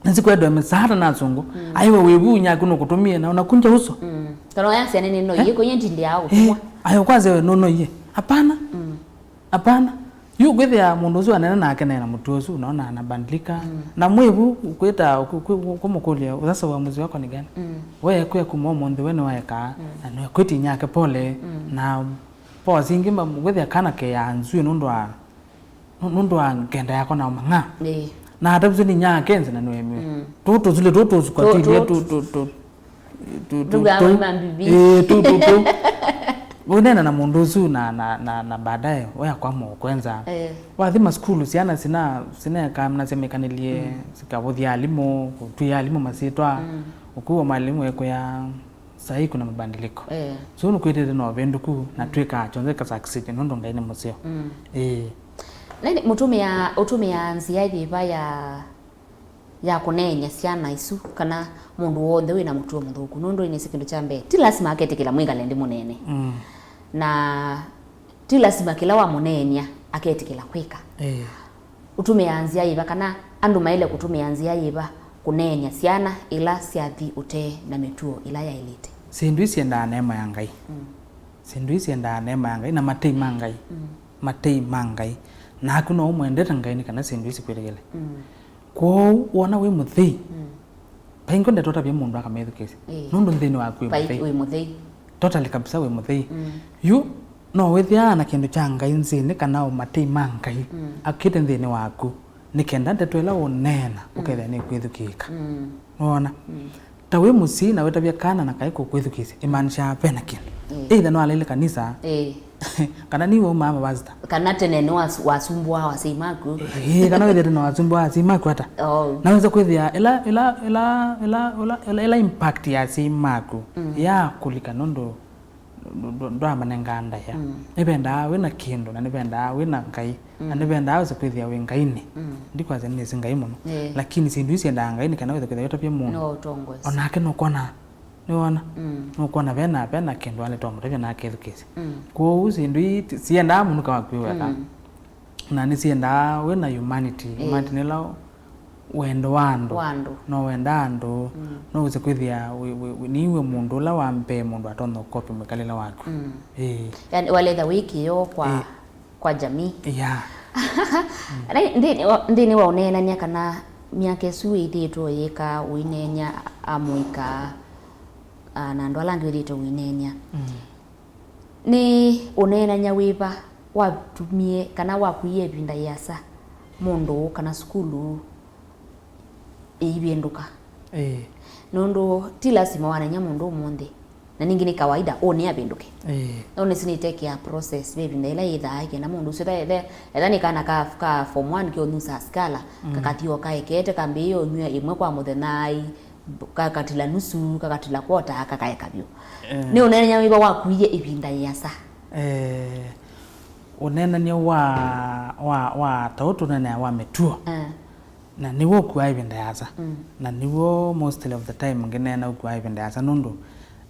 Nĩsikwendwa mĩsaada na asũngũ. Mm. Aiwe wĩvu nyaku nũkũtũmie na unakunja uso. Mm. Kana oya syana nĩ noiye, eh, kwenye ndindi ya, eh, ũkũmwa. Ayo kwanza we nũnoie. Hapana. Mm. Hapana. Yu kwĩthĩa mũndũ ũsu anene nake nena mũtuo ũsu, unaona anabandilika. Mm. Na mwĩvu kwĩta ku-, ku-, ku-, kũmũkũlya, "Sasa uamuzi wako ni gani?" Mm. We kwĩa kuma ũmũnthĩ we nĩwaekaa, mm, na nĩkwĩti nyake pole, mm, na poa singi ma-, kwĩthĩa kana keya nzue nũndũ wa, nũ-, nũndũ wa ngenda yakwa na mang'a. Ĩĩ. Na atavisye ni nyake nze na nĩwemiwe. Mm. Tũtũ zile tũtũ kwa tũ-, tũ-, tũ-, tũ-, tũ-, tu- tu- Ndũgama tu- ima mbivi. Ĩĩ, tu- tu- tu. Ũneena na mũndũ ũsu na, na, na, na baadaye waya kwa mũkwenza. Eh. Wathi masukulu syana sina sineka na simekanĩlye, mm, sikavũthya alimũ, kũtwia alimũ masyĩtwa, mm, ũkuwa mwalimu ekwĩa, "Sahi kuna mabadiliko." Eh. So nĩkwĩtĩte na ũvĩndũku na, mm, twĩkaa kyonthe ka succeed nũndũ Ngai nĩ mũseo. Mm. Ĩĩ. Na ĩndĩ mũtũmĩa ũtũmĩaa nzĩa yĩva ya ya kũneeny'a syana isu, kana mũndũ w'onthe wĩ na mũtuo mũthũku, nũndũ nĩsĩ kĩndũ kya mbee, ti lasima aketĩkĩla mwĩkale nthĩ mũneene. Mm. Na ti lasima kĩla wamũneeny'a aketĩkĩla kwĩka. Eh. Ũtũmĩaa nzĩa yĩva, kana andũ maĩle kũtũmĩa nzĩa yĩva kũneeny'a syana ila syathi ũtee na mĩtuo ĩla yaĩlĩte? Syĩndũ ii syendaa neema ya Ngai. Mm. Syĩndũ ii syendaa neema ya Ngai na matei ma Ngai. Mm. Matei ma Ngai. Naku no ũmwendete Ngai nĩ kana syĩndũ ii sikwĩtĩkĩle. Mm. Kwoou wona wĩ mũthei, mm, vaingo ndeto ũtavye mũndũ akamethukĩĩsya. Ĩĩ. Nũndũ nthĩnĩ waku wĩ, vai, mũthei, wĩ mũthei. Totally kabisa wĩ mũthei. Mm. Yu no wĩthĩaa na kĩndũ kya Ngai nzĩnĩ kana o matei ma Ngai, mm, akĩte nthĩnĩ waku, nĩ kenda ndeto ĩla ũneena, mm, ũkethĩa nĩkwĩthukĩĩka. Mm. Nĩwona? Mm. Ta wĩ mũsyai na wĩtavya kana na kaĩ kũkwĩthukĩĩsya, ĩmaanishaa ve na kĩndũ. Ĩĩ. Either nĩwaleile kanisa, ĩĩ, kana nĩ waumaa mavasita. Kana tene nĩ was- wasumbũaa asyai maku. Ĩĩ, kana wĩthĩĩte na wasumbũaa asyai maku ata. Oh. Na wĩsa kwĩthĩa ĩla, ĩla, ĩla, ĩla, ĩla, ĩla, ĩla impact ya asyai maku, mm, ya kũlika nũndũ ndũ- ndũ- ndwamanengaa ndaĩa. Mm. Nĩvendaa wĩ na kĩndũ, na nĩvendaa wĩ na Ngai, na, mm, nĩvendaa wĩse kwĩthĩa wĩ Ngainĩ. Mm. Ndikwasya nĩsĩ Ngai mũno. Ĩĩ. Lakini syĩndũ ii syendaa Ngai nĩ kana wĩse kwĩthĩa wĩtavya mũndũ. No ũtongoesye. Onake nũkwona, nĩwona? Mm. Nũkwona vena, vena kĩndũ ale twamũtavya na akethukĩĩsya. Mm. Kwoou syĩndũ ii ti- siendaa mũnuka waku wĩ weka. Mm. Na nĩsiendaa wĩ na humanity. Ĩĩ. Humanity nĩ ĩla wendo wa andũ. Wa andũ. No wenda andũ. Mm. No wĩse kwĩthĩa wĩ- wĩ- wĩ- nĩw'e mũndũ ũla wa mbee mũndũ atonya ũkopi mwĩkalĩle waku. Mm. Ĩĩ. Yani, waletha wĩkĩo kwa, ĩĩ, kwa jamii. Yeah. Na nthĩnĩ wa, nthĩnĩ wa ũneenany'a kana myaka ĩsu wĩthĩĩtwe ũyĩka ũineeny'a amũika, a, na andũ ala angĩ wĩthĩĩtwe ũineeny'a. Mm. Nĩ ũneenany'a wĩva watumie kana wakuie ĩvinda ĩasa mũndũ kana sukulu ĩivĩndũka? Ĩĩ. Nũndũ ti lasima waneeny'a mũndũ ũmũnthĩ, na ningĩ nĩ kawaida ũnĩ avĩndũke. Ĩĩ. No nĩsĩ nĩ take a process, ve ĩvinda ĩla yĩthaa ĩkenda mũndũ ũsu, etha, etha, etha nĩ kana ka, ka form one keũnyusaa sikala, mm, kakathi o kaekete, kambĩĩe ũnyw'a ĩmwe kwa mũthenya, ai, kakatila nusu, kakatila kwota, kakaeka vyũ. Eh. Nĩ ũneenany'a wĩva wakuie ĩvinda yĩasa? Eh, ũneenany'a wa, wa, wa ta ũũ tũneenea wa mĩtuo. Eh. Na nĩw'o ũkuaa ĩvinda yĩasa. Mm. Na nĩw'o mostly of the time ngĩneena ũkuaa ĩvinda yĩasa nũndũ,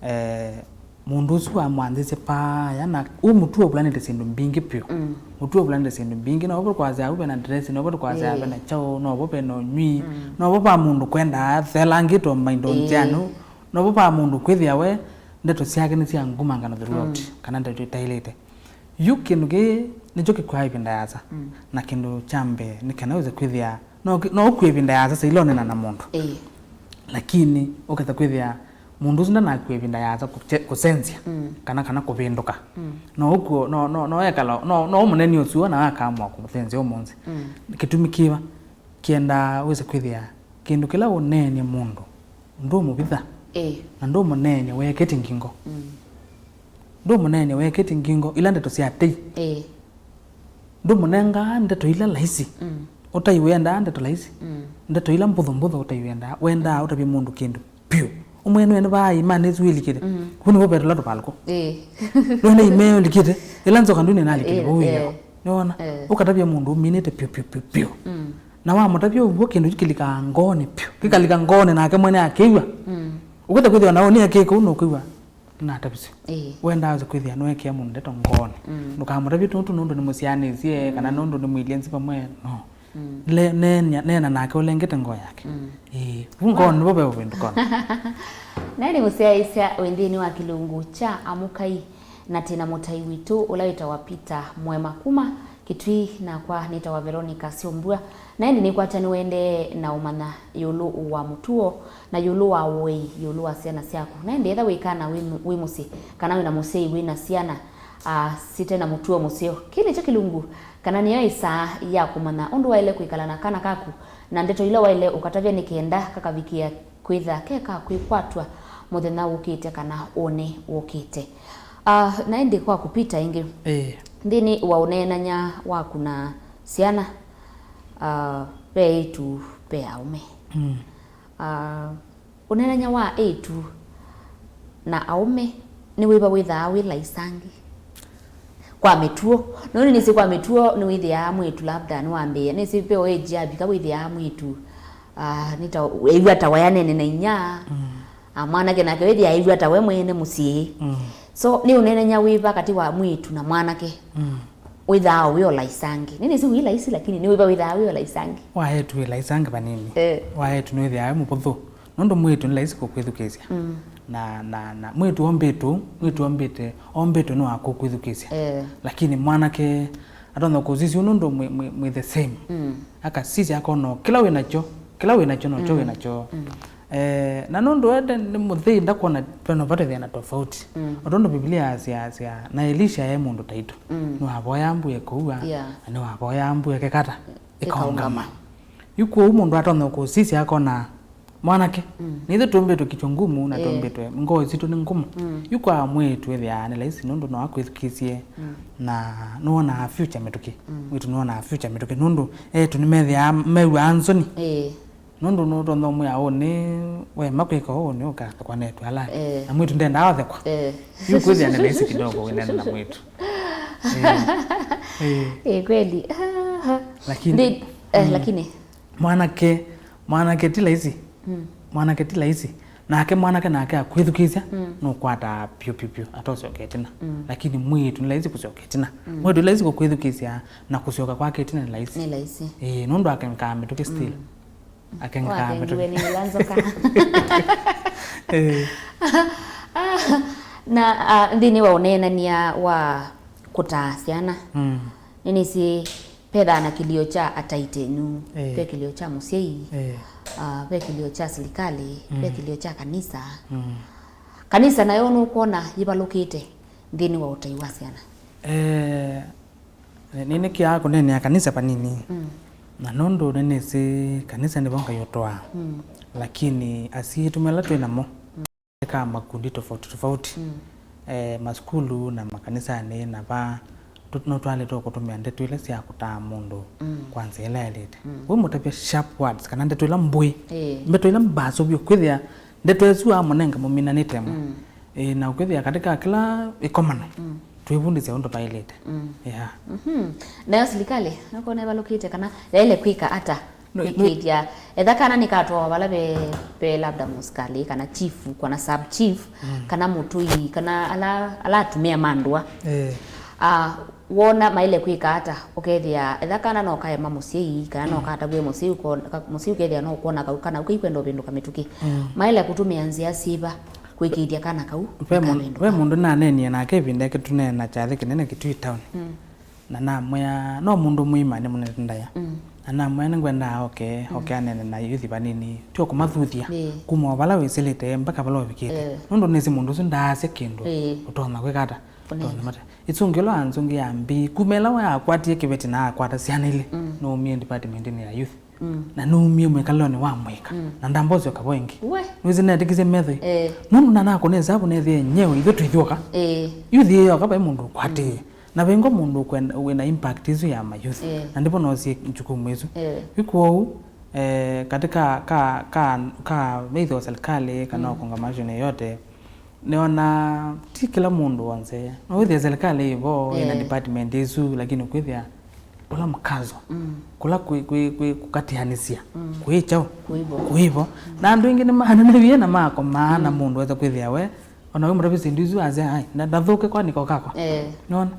eh, mũndũ ũsu wamwanzĩsye paaya na ũ mũtuo ũvulanĩte syĩndũ mbingĩ vyũ. Mm. Mũtuo ũvulanĩte syĩndũ mbingĩ, no vo kwasya au vena dress, no vo kwasya, ĩĩ, vena kyaũ, no vo vena ũnyw'ĩ, mm, no vo va mũndũ kwendaa thelangĩtwe maindo, ĩĩ, nzĩanĩ, no vo va mũndũ kwĩthĩa we ndeto syake nĩ sya ngumangano throughout, mm, kana ndeto itaĩlĩte. Yu kĩndũ kĩĩ nĩkyo kĩkuaa ĩvinda yĩasa, mm, na kĩndũ kya mbee nĩ kana wĩse kwĩthĩa no, no ũkue ĩvinda yĩasa sailonena na mũndũ. Ĩĩ. Lakini ũkesa kwĩthĩa mũndũ ũsu ndanakua ĩvinda yĩasa kũche- kũsenzya, mm, kana, kana kũvĩndũka. Mm. No ũkuo, no, no, no ekala, no, no ũmũnenie ũsuo na akaamũa kũmũsenzya ũmũnthĩ. Mm. Kĩtumi kĩva? Kĩendaa wĩse kwĩthĩa kĩndũ kĩla ũneeny'a mũndũ ndũmũvitha. Ĩĩ. Na ndũmũneeny'a weekĩti ngingo. Mm. Ndũmũneeny'a weekĩti ngingo ila ndeto sya tei. Ĩĩ. Ndũmũnengaa ndeto ila laisi. Mm. Ũtai wendaa ndeto laisi. Mm. Ndeto ila mbũthũ mbũthũ ũtai wendaa. Wendaa ũtavye mũndũ kĩndũ vyũ. Ũmwene nĩ vaa imanĩ ĩsu ĩlikĩte. Mm. Vu nĩvo vetũla tũvalũko. Ĩĩ. Nĩwona imeo likĩte. Ĩla nzoka ndune nalikĩte, ĩĩ, vau ĩyo. Ĩĩ. Nĩwona? Ĩĩ. Ũkatavya mũndũ ũminĩte vyũ, vyũ, vyũ, vyũ. Mm. Na wamũtavya ũguo, kĩndũ kĩu kĩlikaa ngoonĩ vyũ. Kĩkalika ngoonĩ nake mwene akĩw'a. Mm. Ũkwĩtha kwĩthĩwa nao nĩ akĩka ũu nũkwĩw'a natavisye. Ĩĩ. Wendaa wĩse kwĩthĩa nũekĩa mũndũ ndeto ngoonĩ. Mm. Ndũkamũtavye tũtũ nũndũ nĩmũsyaanĩsye, kana, mm, nũndũ nĩmwĩlye nzĩ vamwe. No. Mm. Le- neena, neena nake ũlengete ngoo yake. Mm. Ĩĩ. Vu ngoonĩ nĩvo ve ũvĩndũkano. Naĩ nĩmũsyaĩĩsya wĩ nthĩnĩ wa kĩlungu kya Amũkai, na twĩ na mũtai witũ ũla wĩtawa Peter Mwema kuma Kitui, nakwa nĩtawa Veronica Syombua. Na ĩndĩ nĩkwata nĩwendee na ũmanya ĩũlũ wa mũtuo na ĩũlũ wa ũei ĩũlũ wa syana syaku. Na ĩndĩ etha wĩ kana wĩ mu- wĩ mũsyĩ, kana wĩ na mũsyai wĩ na syana, a, site na mũtuo mũseo, kĩĩ nĩkyo kĩlungu, kana nĩyo ĩsaa ya kũmanya ũndũ waĩle kwĩkala na kana kaku, na ndeto ila waĩle ũkatavya nĩ kenda kakavikĩa kwĩtha ke ka kwĩkwatw'a mũthenya wũkĩte kana ũnĩ wũkĩte. Ah, na ĩndĩ kwa kũpita ĩngĩ, Ĩĩ. nthĩnĩ wa ũneenany'a waku na syana, ah, ve ĩtu, ve aũme. Mm. Ah, ũneenany'a wa ĩtu na aũme nĩ wĩva wĩthaa wĩ laisi angĩ? Kwa mĩtuo. Nũndũ nĩsĩ kwa mĩtuo nĩwĩthĩaa mwĩĩtu labda nĩwambĩĩa. Nĩsĩ ve o age yavika wĩthĩaa mwĩĩtu, ah, nĩ ta, ew'a ta wayanene na inya. Mm. Ah, mwanake nake wĩthĩaa ew'a ta we mwene mũsyĩ. Mm. So, nĩ ũneenany'a wĩva katĩ wa mwĩĩtu na mwanake? Mm. Wĩthaa wĩ o laisi angĩ? Nĩ nĩsĩ wĩ laisi, lakini nĩ wĩva wĩthaa wĩ o laisi angĩ? Wa eĩtu wĩ laisi angĩ vanini. Eh. Wa eĩtu nĩwĩthĩaa wĩ mũvũthũ. Nũndũ mwĩĩtu nĩ laisi kũkwĩthukĩĩsya. Mm. Na, na, na mwĩĩtu ombĩtwe, mwĩĩtu ombĩte, ombĩtwe nĩ wa kũkwĩthukĩĩsya. Eh. Lakini mwanake atonya kũsisya nũndũ mwĩ, mwĩ, mwĩ the same. Mm. Akasisya akona kĩla wĩ nakyo, kĩla wĩ nakyo nokyo wĩ Mm. nakyo. Mm. Eh, na nũndũ ende nĩ mũthei ndakwona vena vate thĩna tofauti. Mm. O tondũ Biblia yasya, yasya, na Elisha e mũndũ taitũ. Mm. Nĩwavoya mbua ĩkũua, Yeah. na nĩwavoya mbua ĩkekata, Ĩkaũngama. ĩkaũngama. Yu kwoou mũndũ atonya kũsisya akona, mwanake, Mm. nithe tũmbĩtwe kichwa ngumu na Eh. tũmbĩtwe ngoo sitũ nĩ ngumu. Mm. Yu kwa mwĩĩtu ethĩaa nĩ laisi nũndũ no akwĩthukĩĩsye Mm. na nĩwonaa future mĩtũkĩ. Mm. Mwĩĩtu nĩwonaa future mĩtũkĩ nũndũ eĩtu nĩmethĩaa mew'aa nzoni. Eh. Nũndũ nũtonya ũmwĩa ũnĩ, wema kwĩka ũũ nĩ ũkathekwa netu ala. Eh. Na mwĩĩtu ndendaa ũthekwa. Eh. Yu kwĩthĩa nĩ laisi kidogo wĩnene na mwĩĩtu. Eh. Eh. Eh, kweli. Lakini Ndi-, eh, mm. lakini Mwanake, mwanake ti laisi. Mm. Mwanake ti laisi. Nake mwanake nake akwĩthukĩĩsya, Mm. nũkwataa pyũ, pyũ, pyũ, atosyoka ĩtina. Mm. Lakini mwĩĩtu nĩ laisi kũsyoka ĩtina. Mm. Mwĩĩtu nĩ laisi kũkwĩthukĩĩsya na kũsyoka kwake ĩtina nĩ laisi. Nĩ laisi. Ĩĩ, nũndũ akengaa mĩtũkĩ still. Mm. Akengaa mĩtũkĩ. Wakengiwe nĩ ila nzoka. Ĩĩ. Na, ah, nthĩnĩ wa ũneenany'a wa kũtaa syana, Mm. nĩnĩsĩ Pethaa na kĩlio kya ataitenu, Eh. ve kĩlio kya mũsyai, Eh. ah, ve kĩlio kya silikalĩ, ve Mm. kĩlio kya kanisa. Mm. Kanisa nayo nũkwona yĩvalũkĩte nthĩnĩ wa ũtai wa syana? Eh, nĩ- nĩnĩkĩaa kũneenea kanisa vanini. Mm. Na nũndũ nĩnĩsĩ kanisa nĩvo Ngai ũtwaa. Mm. Lakini asyai aitũ ala twĩ namo, Mm. eka makundi tofauti tofauti. Mm. Eh, masukulu na makanisanĩ na va, tu- nũtwaĩlĩte kũtũmĩa ndeto ila sya kũtaa mũndũ Mm. kwa nzĩa ĩla yaĩlĩte. Mm. Wĩ mũtavya sharp words kana ndeto ila mbũĩ. Ĩĩ. Ndeto ila mbasũ vyũ kwĩthĩa ndeto ĩsu amũnenga mũminanĩte mo. Mm. Ĩĩ, na ũkwĩthĩa katĩ ka kĩla ĩkomano, Mm. twĩvundĩsya ũndũ vaĩlĩte. Mm. Yeah. Mhm. Nayo silikalĩ, nũkwona ĩvalũkĩte kana yaĩle kwĩka ata? No, no. Kwĩkĩĩthya, etha kana nĩkatwawa vala ve, ve labda mũsikalĩ, kana chief, kana sub chief, Mm. kana mũtũi, kana ala, ala atumĩa ma ndũa. Eh. Ah, wona maĩle kwĩka ata, ũkethĩa, etha kana no kaema mũsyai, kana no Mm. katavw'e mũsyai, ũko- ka- mũsyai ũkethĩa no kwona kau kana ũkaikwenda ũvĩndũka mĩtũkĩ. Mm. Maĩle kũtũmĩa nzĩa syĩva kwĩkĩĩthya kana kau Ve mũndũ, nĩkavĩndũka? Ve mũndũ naneenie nake ĩvinda yake tũneena kyathĩ kĩnene Kitui town. Mm. Na namwĩa, no mũndũ mũima nĩ mũnene ndaĩa. Mm. Na namwĩa nĩngwendaa oke, Mm. oke anene na yuthi vanini. Ti o kũmathuthya. Ĩĩ. Kuma o vala wĩsĩlĩte mpaka vala ũvikĩte. Eh. Nũndũ nĩsĩ mũndũ ũsu ndaasya kĩndũ. Ĩĩ. Ũtonya kwĩka ata? Kũneena. Ũtonya mata. Ĩsũngĩo la nzũngĩ ya mbi, kuma ĩla we akwatie kĩveti na akwata syana ilĩ, Mm. nũumie department-inĩ ya youth. Mm. Na nũumie mwĩkalonĩ wa mũika. Mm. Na ndambosyoka vo ĩngĩ. We. Nĩwĩsĩ netĩkisye metho ĩ. Eh. Nũndũ nanakũna ĩsavu nethĩe nyewe ithyĩ twĩthyoka. Eh. Youth ĩyoka vai mũndũ ũkwatĩĩe. Mm. Na vaingwa mũndũ ũkwenda, wĩna impact ĩsu ya mayouth. Eh. Na ndĩvo noosie jukumu ĩsu. Eh. Yu kwoou, eh, katika ka, ka, ka either serikali kana Mm. organization yoyote, nĩona ti kĩla mũndũ wonse. No wĩthĩa serikali ĩvo, ĩna Eh. department ĩsu, lakini ũkwĩthĩa kũla mkazo, Mm. kũla kwĩ, kwĩ, kwĩ kũkatĩanĩsya, Mm. kwĩ kyaũ? Kwĩvo. Kwĩvo. Mm. Na andũ aingĩ nĩmanenevie na makomaa na Mm. mũndũ wesa kwĩthĩa we, Ona we mũtavya syĩndũ isu asya, "Ai, na ndathũke kwa nĩko kakwa." Eh. Nona?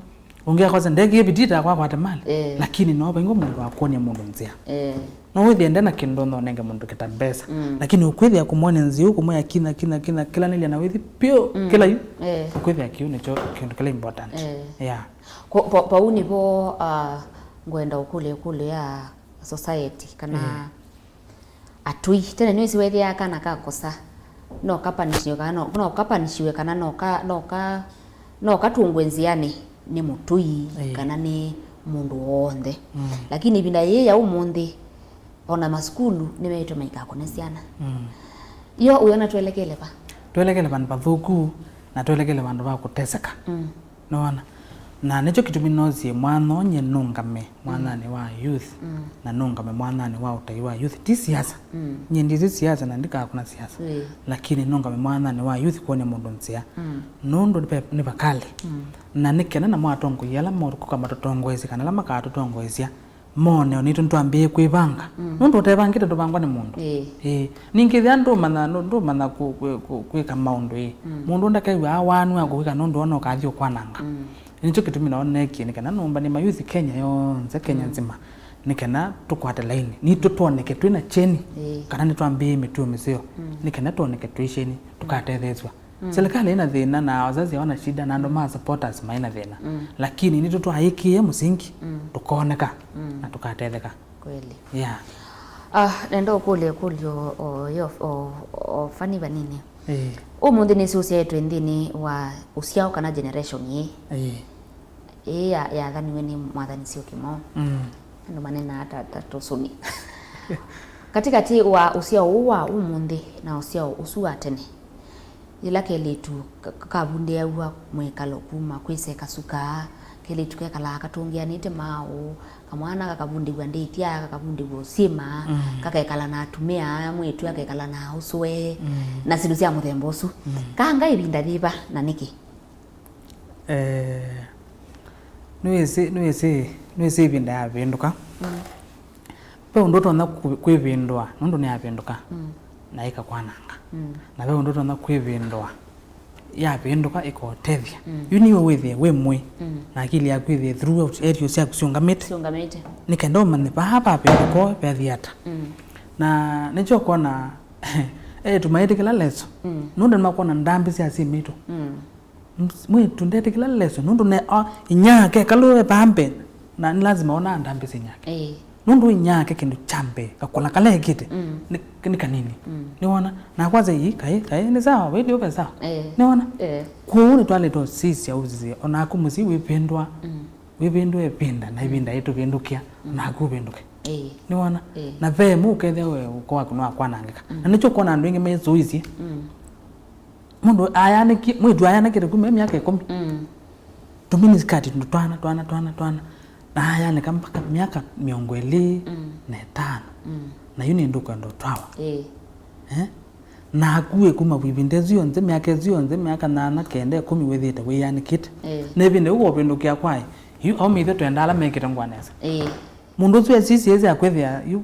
Ũngĩ akwasya, "Ndekie bidii ta kwa kwate mali." Eh. Lakini no vaingwa mũndũ akwony'a mũndũ nzĩa. Eh. No wĩthĩe nde na kĩndũ no nenge mũndũ kĩta mbesa. Mm. Lakini ũkwĩthĩa kũmwony'a nzĩa, ũkũmwĩa kina, kina, kina, kĩlanĩlya na wĩthi piũ, Mm. kĩla yu. Eh. Ũkwĩthĩa kĩu nĩkyo kĩndũ kĩla important. Eh. Yeah. Ko-, pa-, pau nĩvo, ah, ngwenda ũkũlya ĩkũlyo ya society, kana Eh. Atũi. Tene nĩwĩsĩ weethĩaa kana kakosa, no kapanishiwe kana no, no kapanishiwe kana no ka, no ka, no katũngwe nzĩanĩ nĩ mũtũi Ĩĩ. kana nĩ mũndũ w'onthe. Mm. Lakini ĩvinda yĩĩ ya ũmũnthĩ, ona masukulu nĩmeĩtwe maikakũne syana. Mm. Yo ũyona twelekele va? Twelekele vandũ vathũku, na twelekele vandũ va kũteseka. Mm. Nĩwona? Na nĩkyo kĩtumi noosie mwanya nyie nũngame mwanyanĩ wa youth, mm, na nũngame mwanyanĩ wa ũtai wa youth. Ti siasa. Mm. Nyie ndisi siasa na ndikakũna siasa. Ĩĩ. Lakini nũngame mwanyanĩ wa youth kwony'a mũndũ nzĩa. Mm. Nũndũ nĩ pe-, nĩ vakali. Mm. Na nĩ kenda namo atongoi ala mokũka matũtongoesye kana ala makatũtongoesya mone o naitũ nĩtwambĩĩe kwĩvanga. Mm. Nũndũ ũtevangĩte ndũvangwa nĩ mũndũ. Ĩĩ. Ĩĩ. Ningĩ ĩthĩa ndũmanya, ndũ-, ndũmanya kũ-, kũ-, kũ-, kwĩka maũndũ ĩĩ. Mm. Mũndũ ndakew'a awanw'a kũwĩka nũndũ ona ũkathi ũkwananga. Mm. Nĩkyo kĩtumi nao neekie nĩ kana nũmbanie mayuthi Kenya yonthe, Kenya, mm, nzima, nĩ kana tũkwate laini. Nitũ twoneke twĩ na kyeni, ĩĩ, kana nĩtwambĩĩe mĩtuo mĩseo. Mm. Nĩ kana twoneke twĩ kyeni, tũkatetheesw'a. Mm. Serikali ĩna thĩna na wazazi hawana shida na andũ ma supporters maĩ na thĩna. Mm. Lakini nitũ twaĩkĩĩe mũsingi, mm, tũkoneka, mm, na tũkatetheka. Kweli. Yeah. Ah, nenda ũkũlye ĩkũlyo o, o, o, o fani vanini. Ĩĩ. Ũmũnthĩ nĩsĩ ũsyaĩtwe nthĩnĩ wa ũsyao kana generation ĩĩ. Ĩĩ. Ĩĩ ya-, yathaniwe nĩ mwathani Sio Kimau. Mm. Andũ manenaa ta, ta tũsũni. Katĩkatĩ wa ũsyao ũũ wa ũmũnthĩ na ũsyao ũsu wa tene, yĩla kelĩtu ka-, ka-, kavundĩaw'a mwĩkalo kuma kwĩseka suka, kelĩtu kekalaa katũngĩanĩte maaũ, kamwana kakavundĩw'a ndĩthya, kakavundĩw'a ũsyĩma, mm, kakekala na atumĩa, mwĩĩtu akekala na ũsũe, mm, na syĩndũ sya mũthemba ũsu. Mm. Kanga ĩvinda yĩva na nĩkĩ? Eh, nĩwĩsĩ, nĩwĩsĩ, nĩwĩsĩ ĩvinda yavĩndũka. Mm. Ve ũndũ ũtonya kwĩ-, kwĩvĩndũa nũndũ nĩyavĩndũka, mm, na ĩkakwananga. Mm. Na ve ũndũ ũtonya kwĩvĩndũa yavĩndũka ĩkotethya. Mm. Yu nĩwe wĩthĩe wĩ mwĩ, mm, na akili yaku ĩthĩe throughout area syaku syũngamĩte. Syũngamĩte. Nĩ kenda ũmanye vaa vavĩndũka vethi ata. Mm. Na nĩkyo ũkwona eĩtu maĩtĩkĩla leso. Mm. Nũndũ nĩmakwona ndambĩ sya syĩ maitũ. Mm. Ms-, mwĩĩtu ndetĩkĩla leso, nũndũ ne, o, inyake, kalũe vambe, na nĩ lazima ona ndambĩsye inyake. Ĩĩ. Nũndũ inyake kĩndũ kya mbee, kakũla kala ekĩte, mm, nĩ, nĩ kanini. Mm. Nĩwona? Na kwanza ii, kaĩ, kaĩ, nĩ sawa, wĩlĩ ũve sawa. Ĩĩ. Nĩwona? Ĩĩ. Kwoou nĩtwalĩtwe sisya ũsisye, onaku mũsyĩ wĩvĩndũa, mm, wĩvĩndũe ĩvinda, na ĩvinda yĩtũvĩndũkĩa, mm, onaku ũvĩndũke. Ĩĩ. Nĩwona? Ĩĩ. Na ve ĩmwe ũkethĩa we ũko waku nĩwakwanangĩka. Mm. Na nĩkyo ũkwona andũ aingĩ mesũisye. Mm. Mũndũ ayanĩkie, mwĩĩtu ayanĩkĩte kuma e myaka ĩkũmi. Mm. Tũmini sikati tũ twana, twana, twana, twana. Na ayanĩka mpaka myaka mĩongo ĩlĩ, mm, na ĩtano. Mm. Na yu nĩ ndũkwenda ũtwawa. Ĩĩ. Eh? Naku wĩ kuma ĩvinda ĩsu yonthe, myaka ĩsu yonthe, myaka nyanya, kenda, ĩkũmi wĩthĩĩte wĩyanĩkĩte. Ĩĩ. Na ĩvinda ĩu wovĩndũkĩa kwaĩ, yu aũmĩthe twenda ala mekĩte ngũa nesa. Ĩĩ. Mũndũ ũsu esisye ĩsĩ akwĩthĩa yu,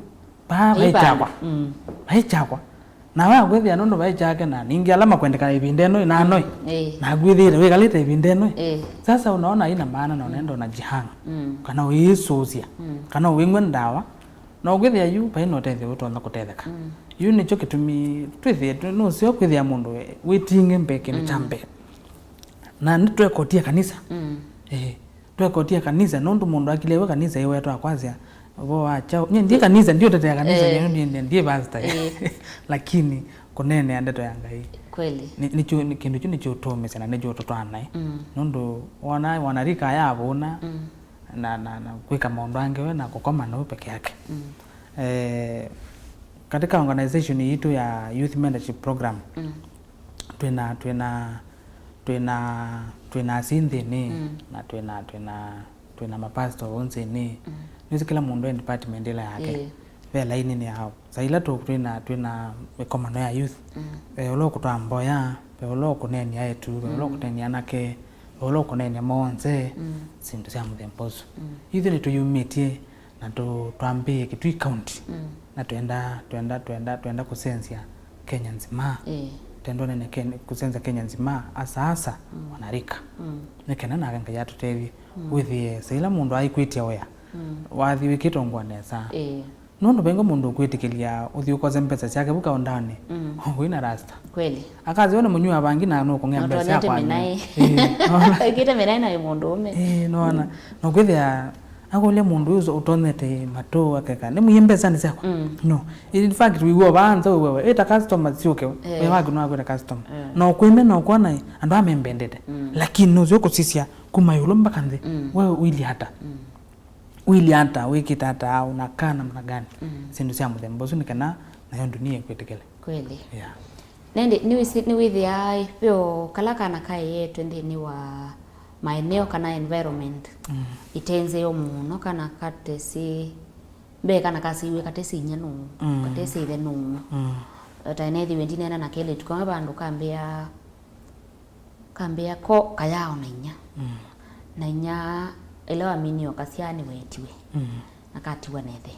vaa vai kyakwa. Mm. Vai kyakwa. Nawe akwĩthĩa nũndũ vai kyake, na ningĩ ala makwendeka ĩvinda ĩno ĩnanoi. Ĩĩ. Naku wĩthĩĩte wĩkalĩte ĩvinda ĩno. Ĩĩ. Sasa unaona haina maana na unaenda unajihang. Mm. Kana ũyĩsũsya. Mm. Kana ũwĩnyw'a ndawa. Na ũkwĩthĩa yu vai na ũtethyo ũtonya kũtetheka. Mm. Yu nĩkyo kĩtumi twĩthĩe, twĩ-, nũseo kwĩthĩa mũndũ wĩting'e mbee kĩndũ kya mbee. Na nĩtwekotia kanisa. Mm. Eh, twekotia kanisa, nũndũ mũndũ akilĩwe kanisa ĩwetwa kwasya, ũvoo wa kyaũ. Nyie ndiĩ kanisa, ndiũtetea kanisa, eh, nyie ndiĩ, ndiĩ pastor. Eh. Lakini kũneenea ndeto ya Ngai. Kweli. Nĩ, nĩkyo, nĩ, kĩndũ kyu nĩkyo ũtũũmĩsya na nĩkyo ũtũtwaa naĩ. Mm. Nũndũ wona, wanarika aya avũna, mm, na, na, na kwĩka maũndũ angĩ we na kũkoma nau peke yake. Mm. Eh, katika organization yitũ ya Youth Mentorship Program, mm, twĩna, twĩna, twĩna, twĩna asyai nthĩnĩ, mm, na twĩna, twĩna, twĩna mapastor vau nthĩnĩ. Mm. Nĩsĩ kĩla mũndũ e department ĩla yake. Ĩĩ. Ve lainĩnĩ yao. Saa ila tũ-, twĩna, twĩna mĩkomano ya youth, mm, ve ũla ũkũtwaa mboya, ve ũla ũkũneenia eĩtu, ve ũla, mm, ũkũneenia anake, ve ũla ũkũneenia monthe, mm, syĩndũ sya mũthemba ũsu. Mm. Ithyĩ nĩtũyumĩtye na tũ-, twambĩĩe Kitui County, mm, na twenda, twenda, twenda, twenda kũsenzya Kenya nzima. Ĩĩ. Twenda ũnene Ken-, kũsenzya Kenya nzima, asa asa, mm, wanarika. Mm. Nĩ kenda nake Ngai atũtethye. Mm. Wĩthĩe, saa ila mũndũ aikwĩtya wĩa, mm, wathi wĩkĩtwe ngũa nesa. Ĩĩ. Nũndũ vaingĩ mũndũ ũkwĩtĩkĩlya ũthi ũkose mbesa syake vu kaũndanĩ, mm, wĩna rasta. Kweli. Akasya we nĩ mũnywi wa vangi na nũkũng'ea mbesa syakwa. Ĩĩ, nona. Ĩkĩte mĩnaĩ na mũndũ ũme. Ĩĩ, nona. Mm. Na ũkwĩthĩa akũlya mũndũ ũyũ ũtonyete matũ akeka, nĩ mũie mbesanĩ syakwa? Mm. No. In fact, wĩw'a vaa nza wewe, ĩta customer syũke. Eh. We waku no akwĩta customer. Eh. Na ũkwĩme na ũkwona andũ amembendete. Mm. Lakini nũsĩ ũkũsisya kuma ĩũlũ mpaka nthĩ. Mm. We ũilye ata? Mm. Ũilye ata, wĩkĩte ata, unakaa namna gani? Mm. Syĩndũ sya mũthemba ũsu nĩ kana nayo dunia ĩkwĩtĩkĩle. Kweli. Yeah. Na ĩndĩ nĩwĩsĩ, nĩwĩthĩaa ĩ, ve o kala kana kaeetwe nthĩnĩ wa maeneo kana environment mm. ĩte nzeo mũno, kana katesĩ, mbee kana kasĩiw'e katesĩ inyia nũũ, mm. katesĩ ĩthe nũũ. Mm. Ta nethĩwe ndineena na kelĩtu kamwe vandũ kambĩa, kambĩa ko kayaona inya. Mm. Na inya ĩla waminie o kasyaa nĩweetiwe. Mm. Na katiwa na ĩthe.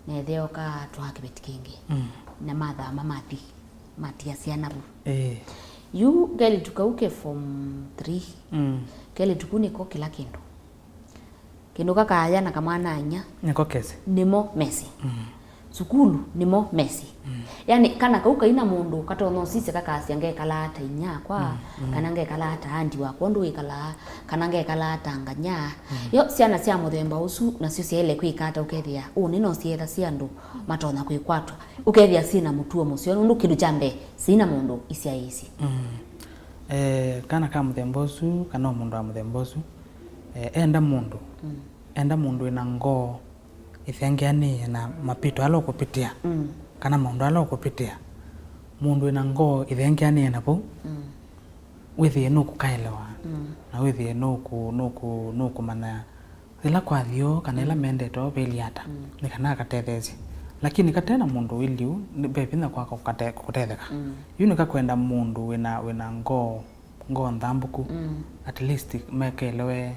Na ĩthe oka atwaa kĩveti kĩngĩ. Mm. Na mathama mathi, matia syana vu. Ĩĩ. Yu kelĩtu kau ke form three. Mm. Kelĩtu ku nĩko kĩla kĩndũ. Kĩndũ kakaya na kamwana-a-inya. Nĩko kesi. Nĩmo mesĩ. Mm. Sukulu nĩmo mesĩ. Mm. Yani kana kau kaina mũndũ katonya ũsisya kakasya ngekalaa ta inyakwa, mm, mm. kana ngekalaa ta andi wakwa ũndũ wĩkalaa, kana ngekalaa ta nganya. Mm. Yo syana sya mũthemba ũsu nasyo syaĩle kwĩka ata ũkethĩa ũnĩ no syĩtha syĩ andũ matonya kwĩkwatwa? Ũkethĩa syĩ na mũtuo mũseo nũndũ kĩndũ kya mbee syĩna mũndũ isyaĩĩsye. Mm. Eh, kana ka mũthemba ũsu, kana o mũndũ wa mũthemba ũsu, eh, enda mũndũ, mm. enda mũndũ wĩna ngoo ĩthengeanĩe na mapito ala ũkũpĩtĩa, mm. kana maũndũ ala ũkũpĩtĩa. Mũndũ wĩna ngoo ĩthengeanĩe na vau, mm. wĩthĩe nũkũkaelewa, mm. na wĩthĩe nũkũ-, nũkũ-, nũkũmanya ĩla kwathi ũũ kana ĩla mm. mendete ũũ vĩlĩ ata, mm. nĩ kana akatetheesye. Lakini kate na mũndũ wĩliu, nĩ-, ve vinya kwaka kũkate-, kũtetheka. Mm. Yu nĩkakwenda mũndũ wĩna, wĩna ngoo, ngoo nthambũku, mm. at least mekelewe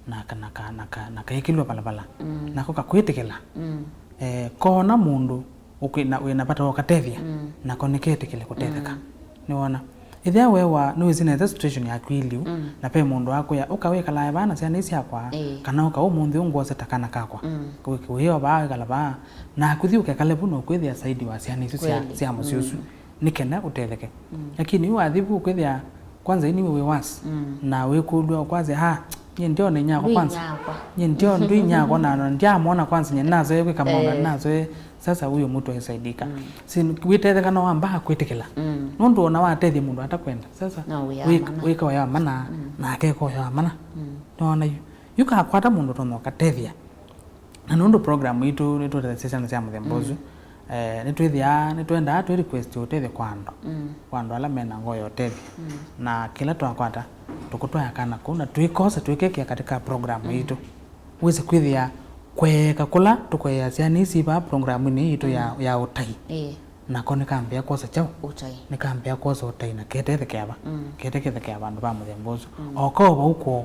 na ka-, na ka-, na ka-, na kaĩkĩlwe valavala. Mm. Nako kakwĩtĩkĩla. Mm. Eh, koona mũndũ ũkwĩ-, na, wĩna vata wa ũkatethya, mm. nako nĩketĩkĩle kũtetheka. Mm. Nĩwona? Ĩthĩa wewa nĩwĩsĩ nesa situation yaku ĩliu, mm. na ve mũndũ akwĩa, "Ũka wĩkalae vaa na syana ii syakwa," ĩĩ. kana "Ũka ũmũnthĩ ũngwose ta kana kakwa." Mm. Wĩ-, wĩo vaa, wĩkala vaa, na kũthi ũkekale vu na ũkwĩthĩa saidi wa syana isu sya, kweli. sya mũsyĩ ũsu. Mm. Nĩ kenda ũtetheke. Mm. Lakini yu wathi vu ũkwĩthĩa kwanza iniwe wĩ worse. Mm. Na wĩkũlw'a kwanza, "Ha, nyie ndiona inyakwa kwanza. Ndũinyakwa. Nyie ndio ndũinyakwa na, na ndiamwona kwanza, nyie nazoe kwĩka maũndũ, eh. nazoe." Sasa huyo mtu aisaidika. Mm. Si wĩtetheka no wamba kwĩtĩkĩla. Mm. Nũndũ ona watethya mũndũ atakwenda. Sasa no wĩka ũya mana. Mm. Na akeka ũya mana. Mm. Nona yu. Yu kakwata mũndũ tonya ũkatethya. Na nũndũ program itũ nĩtũtetheesya syana sya mũthemba ũsu, mm. eh, nĩtwĩthĩaa, nĩtwendaa twĩ request ũtethyo kwa andũ, mm. kwa andũ ala mena ngoo ya ũtethyo. Mm. Na kĩla twakwata, tũkũtwaya kana kũu, na twĩkosa twĩkekĩa katika program mm. itũ. Wĩse kwĩthĩa kweeka kũla tũkweea syana isi vaa programinĩ itũ ya, mm. ya ũtai. Ĩĩ. Nako nĩkambĩa kwosa kyaũ? Ũtai. Nĩkambĩa kwosa ũtai na ketethekea va? Mm. Ketethekea vandũ va mũthemba ũsu. Mm. O ko vau kwoo.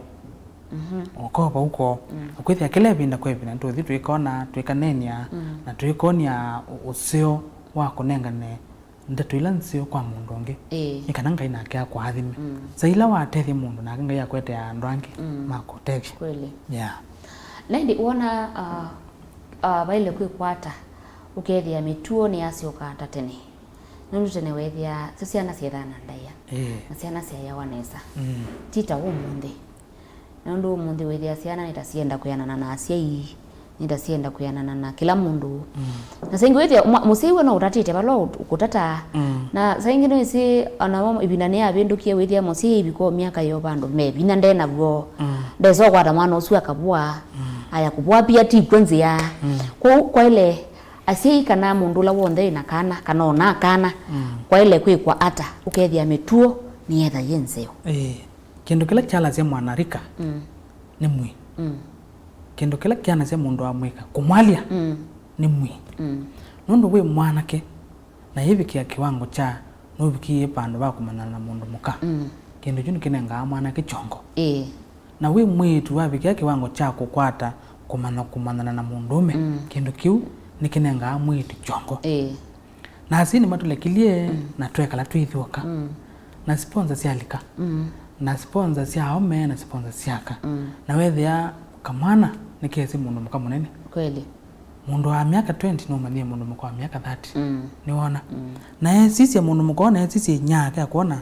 Mhm. O ko vau kwoo. Mm. Ũkwĩthĩa kĩla ĩvinda kwa ĩvinda nĩtũthi twĩkona, twĩkaneenea, mm. na twĩkonia ũ-, ũseo wa kũnengane ndeto ila nzeo kwa mũndũ ũngĩ. Ĩĩ. Nĩ kana Ngai nake akũathime. Mm. Sa ila watethya mũndũ nake Ngai akwetea andũ angĩ mm. ma kũtethya. Kweli. Yeah. Na ĩndĩ wona, uh, uh, vaile kwĩkwata, ũkethĩa mĩtuo nĩyasyokaa ta tene. Nũndũ tene weethĩaa syo syana syethaa na ndaĩa, ĩĩ. na syana syayawa nesa. Mm. Ti ta ũmũnthĩ. Nũndũ ũmũnthĩ wĩthĩa syana nĩ ta syenda kwĩanana na asyai, nĩ ta syenda kwĩanana na kĩla mũndũ. Mm. Na saingĩ wĩthĩa mwa-, mũsyai we no ũtatĩte vala ũt-, ũkũtataa. Mm. Na saingĩ nĩwĩsĩ ona mo ĩvinda nĩyavĩndũkie wĩthĩa mũsyai ĩviko myaka yo vandũ me vinya nde naw'o. Mm. Ndesa ũkwata mwana ũsu akavũa. Mm. Aya kũvũa pia ti kw'o nzĩa. Mm. Kwoou kwaĩle asyai kana mũndũ ũla w'onthe wĩna kana, kana ona kana, mm. kwaĩle kwĩkwa ata, ũkethĩa mĩtuo nĩyetha yĩ nzeo. Ĩĩ. Kĩndũ kĩla kyalasya mwanarika mm. nĩ mwĩĩ. Mm. Kĩndũ kĩla kyanasya mũndũ wa mũika kũmwalya mm. nĩ mwĩĩ. Mm. Nũndũ wĩ mwanake na yĩvikĩa kĩwango kya nũvikĩie vandũ va kũmanyana na mũndũ mũka, mm. kĩndũ kyu nĩkĩnengaa mwanake kyongo. Ĩĩ. Na wĩ mwĩĩtu wavikĩa kĩwango kya kũkwata kũmanya kũmanyana na mũndũũme, mm. kĩndũ kĩu nĩkĩnengaa mwĩĩtu kyongo. Ĩĩ. Na asyai nĩmatũlekilye mm. na twekala twĩthyoka. Mm. Na sponsor syalika. Mm. Na sponsor sya aũme na sponsor sya aka. Mm. Na wethĩa kamwana nĩkesĩ mũndũ mũka mũnene. Kweli. Mũndũ wa myaka twenty nũmanyie mũndũ mũka wa myaka thirty. Mm. Nĩwona? Mm. Na esisya mũndũ mũka ona esisya inyake akwona,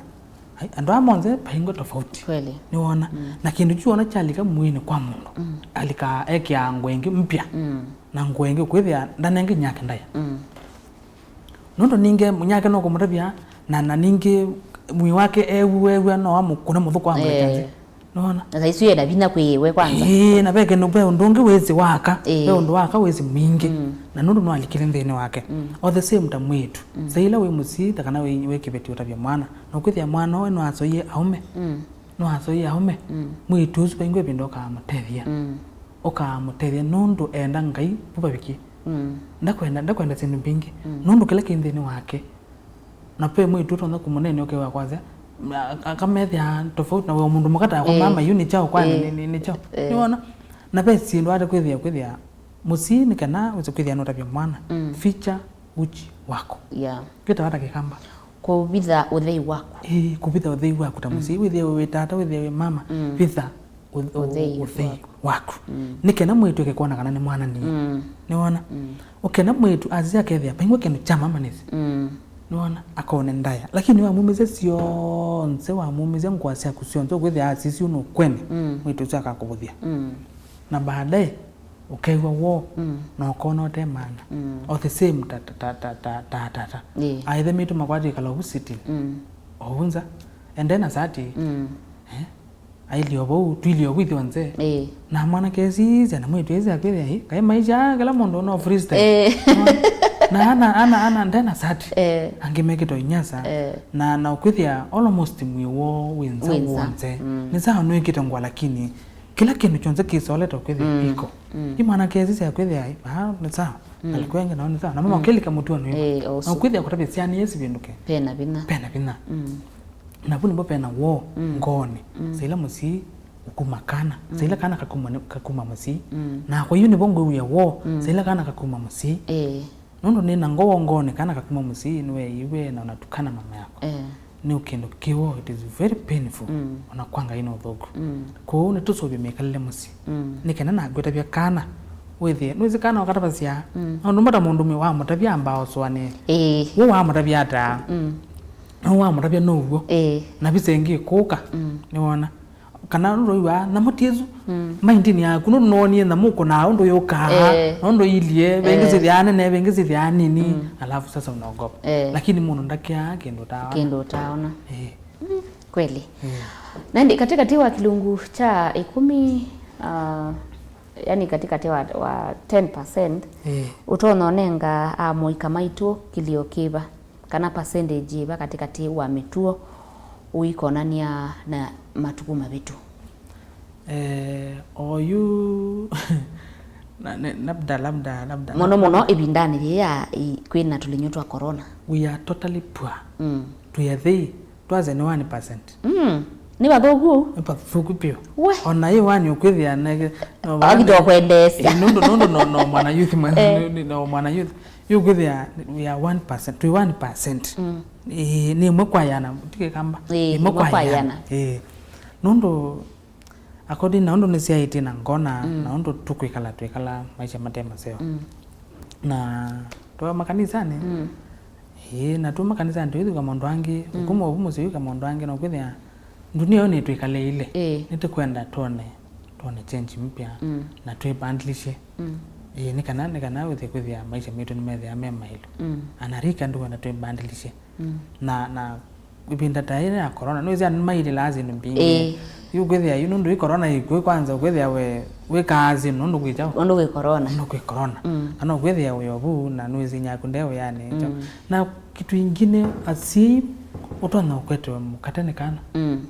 ai, andũ aa monthe vaingwe tofauti. Kweli. Nĩwona? Mm. Na kĩndũ kyu ona kyalika mwĩĩnĩ kwa mũndũ. Mm. Alika ekĩa nguo ĩngĩ mpya. Mm. Na nguo ĩngĩ ũkwĩthĩa ndanenge inyake ndaĩa. Mm. Nũndũ ningĩ mũnyake no kũmũtavya, na, na ningĩ mwĩĩ wake ew'ew'a no amũkũne mũthũko amũleke nthĩ. Eh. Nĩwona? Na saa isu ena vinya kwĩ we kwanza. Ĩĩ, na ve kĩndũ, ve ũndũ ũngĩ wĩsĩ waka, Ĩĩ. ve ũndũ waka wĩsĩ mwingĩ. Mm. Na nũndũ nĩwalikile nthĩnĩ wake. Mm. O the same ta mwĩĩtu. Mm. Saa ila wĩ mũsyai, ta kana wĩ, wĩ kĩveti ũtavya mwana. Na ũkwĩthĩa mwana ũyũ nĩwasoie aũme. Mm. Nĩwasoie aũme. Mm. Mwĩĩtu ũsu vaingĩ ĩvinda ũkaamũtethya. Mm. Ũkaamũtethya nũndũ enda Ngai vu vavikie. Mm. Ndakwenda, ndakwenda syĩndũ mbingĩ. Mm. Nũndũ kĩla kĩ nthĩnĩ wake. Na ve mwĩĩtu ũtonya kũmũneenea ũkew'a kwasya, a-, akamethĩa tofauti na wĩ o mũndũ mũka ta yakwa, Ĩĩ. mama, yu nĩ kyaũ kwani, Ĩĩ. nĩ, nĩ, nĩ kyaũ? Ĩĩ. Nĩwona? Na ve syĩndũ ata kwĩthĩa, kwĩthĩa mũsyai nĩ kana wĩse kwĩthĩa nũtavya mwana, Mm. ficha uchi wako. Yeah. Kwĩtawa ata Kĩkamba? Kũvitha ũthei waku. Ĩĩ, kũvitha ũthei waku ta Mm. mũsyai. Wĩthĩe wĩ tata, wĩthĩe wĩ mama, Mm. vitha ũ-, ũ-, Ũthei ũthei waku. waku. Mm. Nĩ kana mwĩĩtu eke kwona kana nĩ mwana nĩ. Mm. Nĩwona? Mm. Ũkena mwĩĩtu asya akethĩa vaingwa kĩndũ kya mama nĩsĩ. Mm. Nĩwona? Akone ndaya. Lakini wamumĩsya syonthe, wamumĩsya ngũa syaku syonthe, ũkwĩthĩa asisyu nũkwene, Mm. mwĩĩtu ũsu akakũvũthya. Mm. Na baadaye, ũkew'a woo, Mm. na ũkona ũte maana. Mm. O the same ta, ta, ta, ta, ta, ta, ta, ta. Ĩĩ. Aĩthe maitũ makwatĩkala ũvu sitting. Mm. Ovu nza. Ende na sati. Mm. Eh? Ailyĩ o vau, twilyĩ o vu ithyonthe. Ĩĩ. Na mwanake esisya, na mwĩĩtu esisya akwĩthĩa, "Ĩ, kaĩ maisha, kĩla mũndũ no freestyle." Ĩĩ. Na ana, ana, ana, nde na sati. Ĩĩ. Angĩ mekĩtwe inyasa. Ĩĩ. Na, na ũkwĩthĩa almost mwĩĩ woo wĩ nza Wĩ nza. w'onthe. Mm. Nĩ sawa nĩwĩkĩte ngũa, lakini kĩla kĩndũ kyonthe kĩsolete ũkwĩthĩa Mm. iko. Mm. Ĩ mwanake esisya akwĩthĩa, "Ĩ, aa, nĩ sawa." Mm. Alikwenge nao nĩ sawa. Na mama Mm. kelika mũtuo nĩ Ĩĩ, o ũsu. Na ũkwĩthĩa kũtavya syana ĩsi vĩndũke. Pena vinya. Pena vinya. Mm. Na vu nĩvo vena woo Mm. ngoonĩ. Mm. Saila mũsyai ũkuma kana. Mm. Saila kana kakuma, kakuma mũsyai. Mm. Na kwa hiyo nĩvo ngwĩw'ĩa woo. Mm. Saila kana kakuma mũsyai. Ĩĩ. Nũndũ nĩ na ngoo ngoonĩ kana kakuma mũsyai nĩweeiwe na unatukana mama yako. Ĩĩ. Nĩ kĩndũ kĩ woo, it is very painful. Mm. Ona kwa Ngai nĩ ũthũku. Mm. Kwoou nĩtũsũvye mĩkalĩle mũsyĩ. Mm. Nĩ kana nakwĩtavya kana. Wĩthĩe, nĩwĩsĩ kana ũkatavasya. Mm. Na ũndũ mata mũndũme wamũtavya amba osũanĩe. Ĩĩ. Wĩ wamũtavya ata? Mm. Nũũ wamũtavya now'o. Ĩĩ. Na visa ĩngĩ ĩkũka. Mm. Nĩwona? Kana nũndũ wĩw'aa nyamũ ti ĩsu. Mm. Maindini yaku, nũndũ noonie nyamũ ũkũnaa ũndũ yũkaa, Ĩĩ. na ũndũ iilye, vengĩ Ĩĩ. syĩthĩaa nene, vengĩ syĩthĩaa nini, Mm. alafu sasa unaogopa. Ĩĩ. Lakini mũndũ ndakĩaa kĩndũ ũtaona. Kĩndũ ũtaona. Ĩĩ. Mm, kweli. Ĩĩ. Na ĩndĩ katĩkatĩ wa kĩlungu kya ĩkũmi, ah, yani katĩkatĩ wa, wa ten percent, Ĩĩ. ũtonya ũnenga amũika maitũ kĩlio kĩva? Kana percentage yĩva katĩkatĩ wa mĩtuo ũikonanĩa na matukũ mavĩtu? Eh, oyu na, ne, labda, labda, labda, Mũno mũno ĩvindanĩ yĩĩ ya, i, kwĩna tũlinyũ twa corona. We are totally poor. Mm. Twĩ athei, twasya nĩ one percent. Mm. Nĩ vathũku ũu? Nĩ vathũku vyũ. We. Ona ĩ wani ũkwĩthĩa nege, no Akita kwendeesya. Eh, nũndũ, nũndũ no, no mwana youth mwe-, Eh. no, no mwana youth. Yu kwĩthĩa we are one percent, twĩ one percent. Mm. Ĩĩ, nĩ ĩmwe kwa ĩana, ti Kĩkamba. Ĩĩ, ĩmwe kwa ĩana. Ĩĩ. Nũndũ, according na ũndũ nĩsyaĩtye na ngona, Mm. na ũndũ tũkwĩkala, twĩkala maisha mate maseo. Mm. Na twa makanisanĩ, Mm. ĩĩ, na tũ makanisanĩ tũithũka maũndũ angĩ, Mm. ũkuma ũvu mũsyĩ wĩka maũndũ angĩ, na ũkwĩthĩa ndunia ĩyo nĩtwĩkaleile. Ĩĩ. Nĩtũkwenda twone, twone change mpya, Mm. na twĩbandilishe. Mm. Ĩĩ, nĩ kana, nĩ kana wĩthĩe kwĩthĩa maisha maitũ nĩmethĩa me maĩlu. Mm. Anarika ndũkwenda twĩbandilishe. Mm. Na, na ĩvinda ta ĩla ya corona, nĩwĩsĩ andũ nĩmailĩlaa syĩndũ mbingĩ. Ĩĩ. Yu kwĩthĩa, yu nũndũ ĩ corona ĩkw'o, kwanza ũkwĩthĩa we wĩkaa syĩndũ nũndũ kwĩ kyaũ? Nũndũ kwĩ corona. Nũndũ kwĩ corona. Mm. Kana ũkwĩthĩa wĩ ovu, na nĩwĩsĩ nyaku nde wĩanĩ, kyaũ? Mm. Na kĩtu ingĩ nĩ asyai ũtonya ũkwetwe mũkate nĩ kana. Mm.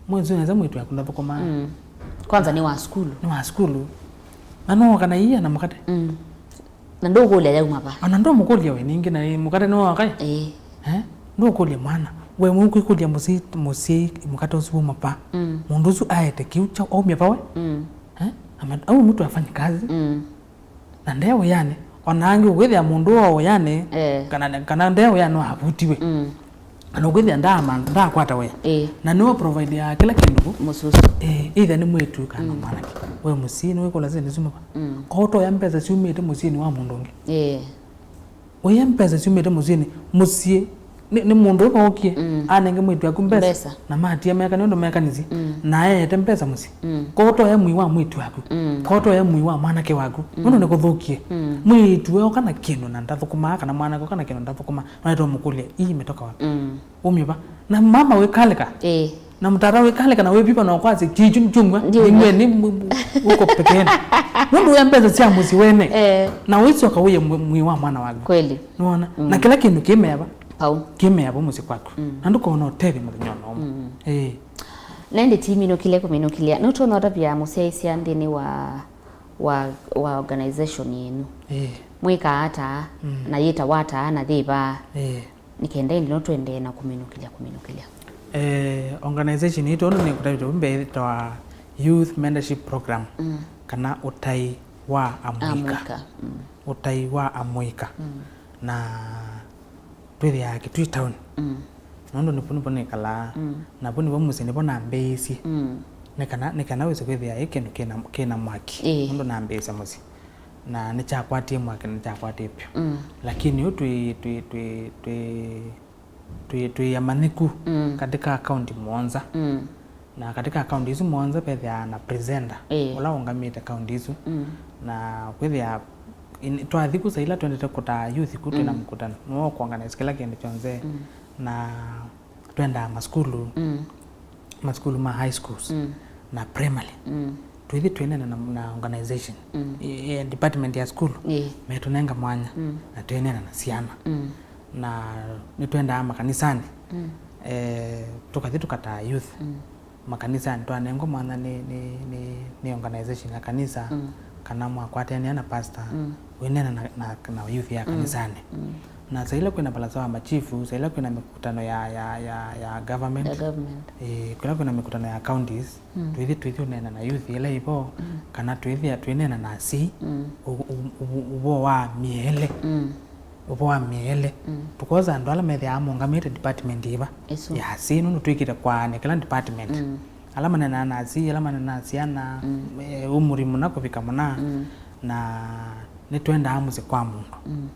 Mwĩsĩ nesa mwĩĩtu waku ndathũkũmaa. Mm. Kwanza nĩ wa sukulu. Nĩ wa sukulu. Na no kana iia na mũkate. Mm. Na ndũkũlya yauma va. Ona ndũmũkũlya we ningĩ na ĩ mũkate nĩ wa kai? Ĩĩ. Eh? Ndũkũlya mwana. We mũkwĩkũlya mũsyai, mũsyai mũkate ũsu wuma va? Mm. Mũndũ ũsu aete kĩu kya aumya va we? Mm. Eh? Ama, au mtu afanye kazi. Mm. Na nde wĩanĩ, ona angĩ ũkwĩthĩa mũndũ wa wĩanĩ, Eh. kana, kana nde wĩanĩ wavutiwe. Mm. Kana ũkwĩthĩa ndaama, ndaakwata wĩa. Eh. Na nĩwe provideaa kĩla kĩndũ. Mũsusu. Eh, either nĩ mwĩĩtu kana Mm. mwanake. We mũsyĩ, nĩwĩkũla syĩndũ syuma va? Mm. Kwa ũtoya mbesa syumĩte mũsyĩnĩ wa mũndũ ũngĩ. Eh. Ũye mbesa syumĩte mũsyĩnĩ, mũsyĩ, nĩ, nĩ mũndũ ũmwe ũkie, Mm. anenge mwĩĩtu waku mbesa, Mbesa. na matia mekane ũndũ mekanisye, Mm. na eete mbesa mũsyĩ. Mm. Kwa ũtoya mwĩĩ wa mwĩĩtu waku, Mm. kwa ũtoya mwĩĩ wa mwanake waku, Mm. nũndũ nĩkũthũkie. Mm. Mwĩĩtu we oka na kĩndũ na ndathũkũmaa, kana mwanake oka na kĩndũ ndathũkũmaa, no nĩtũmũkũlya, "Ii imetoka wapi?" Mm. Umye va? Na mama wĩkalĩka. Ĩĩ. Na mũtata wĩkale kana wĩviva na ũkwasya, "Kĩĩ kyu nĩkyumw'a, nĩmwe nĩ uko pekene." Nũndũ wĩa mbesa sya mũsyĩ wene. Eh. Na ũisyoka wĩye mwĩĩ wa mwana waku. Kweli. Nĩwona? Mm. Na kĩla kĩndũ kĩmea va. Pau. Kĩmea va mũsyĩ kwaku. Mm. Na ndũkona ũtethyo mũthenya ona ũmwe. Mm. Eh. Na ĩndĩ ti minũkĩlya kũminũkĩlya. Nũtũnotavya mũsyaĩĩsya nthĩnĩ wa, wa, wa organization yenyu. Eh. Mwĩkaa ata, mm, na yĩtawa ata, na yĩva? Eh. Nĩ kenda ĩndĩ no tũendee na kũminũkĩlya, kũminũkĩlya. Eh, organization yitũ ũndũ nĩkũtavĩtwe mbee yĩtawa Youth Mentorship Program, mm, kana ũtai wa amũika. Amũika, mm. Ũtai wa amũika. Mm. Na twĩthĩaa Kitui town. Mm. Nũndũ nĩvo, nĩvo nĩkalaa. Mm. Na vu nĩvo mũsyĩ nĩvo nambĩĩisye. Mm. Nĩ kana, nĩ kana wĩse kwĩthĩa ĩ kĩndũ kĩna, kĩna mwaki. Ĩĩ. Nũndũ nambĩĩisye mũsyĩ. Na nĩkyakwatie mwaki, nĩkyakwatie vyũ. Mm. Lakini ũ twĩ, twĩ, twĩ, twĩ, twĩ, twĩ amanyĩku, mm, katika kaunti mũonza. Mm. Na katika kaunti isu mũonza vethĩaa na presenter, ĩĩ, ũla ũngamĩte kaunti isu. Mm. Na kwĩthĩa in-, twathi ku saa ila twendete kũtaa youth ku twĩ na, mm, mũkutano, nĩwe ũkũorganize kĩla kĩndũ kyonthe. Mm. Na twendaa masukulu, mm, masukulu ma high schools, mm, na primary. Mm. Twĩthi twĩneena na, na organization, mm, e, e, department ya sukulu, ĩĩ, metũnenga mwanya, mm, na twĩneena na syana. Mm. Na nĩtwendaa makanisanĩ, mm, eh, tũkathi tũkataa youth. Mm. Makanisanĩ twanengwa mwanya nĩ, nĩ, nĩ, nĩ organization ya kanisa, mm, kana mwakwatanĩa na pastor, mm, wĩneena na, na, na youth ya, mm, kanisanĩ. Mm. Na saa ila kwĩna baraza wa machifu, saa ila kwĩna mĩkutano ya, ya, ya, ya government, ya government, eh, kũla kwĩna mĩkutano ya counties, mm, twĩthi, twĩthi ũneena na youth ĩla ĩvo, mm, kana twĩthĩa twĩneena na asyai, mm, ũ-, ũ-, ũ-, ũvoo wa mĩeele. Mm. Ũvoo wa mĩeele. Mm. Tũkosa andũ ala methĩawa maũngamĩte department ĩva. Ĩsu. Ya asyai, nũndũ twĩkĩte kwaanĩa kĩla department. Mm. Ala maneenaa na asyai, ala maneenaa na syana, mm, eh, ũmũri mũna kũvika mũna, mm, na nĩtwendaa mũsyĩ kwa mũndũ. Mm.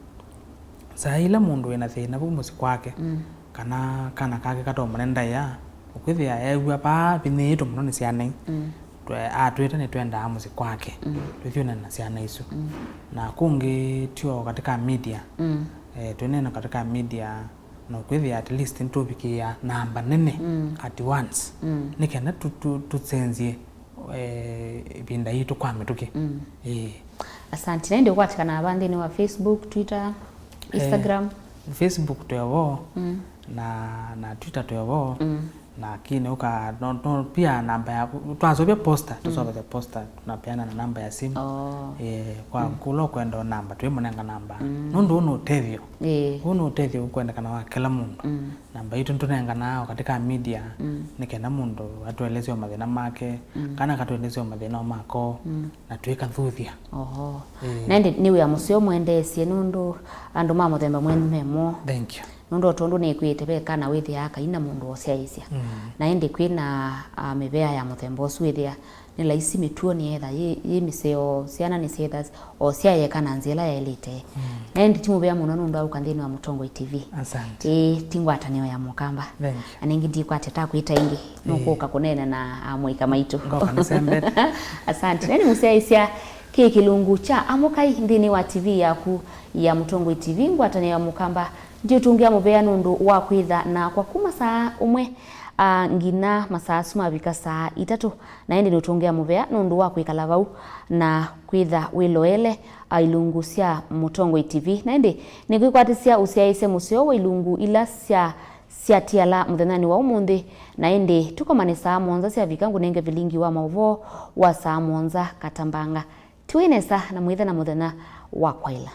Saa ila mũndũ wĩna thĩna vu mũsyĩ kwake, mm, kana kana kake katomũne ndaĩa, ũkwĩthĩa eew'a vaa vinyĩĩtwe mũno nĩ syana ii. Mm. Twe-, atwĩta nĩtwendaa mũsyĩ kwake. Mm. Tũthi ũneena na syana isu. Mm. Na kũngĩ tio katika media. Mm. Eh, twĩneena katika media, na ũkwĩthĩa at least nĩtũvikĩĩa namba nene, mm, at once. Mm. Nĩ kenda tũ-, tũ-, tũsenzye, eh, ĩvinda yitũ kwa mĩtũkĩ. Mm. Ĩĩ. Asante. Na ĩndĩ ũkwatĩkana va nthĩnĩ wa Facebook, Twitter, eh, Instagram? Facebook twĩ vo, mm, na, na Twitter twĩ vo. Mm. Lakini ũka, no, no, pia namba ya, twaseũvya posta, mm, tũseũvasya posta, tunapeana na namba ya simu. Oh. Eh, kwa, mm, kũla ũkwenda namba, twĩmũnenga namba. Mm. Nũndũ ũũ nĩ ũtethyo. Eh. Ũũ nĩ ũtethyo ũkwendekana wa kĩla mũndũ. Mm. Namba itũ nĩtũnenganaa o katika media, mm, nĩ kenda mũndũ atũelesye o mathĩna make, mm, kana akatũelesya o mathĩna o mako, mm, na twĩkathuthya. Oho. Eh. Na ĩndĩ nĩ wĩa mũseo mwendeesye nũndũ andũ ma mũthemba mwenyu memwo. Thank you. Nũndũ o tondũ nĩkwĩte ve kana wĩthĩaa kaina mũndũ osyaĩĩsya. Mm. Na ĩndĩ kwĩna, ah, mĩvea ya mũthemba ũsu wĩthĩa nĩ laisi mĩtuo nĩyetha yĩ, yĩ mĩseo, syana nĩsyetha o syayeka na nzĩa ĩla yaĩlĩte. Mm. Na ĩndĩ ti mũvea mũno nũndũ wa ũka nthĩnĩ wa Mũtongoi T V. Asante. Ĩĩ, ti ngwatanĩo ya Mũkamba. Thank you. Na nĩngĩ ndikwatya ta kwĩta ĩngĩ, ĩĩ, nũkũka kũneena na amũika maitũ. Ngoka nĩsembete. Asante. Na nĩ mũsyaĩĩsya kĩ kĩlungu kya Amũkai nthĩnĩ wa T V yaku ya Mũtongoi T V, ngwatanĩo ya Mũkamba. Ndiũtũngĩa mũvea nũndũ wa kwĩtha nakwa kuma saa ũmwe, a, nginya masaa asu mavika saa itatũ. Na ĩndĩ nũtũngĩa mũvea nũndũ wa kwĩkala vau na kwĩtha wĩloele, a, ilungu sya Mũtongoi T V. Na ĩndĩ nĩkwĩkwatĩsya ũsyaĩĩsye mũseo wa ilungu ila sya, syatiala mũthenyanĩ wa ũmũnthĩ. Na ĩndĩ tũkomane saa mũonza syavika ngũnenge vilingi wa maũvoo wa saa mũonza katambanga. Tiwai nesa na mwĩthe na mũthenya wa kwaĩla.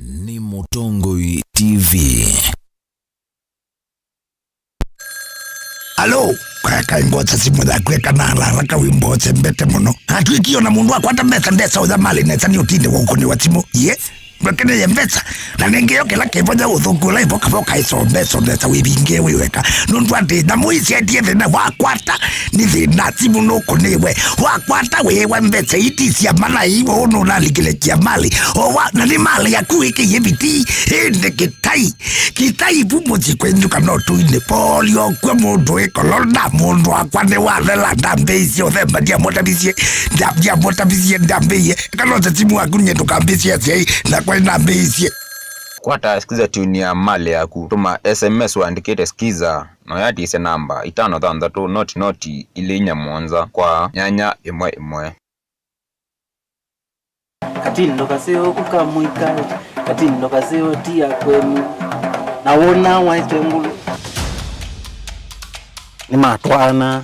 Nĩ Mũtongoi T V. Alo, kakai mbocha simu yaku ekana haraka wĩ mboche mbete mũno. Atwĩkio na mũndũ akwata mbesa, mbesa ũya mali nesa nĩ ũtinde wa ũkũnĩ wa simu. Ye, ndwekeneye mbesa. Na nĩngĩ yo kĩla kĩvonya ũthũku ũla ĩvoka voka ĩso mbesa, mbesa wĩvinge wĩ weka. Nũndũ atĩ nyamũ ici etie thĩna wakwata. Nĩ thĩna, simu nũkũnĩwe. Wakwata wĩĩwa mbesa iti cia mana iwo ũnũnalikĩle kia mali. O wa, na nĩ mali yaku wĩkĩie biti, ĩndĩ kĩtai. Kĩtai vu mũsyĩ kwenyu kana ũtũinĩ. Polio kwĩ mũndũ wĩ kolona, mũndũ wakwa nĩ wathela, ndambĩĩisye ũthemba, ndiamũtavisye, ndia-, ndiamũtavisye, ndambĩĩie. Kana ũte simu waku nye ndũkambĩĩsye asyai, nakwa nĩnambĩĩisye. Kwata Skiza tune ya malĩ yaku, tũma S M S ũandĩkĩte Skiza, na ũyatisye namba itano thanthatũ noti noti ilĩ inya mũonza kwa nyanya ĩmwe ĩmwe. Katindo kaseo kukamwika, katindo kaseo tia kwenu, na wona waete ngulu. Nĩmatwaana.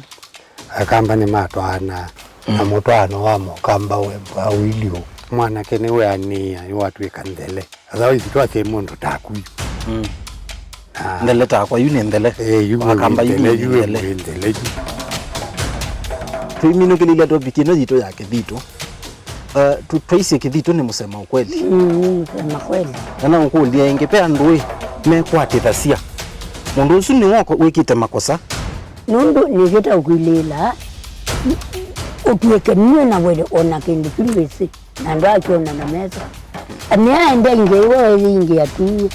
Akamba nĩmatwaana, na mũtwaano wa Mũkamba we mbwa wiliũ. Mwanake nĩweanĩĩa, nĩwatw'ĩka nthele. Atha ithu twasye mũndũ taku yu. Mm. Ah. Nthele takwa, yu nĩ nthele. Eh, yu Wakamba, yu nthele, nĩ yu nthele. Nthele yu. Tũiminũkĩlĩlya topic ĩno yitũ ya Kĩthitũ. Uh, tu-, twaisye Kĩthitũ nĩ mũsema ũkweli. Mm, nĩ mũsema kweli. Na no ngũlye ĩngĩ, ve andũ ĩ mekwatĩthasya mũndũ ũsu nĩwe wĩkĩte makosa. Nũndũ nĩkĩte ũkwilĩĩla ũtw'ĩke nue na wele ona kĩndũ kĩu wĩsĩ. Na ndwakyona na mesa. Nĩaendie ingĩ iwe ingĩ atumie.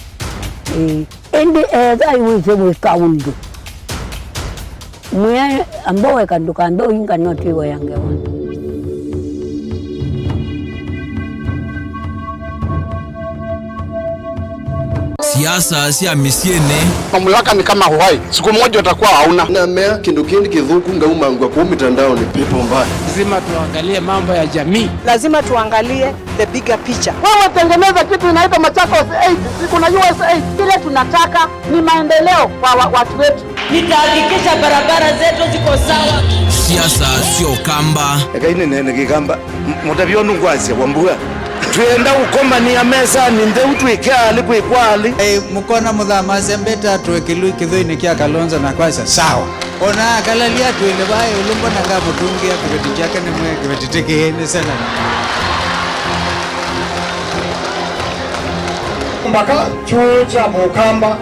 Ĩĩ. Ĩndĩ etha iwĩsĩ wĩka ũndũ. Mwĩe amba weka ndũkambe ũinga noti iwe ya ngewa. Siasa sya mĩsyĩnĩ. Mamlaka ni kama uhai. Siku moja utakuwa hauna. Na mea kĩndũ kĩndĩ kĩthũku ngaumangwa kũu mitandaoni, pepo mbaya. Lazima tuangalie mambo ya jamii. Lazima tuangalie the bigger picture. Wewe tengeneza kitu inaitwa Machakos eight, siku na U S eight. Kile tunataka ni maendeleo kwa wa-, watu wetu. Nitahakikisha barabara zetu ziko sawa. Siasa sya Ũkamba. Ekai nĩneene Kĩkamba. M-, mũtavyo nũngwasya wa mbua. Twĩenda ũkomanĩa mesanĩ ntheu twĩke alĩ kwĩkwa alĩ. Ei, mũkona mũthamasya mbeta tũe kĩlui kĩthũinĩ kya Kalonzo na kwasya, sawa. Ona akalalia twĩle vaa ĩũlũ mbona ngamũtũngĩa kĩveti kyake nĩmwe kĩveti tĩkĩĩ nĩ senate. Mpaka kyũũ kya Mũkamba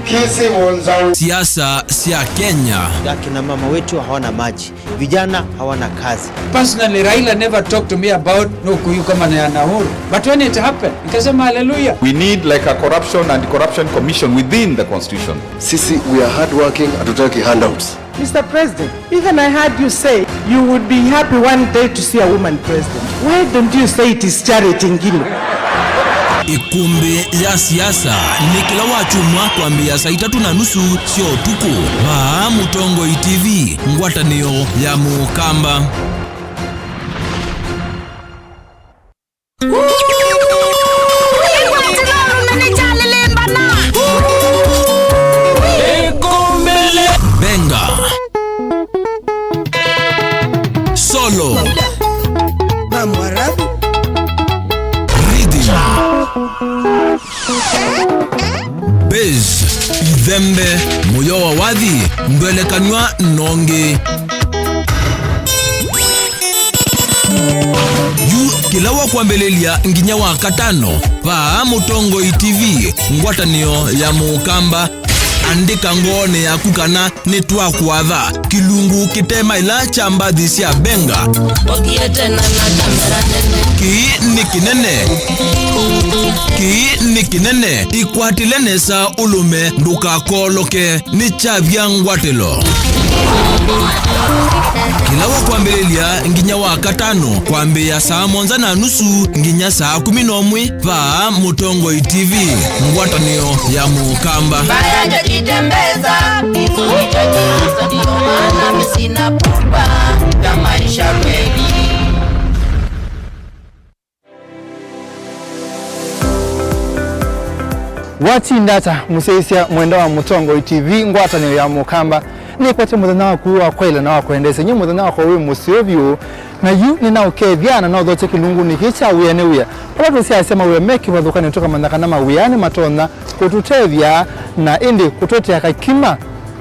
kĩsĩw'o nzaũ. Siasa sya Kenya. Akina mama wetu hawana maji. Vijana hawana kazi. Personally, Raila never talked to me about no kuyukamana ya Nahuru. But when it happened, nikasema hallelujah. We need like a corruption and corruption commission within the constitution. Sisi, we are hardworking, hatutaki handouts. Mister President, even I heard you say you would be happy one day to see a woman president. Why don't you say it is Charity Ngilu? Ĩkũmbĩ ya siasa nĩ kĩla wakyumwa kwambĩĩa saa itatũ na nusu sya ũtukũ, vaa Mũtongoi T V, ngwatanĩo ya Mũkamba. Benga. Solo. Rhythm. Bass. Ithembe. Mũyo wa wathi. Ndwelekanw'a nongi. Yu kĩla wa kwambĩlĩlya nginya wa katano, vaa Mũtongoi T V, ngwatanĩo ya Mũkamba. Andĩka ngoonĩ yaku kana nĩtwakwatha kĩlungu kĩte maĩla kya mbathi sya Benga. Kĩĩ nĩ kĩnene. Kĩĩ nĩ kĩnene. Ĩkwatĩle nesa ũlũme, ndũkakooloke. Nĩ kyavya ngwatĩlo. Kĩla wa kwambĩlĩlya nginya wa katano, kwambĩĩa saa mũonza na nusu nginya saa kũmi na ũmwe, vaa Mũtongoi T V, ngwatanĩo ya Mũkamba. Mbaya ndio jitembeza, ndio maana mimi sina pupa ya maisha kweli. Watinda ata, mũsyaĩĩsya mwenda wa Mũtongoi T V, ngwatanĩo ya Mũkamba? Nĩkwete mũthenya waku wa kwaĩla na wa kwendeesya, nyie mũthenya wakwa wĩ mũseo vyũ, na yu nĩnaũkethya na nothokye kĩlungunĩ kĩĩ kya wĩa nĩ wĩa. Vala tũsyaasya mawĩa me kĩvathũkanĩo, tũkamanya kana mawĩa nĩmatonya kũtũtethya na ĩndĩ kũtũetea kakima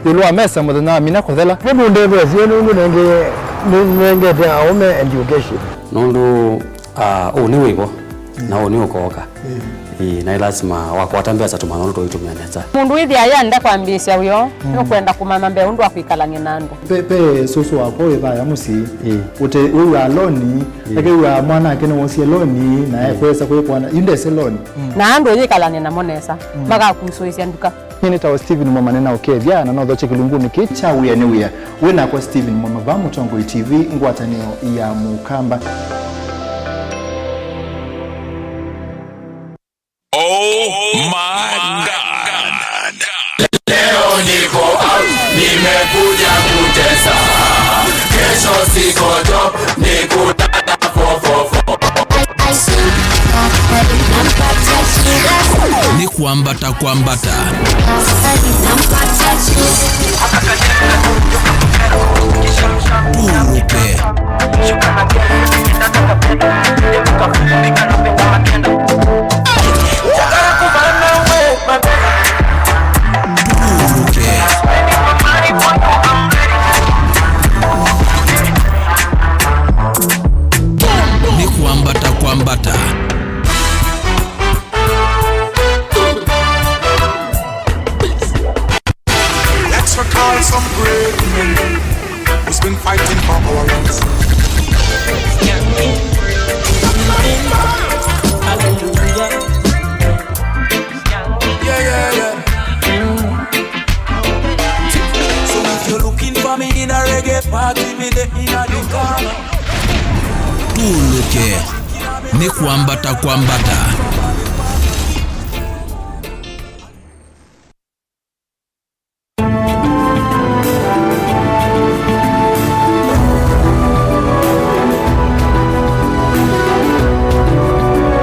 ĩũlũ wa mesa mũthenya wa mina kũthela. Nĩtũndetheesye nũndũ nenge-, nĩnengete aũme education. Nũndũ Ah, ũũ nĩ wĩvo, na ũũ nĩ ũkooka. Ĩĩ, na nĩ lasima wakwata mbesa tũmanya ũndũ tũitũmĩa nesa. Mũndũ wĩthĩa ayenda kwambĩĩsya wĩoo, nũkwenda kũmanya mbee ũndũ wa kwĩkalany'a na andũ. Pe, pe sũsũ wakwa wĩ vaya mũsyĩ. Ĩĩ. Ũte, wĩw'aa loni, ĩĩ, eke wĩw'aa mwanake nĩwosie loni, na ekwesa kwĩkwana, yu ndese loni. Na andũ yĩkalany'a namo nesa, makakusũĩsya nduka. Nyie nĩtawa Stephen Mwama, nĩnaũkethya na nothokye kĩlungunĩ kĩĩ kya wĩa nĩ wĩa. Wĩ nakwa Stephen Mwama vaa Mũtongoi T V, ngwatanĩo ya Mũkamba. Oh my ya kucheza. Kesho siko job, ni kulala fo, fo, fo. Nĩ kwambata kwambata. Tũũlũke. Tũũlũke. Nĩ kwambata kwambata. Let's recall some great men who's been fighting for our rights. Hallelujah. Yeah, yeah, yeah. So if you're looking for me in a reggae party, me there in a the corner. Tũũlũke. Nĩ kwambata kwambata.